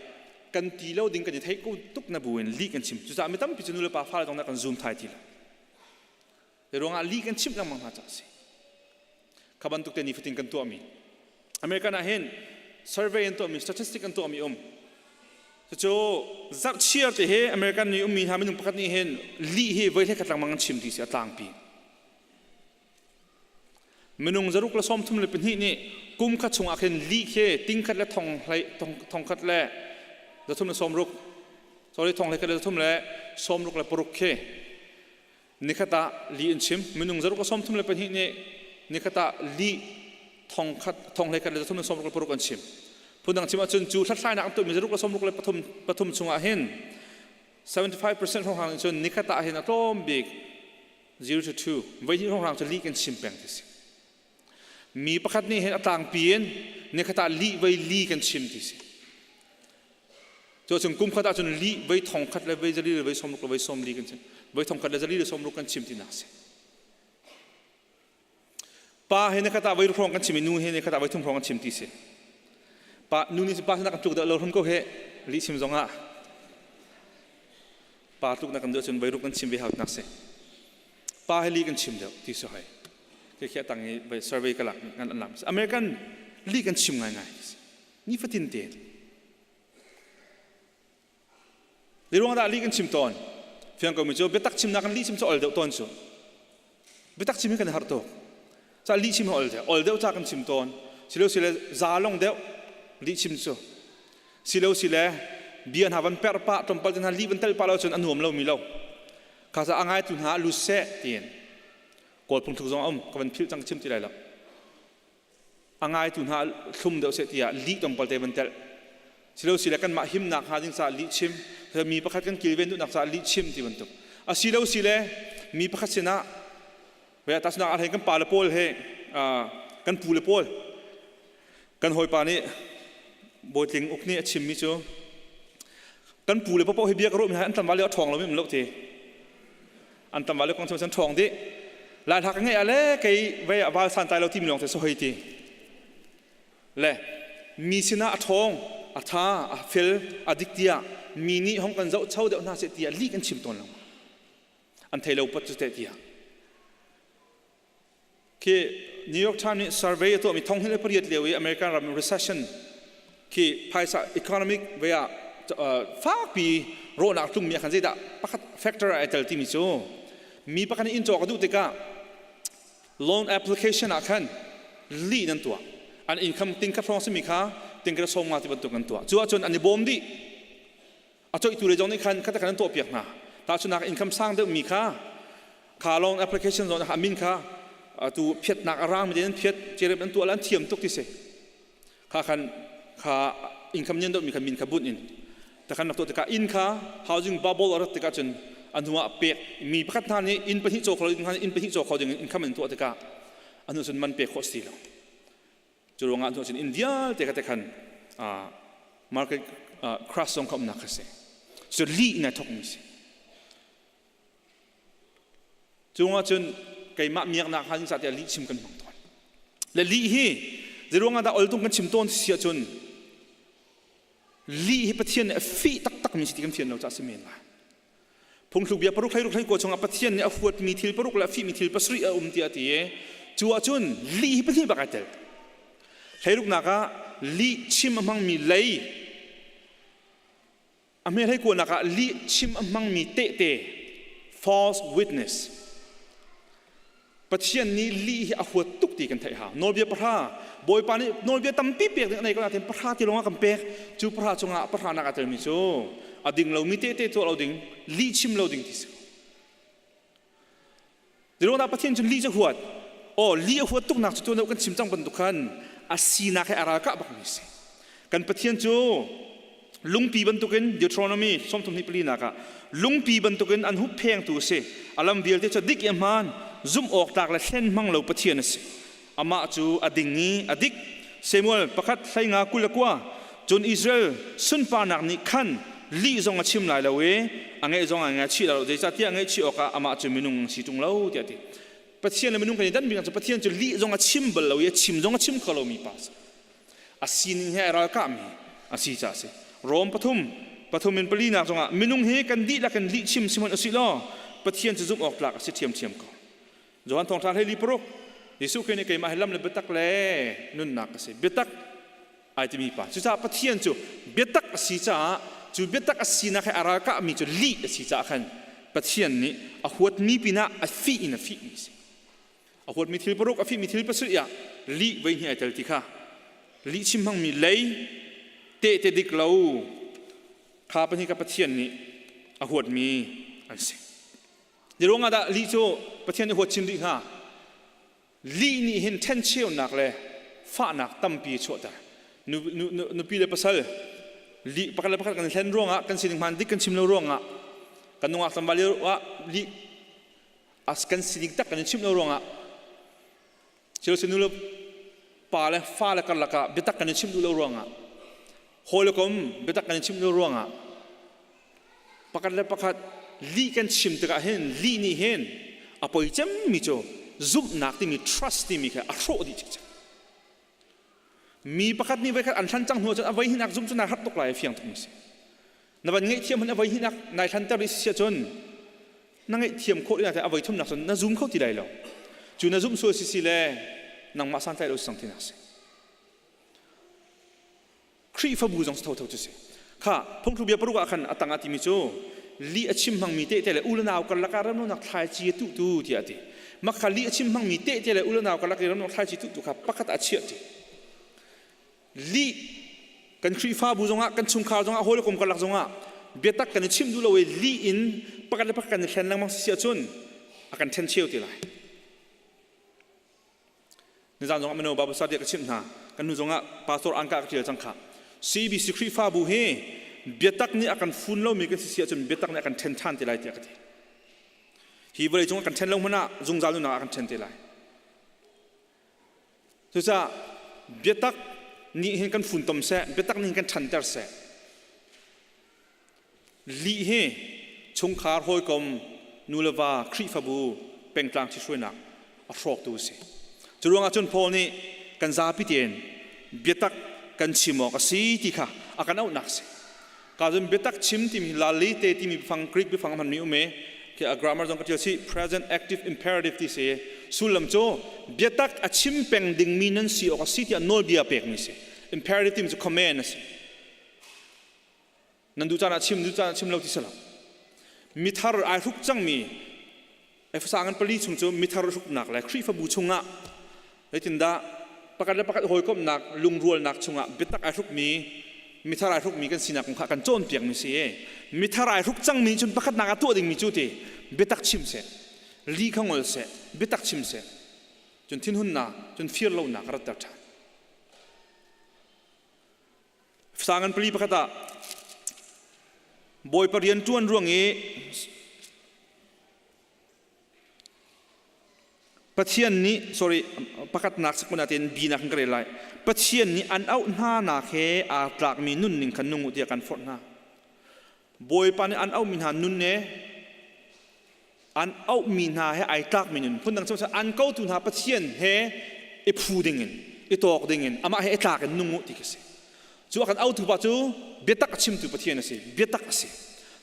kan ti lo ding kan i theih ko tuk na bu in lih kan chim. Cucaah mi tampi cu nu le pa fale zong nih kan zoom thai ti lo. Hi ruangah lih kan chimh lengmang hna caah a si. Kha bantuk te nifatin kan tuahmi. American ah hin survey an tuahmi statistic an tuahmi um. Cucu zarhchiar te hi American mi ummi hna minung pakhat nih hin lih hi voi hlei khat lengmang an chim ti si a tlangpi. Minung zaruk le 32 nih kum khat chungah khin lih khi ting khat le thong hlei thong khat le zathum le sawmruk sorry thong hlei khat le zathum le sawmruk le paruk khi nikhat ah lih an chim minung zaruk le 32 nih nikhat ah lih thong khat thong hlei khat le zathum le sawmruk le paruk an chim phundang chim ahcun cu hlathlainak an tuahmi zaruk le sawmruk le pathum pathum chungah hin 75% hrawnghrang nih cun nikhat ah hin a tlawm bik 0 to 2 voi hnih hrawnghrang cu lih kan chim peng ti si mi pakhat nih hin a tlangpi in nikhat ah lih voi li kan chim ti si cu cun kum khat ah cun lih voi thong khat le voi zali le voi sawmruk le voi sawm li kan chim voi thong khat le zali le sawmruk kan chim ti nak si pa he nikhat ah voi hrawng kan chim i nu he nikhat ah voi thum hrawng kan chim ti si pa nu nih pa sinah kan tluk deuh lo hrum ko he lih chim zong ah pa tluk na kan duh cun voi ruk kan chim ve hau nak si pa he li kan chim deuh ti si hoi ke khi atang i voi survey ka lak ngan an lam American li kan chim ngai ngai nifatin te Zeiruang dah lih kan chim tawn? Fiang ko mi cu biatak chimnak kan lih chim cu ol deuh tawn cu. Biatak chim hi kan har tuk. Ca lih chim hi ol deuh. Ol deuh ca kan chim tawn. Silo sile za long deuh lih chim cu. Silo sile bia hna van perh pah tlawmpal te hna lih van tel pah lo cun a nuam lo mi lo. Kha ca a ngaitu hna lu seh tiin kawl phungthluk zong a um ka van philh cang chim ti lai lo. A ngaitu hna thlum deuh seh tiah lih tlawmpal te van telh silo sile kanmah himnak hnga ding caah lih chim mi pakhat kan kilven duhnak caah lih chim ti bantuk asilo sile mi pakhat sinah Vaya tasnak ah kan pa le pawl he kan pu le pawl kan hawipa nih Bawitling uk nih a chimmi cu kan pu le papaw hi bia ka ruah mi an tlangval a ṭhawng lo mi um lo ti an tlangval le kong cun ṭhawng dih lai hla ka ngeih ah le kei vei ah val san tai lo ti mi lawng te so hoi ti le mi sinah a ṭhawng a ṭha a fel a dik tiah mi nih hong kan zoh cho deuh hna seh tiah lih kan chim tawn lo an thei lo pat cu teh tiah Khi New York Times nih survey a tuahmi thong le pariat lio i American ram recession khi phaisa economic ve ah fakpi rawhnak tlungmi ah khan zeidah pakhat factor ah ai tel timi cu mi pakhat nih inn cawk a duh tikah loan application ah khan lih nan tuah an income ting khat hrawng simi kha ting khat som nga ti bantuk an tuah cu ahcun an i bawm dih a coihtu le zong nih khan khat khan an tuahpiak hna tahchunhnak income sang deuh mi kha kha loan application zong a min kha tu phiatnak a rang mi an phiat cerep an tuah an thiam tuk ti si kha khan kha income nian deuh mi kha min kha bunh in takhan nak tuah tikah inn kha housing bubble a rat tikah cun a hnu ah pek mi pakhat hna nih inn pahnih caw kho inn pahnih caw kho ding in income an tuah tikah a hnu cun man pek khawh si lo Cu ruangah cun inn vialte kha te khan market crash zong kha umnak kha si. Cu lih in ai thokmi si. Cu ruangah cun keimah miaknak ha ding tiah lih chim kan hmang tawn. Le lih hi zeiruangah dah oltung kan chim tawn si ahcun lih hi Pathian nih a fih taktakmi si ti kan fian lo caah si men lai. Phungthluk bia paruk hlei ruk hlei kua chungah Pathian nih a huatmi thil paruk le a fihmi thil pasarih a um tiah a ti i cu ahcun lih hi pahnih bak ai tel. Hleiruknak ah lih chim a hmangmi lei a hme hlei kuanak ah lih chim a hmangmi tehte false witness Pathian nih lih hi a huat tuk ti kan theih hau. Nawlbia pahra Bawipa nih nawlbia tampi pek ding a nei ko nain pahra ti lawngah kan pek. Cu pahra chungah pahra nak aa telmi cu a ding lomi tehte tuah lo ding, lih chim lo ding ti si. Zeiruangah Pathian cu lih cu huat? Aw lih a huat tuknak cu tuan deuh kan chim cang bantuk khan a sinak he a ralkah bakmi si. Kan Pathian cu lungpi bantukin Deuteronomy 34 nak ah lungpi bantukin an hupphengtu a si a lam vialte cu dik i a hmaan zumh awk tlak le hlen hmang lo Pathian a si amah cu a ding i a dik Samuel pakhat hleinga 21 cun Israel sunparnak nih khan lih zong a chim lai lo i a ngeih zong a ngaihchih lai lo zeicahtiah ngaihchih awkah amah cu minung si ṭung lo tiah a ti Pathian le minung kan i dan bik cu Pathian cu lih zong a chim bal lo i a chim zong a chim kho lomi pa a si a sining he ai ralkahmi a si caah a si. Rom pathum pathum in palinak zongah minung hi kan dihlak in lihchim si hmanh usih law Pathian cu zumh awk tlak a si ṭhiamṭhiam ko. Johan thawngṭha hlei li paruk Jesuh Khrih nih keimah hi lam le biatak le nunnak ka si. Biatak ai timi pa. Cucaah Pathian cu biatak a si caah cu biatak a sinak he a ralkahmi cu lih a si caah khan Pathian nih a huatmi pinah a fih in a fihmi a si. A huatmi thil paruk a fihmi thil pasarih ah lih voi hnih ai tel ti kha lih chim hmangmi lei tehte dik lo kha pahnih kha Pathian nih a huatmi an si. Ni ruangah dah lih cu Pathian nih huat chin rih hnga? Lih nih hin ṭhencheunak le fahnak tampi a chuahter. Nupi le pasal lih pakhat le pakhat kan hlen ruangah kan sining hmaan dik kan chim lo ruangah kan nungak tlangval lio ah lih as kan sining tak kan in chimh lo ruangah thil nu le pa le fa le karlak ah biatak kan in chimh duh lo ruangah hawi le kom biatak kan in chimh lo ruangah pakhat le pakhat lih kan chim tikah hin lih nih hin a poi cemmi cu zumhnak timi trust timi kha a hrawh dih cikcek Mi pakhat nih voikhat an hlan cang hnu ahcun a voi hinak zumh cu nai harh tuk lai fiang tuk mi si. Na van ngaihthiam hun a voi hinak nai hlanter i si ahcun na ngaihthiam khawh ding a voi thumnak cun na zum kho ti lai lo. Cu na zumh sual si si le nangmah santlai lo sang tinak si. Khrihfabu zong thotho cu si. Kha phungthluk bia paruk ah khan a tang ah timi cu lih a chim hmangmi tehte le u le nau karlak ah remlonak thlaici a tuhtu tiah a ti. Mah kha lih a chim hmangmi tehte le u le nau karlak i remlonak thlaici tuhtu kha pakhat ah chiah ti. Lih kan Khrihfabu zongah kan chungkhar zongah hawikom karlak zongah biatak kan i chim duh lo i lih in pakhat le pakhat kan i hlen lengmang si ahcun a kan ṭhen cheu ti lai. Nizan zongah mino Bible study ka chimh hna. Kan nu zongah pastor angka ka ṭial cang kha. CBC Khrihfabu hi biatak nih a kan fun lomi kan si si ahcun biatak nih a kan ṭhen ṭhan te lai tiah ka ti. Hi vawlei cung ah kan ṭhen lo hmanh ah zungzal nunnak ah kan ṭhen te lai. Cucaah biatak nih hin kan funtom seh, biatak nih hin kan ṭhanter seh. Lih hi chungkhar hawikom nu le va Khrihfabu pengtlang ṭhithruainak a hrawktu a si. Cu ruangah cun Paul nih kan zapi tein biatak kan chim awk a si ti kha a kan auhnak a si. Ka cun biatak chim timi lali te timi biafang Greek biafang hmanmi um i khi a grammar zong ka ṭial si present active imperative ti si. Sullam cu biatak a chim peng dingmi nan si awk a si tiah nawlbia pekmi si. Imperative timi cu command a si. Nan duh caan ah chim, duh caan ah chim lo ti si lo. Mithar ai hruk cangmi Efesa ngan pali chung cu mithar hruknak le Khrihfabu chungah zeitindah pakhat le pakhat hawikomhnak lungrualnak chungah biatak ai hrukmi mithar ai hrukmi kan sinak kong kha kan cawnpiakmi si i mithar ai hruk cangmi cun pakhatnak ah tuah dingmi cu ti biatak chim seh li kha ngol seh biatak chim seh cun thinhunnak cun fir lonak a ratter ṭhan Sangan pali pakhat ah Bawipa rian ṭuan ruang i Pathian nih sorry pakhatnak sakun ah tein bi nak kan ka rel lai Pathian nih an auh hna nak he aa tlakmi nunning kha nung u tiah kan forh hna Bawipa nih an auhmi hna nun ne an auhmi hna he ai tlakmi nun phundang cu an kotu hna Pathian he i phu dingin i tawk dingin amah he i tlak in nung u ti khi si cu a kan autu pa cu biatak a chimtu Pathian a si biatak a si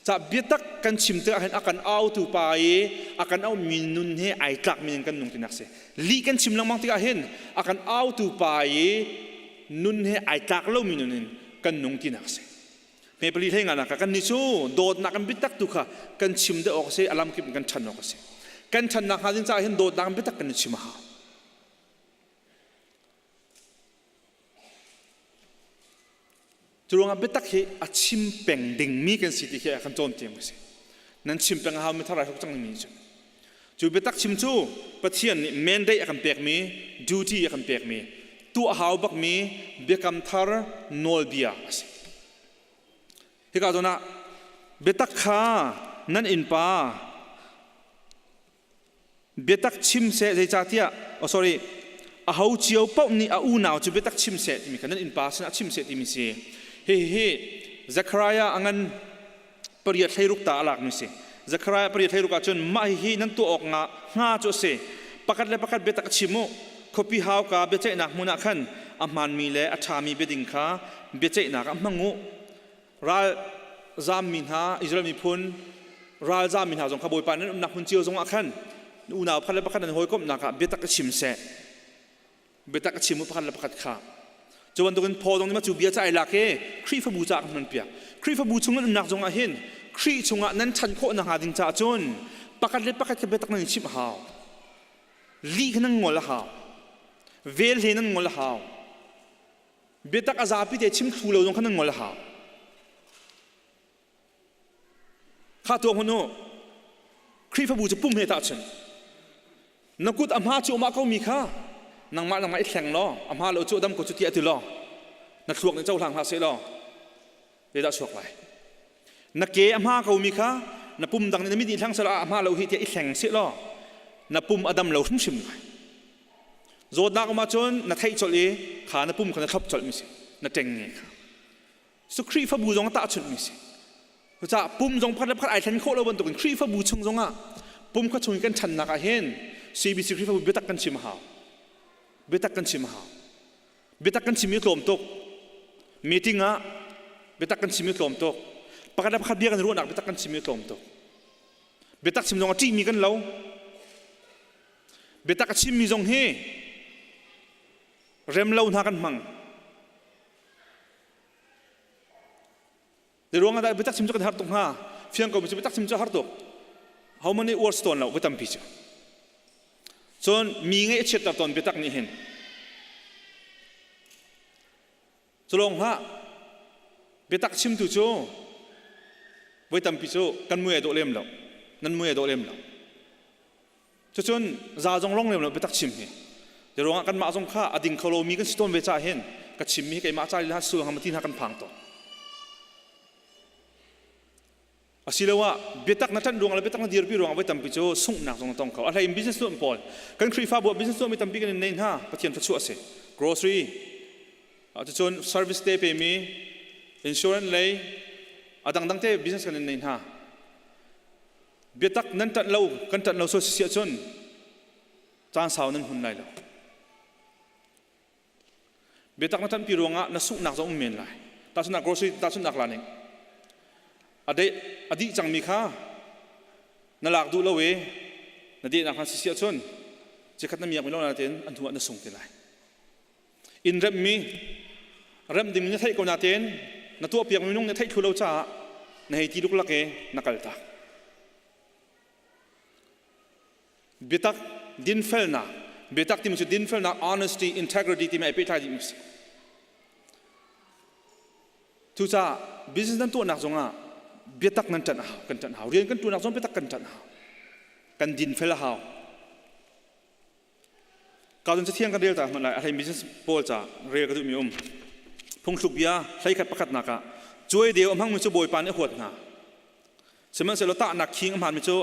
ca biatak kan chim tikah hin a kan autu pa i a kan auhmi nun he ai tlakmi in kan nung tinak si lih kan chim lengmang tikah hin a kan autu pa i nun he ai tlak lomi nun in kan nung tinak si Hme pali hlei nga nak kan ni cu dawtnak kan biatak tu kha kan chim deuh awk a si a lamkip in kan ṭhan awk a si kan ṭhannak hnga ding caah hin dawtnak kan biatak kan i chim a hau cu ruangah biatak hi a chim peng dingmi kan si ti khi a kan cawnpiak a si nan chim peng a hau mi thar ai hruk cang mi cu cu biatak chim cu Pathian nih mandate a kan pekmi duty a kan pekmi tuah hau bakmi biakam thar nawlbia a si Hika zawn ah biatak kha nan innpa biatak chim seh zeicahtiah oh sorry aho cio paoh nih a unau cu biatak chim seh timi kha nan innpa sinah chim seh timi si hihi Zechariah a ngan pariat hleiruk ta a lakmi si Zechariah pariat hleiruk ah cun mah hihi nan tuah awk nga hnga cu a si pakhat le pakhat biatak chim u khuapi hauka biaceihnak hmun ah khan a hmaanmi le a ṭhami biading kha biaceihnak ah hmang u ral zammi hna Israel miphun ral zammi hna zong kha Bawipa nan umnak hmun cio zongah khan unau pakhat le pakhat nan hawikomhnak ah biatak a chim seh biatak a chim u pakhat le pakhat kha cu bantukin phaw zong nih cu bia ca ai lak i Khrihfabu caah kan hman piak Khrihfabu chung nan umnak zongah hin Khrih chungah nan ṭhan khawh nakhnga ding caah cun pakhat le pakhat kha biatak nan i chimh a hau lih kha nan ngol a hau vel he nan ngol a hau biatak a zapi te chim thlu lo zong kha nan ngol a hau Kha tuah hmanh u. Khrihfabu cu pum he tahchun. Na kut a hma cu umah ko mi kha nangmah nangmah i thleng law a hma lo cu dam ko cu tiah ti law na thluak nih cohlang hlah seh law zeidah chuak lai na ke a hma ko mi kha na pum dang nih na mit nih thleng seh law a hma lo hi tiah i thleng seh law na pum a dam lo hrimhrim lai zawtnak um ahcun na theih colh i kha na pum kha na thlop colh mi si na ṭeng nge kha Cu Khrihfabu zong a tahchunhmi si. Cucaah pum zong pakhat le pakhat ai thlen khawh lo bantukin Khrihfabu chung zongah pum kha chung i kan ṭhannak ah hin CBC Khrihfabu biatak kan chim a hau. Biatak kan chim a hau. Biatak kan chim i tlawm tuk. Meeting ah biatak kan chim i tlawm tuk. Pakhat le pakhat bia kan ruahnak biatak kan chim i tlawm tuk. Biatak chim zong a ṭihmi kan lo. Biatak a chimmi zong hi rem lo hna kan hmang. Zei ruang ah dah biatak chim cu kan har tuk hnga? Fiang ko mi cu biatak chim cu har tuk. Ho man nih uar si tawn lo voi tampi cu. Cun mi ngaih a chiatter tawn biatak nih hin. Cu lawng hlah biatak chimtu cu voi tampi cu kan mui ai dawh lem lo. Nan mui ai dawh lem lo. Cucun za zong long lem lo biatak chim hi. Ti ruangah kanmah zong kha a ding kho lomi kan si tawn ve caah hin ka chimmi hi keimah ca lila sul hang ti hna kan phang tawn. Asiloah biatak na ṭanh ruangah le biatak na dirpi ruangah voi tampi cu sunghnak zong na tong kho. A hlei in business tuah pawl. Kan Khrihfabu ah business tuahmi tampi kan in nei hna. Pathian thluachuah a si. Grocery, cucun service te pemi, insurance lei, a dangdang te business kan in nei hna. Biatak nan ṭanh lo, kan ṭanh lo sual si ahcun caan sau nan hun lai lo. Biatak na ṭanpi ruangah na sunghnak zong um men lai. Tahchunhnak grocery tahchunhnak la ning. A deh a dih cangmi kha na lak duh lo i na dehnak hna si si ahcun cikhat na miak mi lo na tein an hnu ah na sung te lai. Inn remhmi remh ding na theih ko natein na tuahpiak mi minung nih theih thlu lo caah na hei ti luklak i na kal tak. Biatak dinfelnak biatak timi cu dinfelnak honesty integrity timi ai pehtlai dihmi a si. Cucaah business nan tuahnak zongah biatak nan ṭanh a hau, kan ṭanh a hau. Rian kan ṭuannak zong biatak kan ṭanh a hau. Kan dinfel a hau. Ka cun cathiang kan rel ta hmanh lai a hlei business pawl ca rel ka duhmi um. Phungthluk bia hleikhat pakhatnak ah cuai deu a hmangmi cu Bawipa nih a huat hna. Sihmanhsehlaw tahnak khing a hmaanmi cu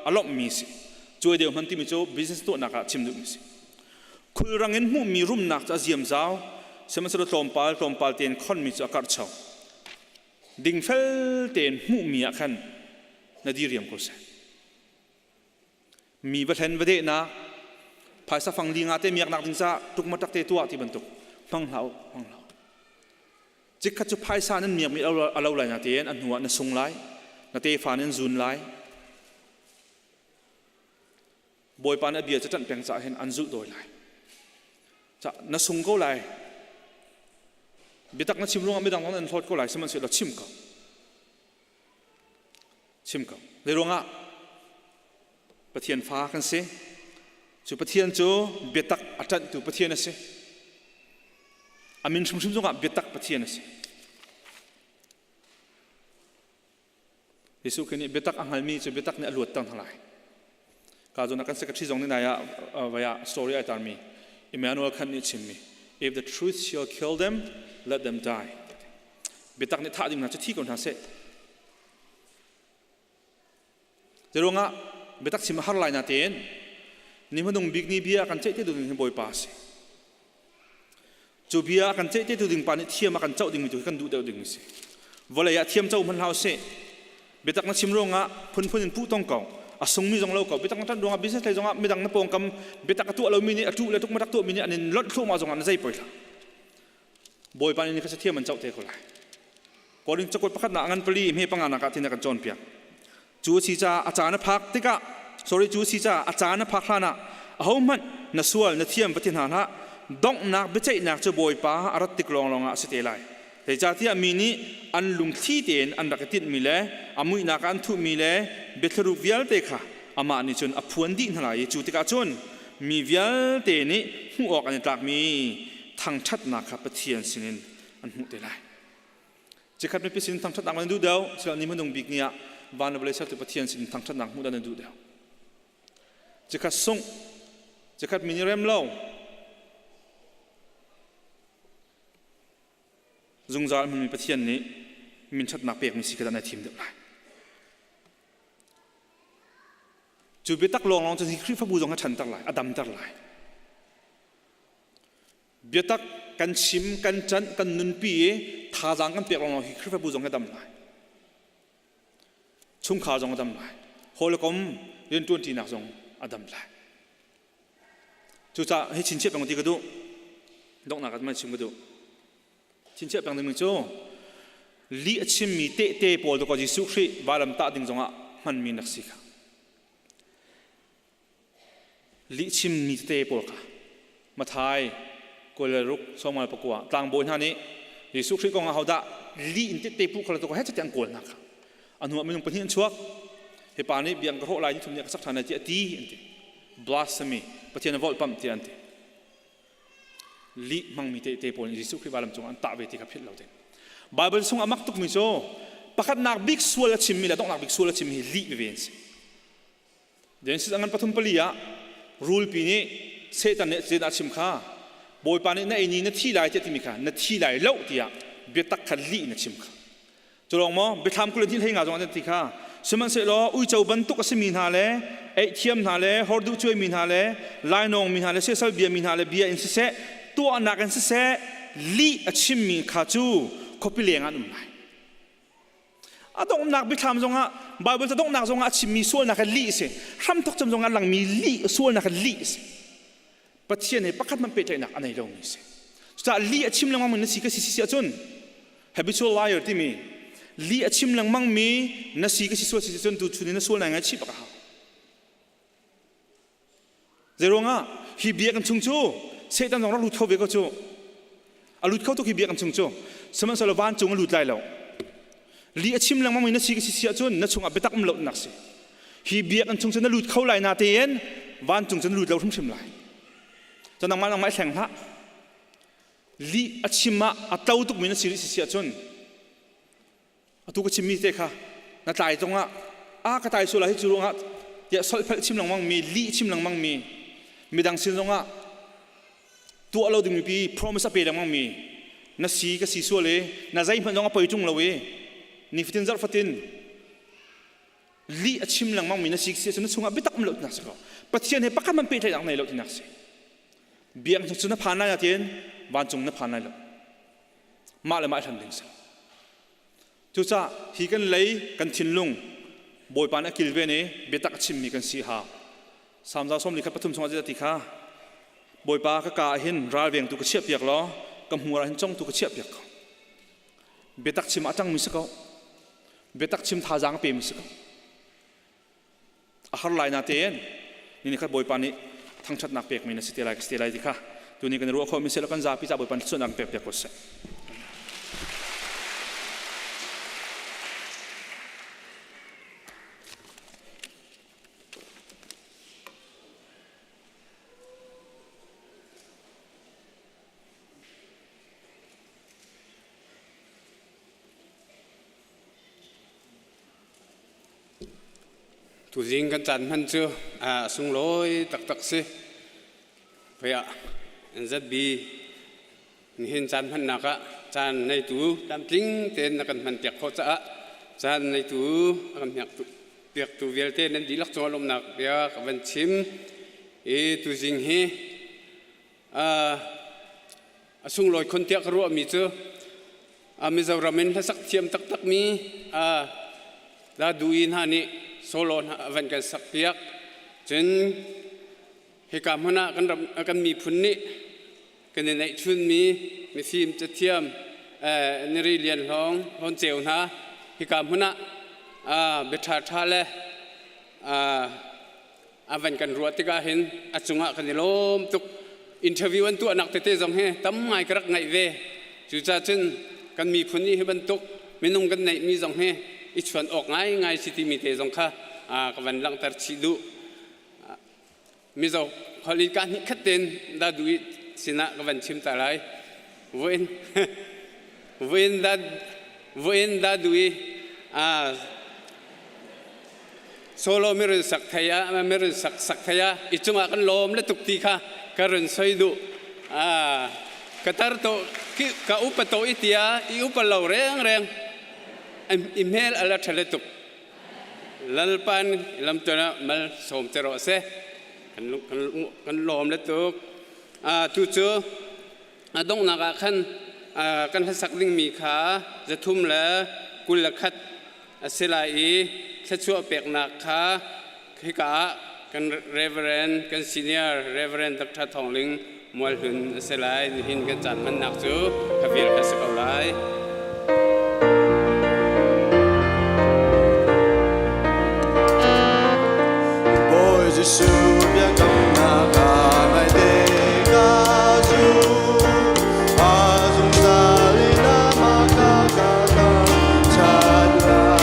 a lawmhmi si. Cuai deu hman timi cu business tuahnak ah chim duhmi si. Khulrang in hmuhmi rumnak cu a ziamzau, sihmanhsehlaw tlawmpal tlawmpal tein khonmi cu a karhcho. Dingfel tein hmuhmi ah khan na diriam ko seh. Mi va hlen va dehnak, phaisa fang li nga te miaknak ding caah tukmatak te tuah ti bantuk hmang hlah u, hmang hlah u. Chikkhat cu phaisa nan miakmi a lo lai na tein a hnuah na sung lai, na tefa nan zun lai. Bawipa nih a bia cu ṭanh peng caah hin an zulh dawi lai. Ca na sung ko lai. Biatak na chim ruangah midang zong an hlawt ko lai, sihmanhsehlaw chim ko. Chim ko. Zei ruangah Pathian fa kan si. Cu Pathian cu biatak a ṭanhtu Pathian a si. A min hrimhrim zongah biatak Pathian a si. Jesuh Khrih nih biatak a hngalmi cu biatak nih a luatter hna lai. Ka zawn ah kan secretary zong nih nai ah vai ah story ai tarmi Emmanuel Kant nih chimmi if the truth shall kill them let them die. Biatak nih thah ding hna cu thi ko hna seh. Zeiruangah biatak chim a har lai na tein ni hmanung bik ni bia kan ceih te ding hi Bawipa a si. Cu bia kan ceih te tu ding pa nih thiam a kan coh dingmi tu hi kan duh deuh ding a si. Vawlei ah thiam co hmanh hlah usih. Biatak na chim ruangah phunphun in puh tong ko. A sungmi zong lo ko. Biatak na ṭanh ruangah business lei zongah midang na pawngkam biatak a tuah lomi nih a tuh le tuk matak tuahmi nih an in lonh thluahmah zongah na zei poi hlah. Bawipa nih kha thiam an coh te ko lai. Korin cakuat pakhat nak ngan pali hme panga nak ah tin a kan cawnpiak. Cu a si caah a caan a phak tikah sorry cu a si caah a caan a phak hlan ah ahohmanh na sual na thiam va ti hna hlah donghnak biaceihnak cu Bawipa a rat tik lawnglawng ah a si te lai. Zeicahtiah mi nih an lungthli tein an rak i tinhmi le a muihnak ah an thuhmi le biathlaruk vialte kha amah nih cun a phuan dih hna lai i cu tikah cun mi vialte nih hmuh awk an i tlakmi thangṭhatnak kha Pathian sinin an hmuh te lai. Cikhat mipi sin thangṭhatnak nan duh deuh, sila ni hmanung bik ni ah van le vawlei sertu Pathian sin thangṭhatnak hmuh nan duh deuh. Cikhat sungh, cikhat mi nih rem lo, zungzal hmunmi Pathian nih min ṭhatnak pekmi si kha dah na thim deuh lai. Cu biatak lawnglawng cun hi Khrihfabu zong a ṭhanter lai, a damter lai. Biatak kan chim, kan ṭanh, kan nunpi i thazaang kan pek lawnglawng hi Khrihfabu zong hi a dam lai. Chungkhar zong a dam lai. Hawikom rianṭuanṭinak zong a dam lai. Cucaah hi chinchiah peng ti ka duh. Donghnak ah man chim ka duh. Chinchiah peng dingmi cu lih a chimmi tehte pawl dawkaw Jesuh Khrih vailam tah ding zongah hmanmi nak si kha. Lihchimmi tete pawl kha Mathai 26 49 tlangbawi hna nih Jesuh Khrih kong ah hodah lih in tette puh kha he cati an kawl hna kha a hnuah minung pahnih an chuak hi pa nih biang ka hrawh lai ni thum ni ka sak ṭhan lai ti a ti an ti blasphemy Pathian a volhpamh tiah an ti lih hmangmi tehte pawl nih Jesuh Khrih vailam cungah an tah ve ti kha philh lo ding Bible chung a mak tukmi cu pakhatnak bik sual a chimmi le donghnak bik sual a chimmi hi lih veve an si Genesis a ngan pathum pali ah rulpi nih Satan nih zeidah a chim kha Bawipa nih na ei ni na thi lai tiah timi kha na thi lai lo tiah biatak kha lih in a chim kha. Cu lawng maw biathlam 20 hlei nga zong an ti kha. Sihmanhsehlaw uico bantuk a simi hna le eihthiam hna le horduh cuaimi hna le lainawng mi hna le siasal biami hna le bia in siseh tuahnak in siseh lih a chimmi kha cu khuapi leng ah an um lai. A donghnak biathlam zongah Bible ca donghnak zongah a chimmi sualnak hi lih a si. Hramthok cem zongah langmi lih sualnak hi lih a si. Pathian he pakhat hmanh pehtlaihnak a nei lomi a si. Cucaah lih a chim lengmang mi na si ka si si ahcun habitual liar timi lih a chim lengmang mi na si ka si sual si cun tu chun in na sual nai ngai chih bak a hau. Zeiruangah hi biakinn chung cu Satan zong rak lut kho ve ko cu. A lut kho tuk hi biakinn chung cu. Sihmanhsehlaw vancung a lut lai lo. Lih a chim lengmang mi na si ka si si ahcun na chungah biatak um lo nak si. Hi biakinn chung cu na lut kho lai na tein vancung cu na lut lo hrimhrim lai. Cun nangmah nangmah i hleng hlah. Lih a chim ah a tlo tukmi na si rih si si ahcun atu ka chimmi te kha na tlai zongah a ka tlai sual hi cu ruangah tiah solhphelh chim lengmang mi lih chim lengmang mi midang sin zongah tuah lo dingmi pi promise a pe lengmang mi na si ka si sual i na zeihmanh zong a poi ṭung lo i nifatin zarh fatin lih a chim lengmang mi na si si na chungah biatak um lo tinak si ko. Pathian he pakhat man pehtlaihnak nei lo tinak si. Biakinn cu na phan lai natin vancung na phan lai lo. Mah le mah i hlam ding si. Cucaah hi kan lei kan thinlung Bawipa nih a kilven i biatak a chimmi kan si hau. Salm za 43 chungah zeidah ti kha Bawipa ka ka ah hin ralvengtu ka chiahpiak law ka hmur ah hin congtu ka chiahpiak ko. Biatak chim a ṭangmi si ko. Biatak chim thazaang a pemi si ko. A har lai na tein ni khat Bawipa nih thangṭhatnak pekmi na si te lai ka si te lai ti kha tuni kan i ruah khawhmi seh kan zapi ca Bawipa nih thluachuahnak pek piak ko seh. Tuzing kan caan hman cu a sunglawi taktak si. Hoi ah NZB nihin caan hmannak ah caan neitu tlamtling tein na kan hman piak khawh caah caan neitu a kan piaktu vialte nan dihlak cungah lawmhnak bia ka van chim. I tuzing hi A sunglawi khun tiah ka ruahmi cu Mizoram in hlasak thiam taktakmi Dadu hna nih solo hna a van kan sakpiak. Cun hika hmun ah kan ram kan miphun nih kan i neihchunmi mifim cathiam Niri Lian Hlawng Hlawnceu hna hika hmun ah bia ṭhaṭha le a van kan ruah tikah hin a cungah kan i lawm tuk. Interview an tuahnak tete zong hi tam ngai ka rak ngaih ve. Cucaah cun kan miphun nih hi bantuk minung kan neihmi zong hi i chuan awk ngaingai si timi te zong kha ka van langhter chih duh. Mizo holh in ka hnih khat tein dah duh i sinah ka van chim ta lai. Voin voin dah voin dah duh i Solo mi run sak thei ah mi run sak sak thei ah i cungah kan lawm le tuk ti kha ka run soi duh. Ka tar to ka upa to i tia i upa lo reng reng i hmel ala ṭha le tuk. Lalpan lam tuan ah mal sawm te rawh seh. Kan lawm le tuk. Tu cu a donghnak ah khan kan hlasak dingmi kha 321 a si lai i thluachuah peknak kha hika ah kan Reverend kan senior Reverend Dr. Thawng Ling Mualhlun a si lai. Nihin kan caan hmannak cu ka vial kha si ko lai. Bawi Jesuh biakamnak ah ngai te ka zum. A zungzal in amah ka ka thangṭhat lai.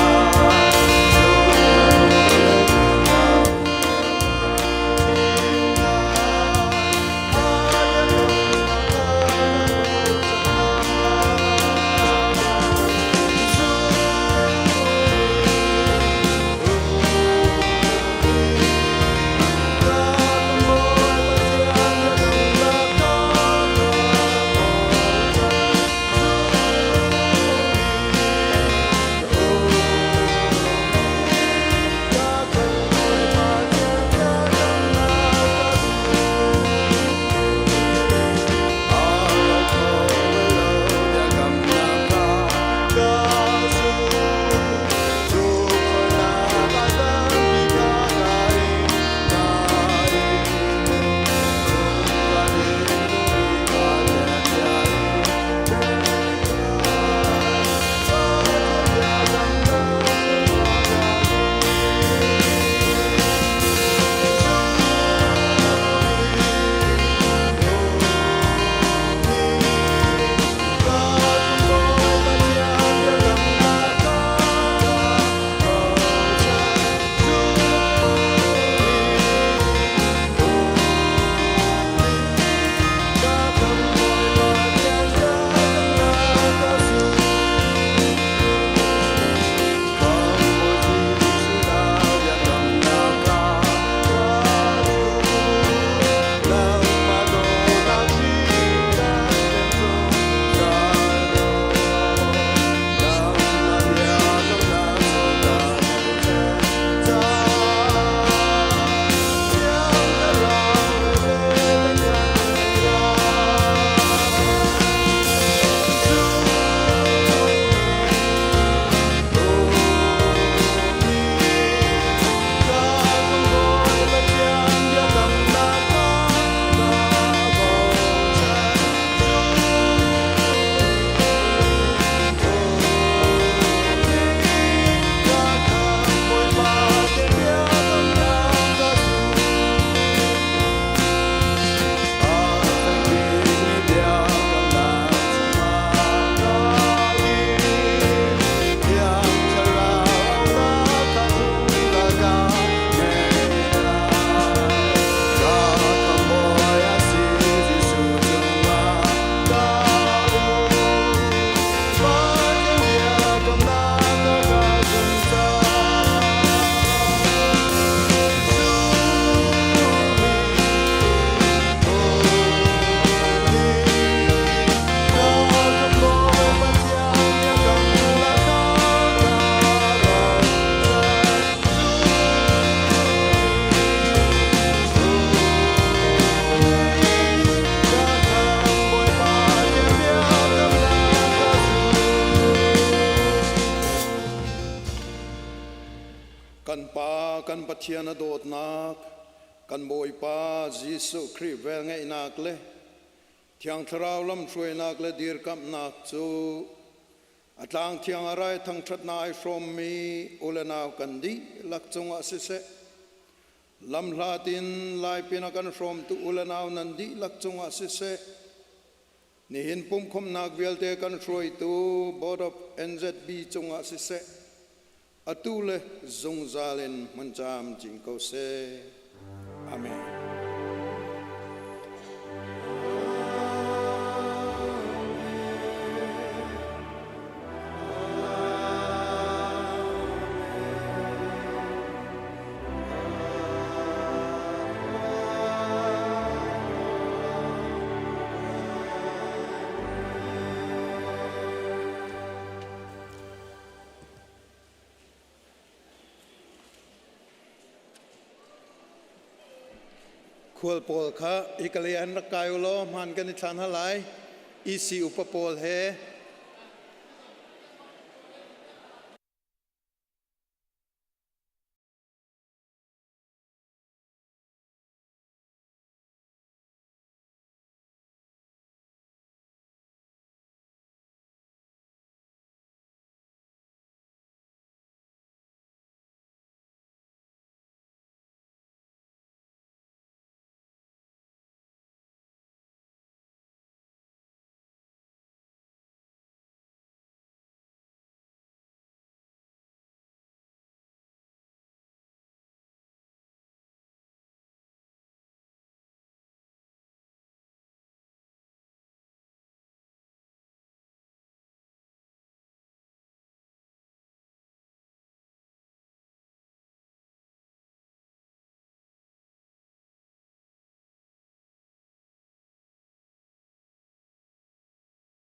Pathian a dawtnak, kan Bawipa Jesuh Khrih velngeihnak le Thiang Thlarau lamhruainak le dirkamhnak cu a tlang thiang a rai thangṭhatnak ai hrawmmi u le nau kan dihlak cungah siseh, lamhlat in laipin a kan hrawmtu u le nau nan dihlak cungah siseh, nihin pumkhawmnak vialte kan hruaitu Board of NZB cungah siseh, atu le zungzal in hmun camcin ko seh. Amen. Khual pawl kha hika lei an rak kai u law hmaan kan i thla hna lai. EC upa pawl he.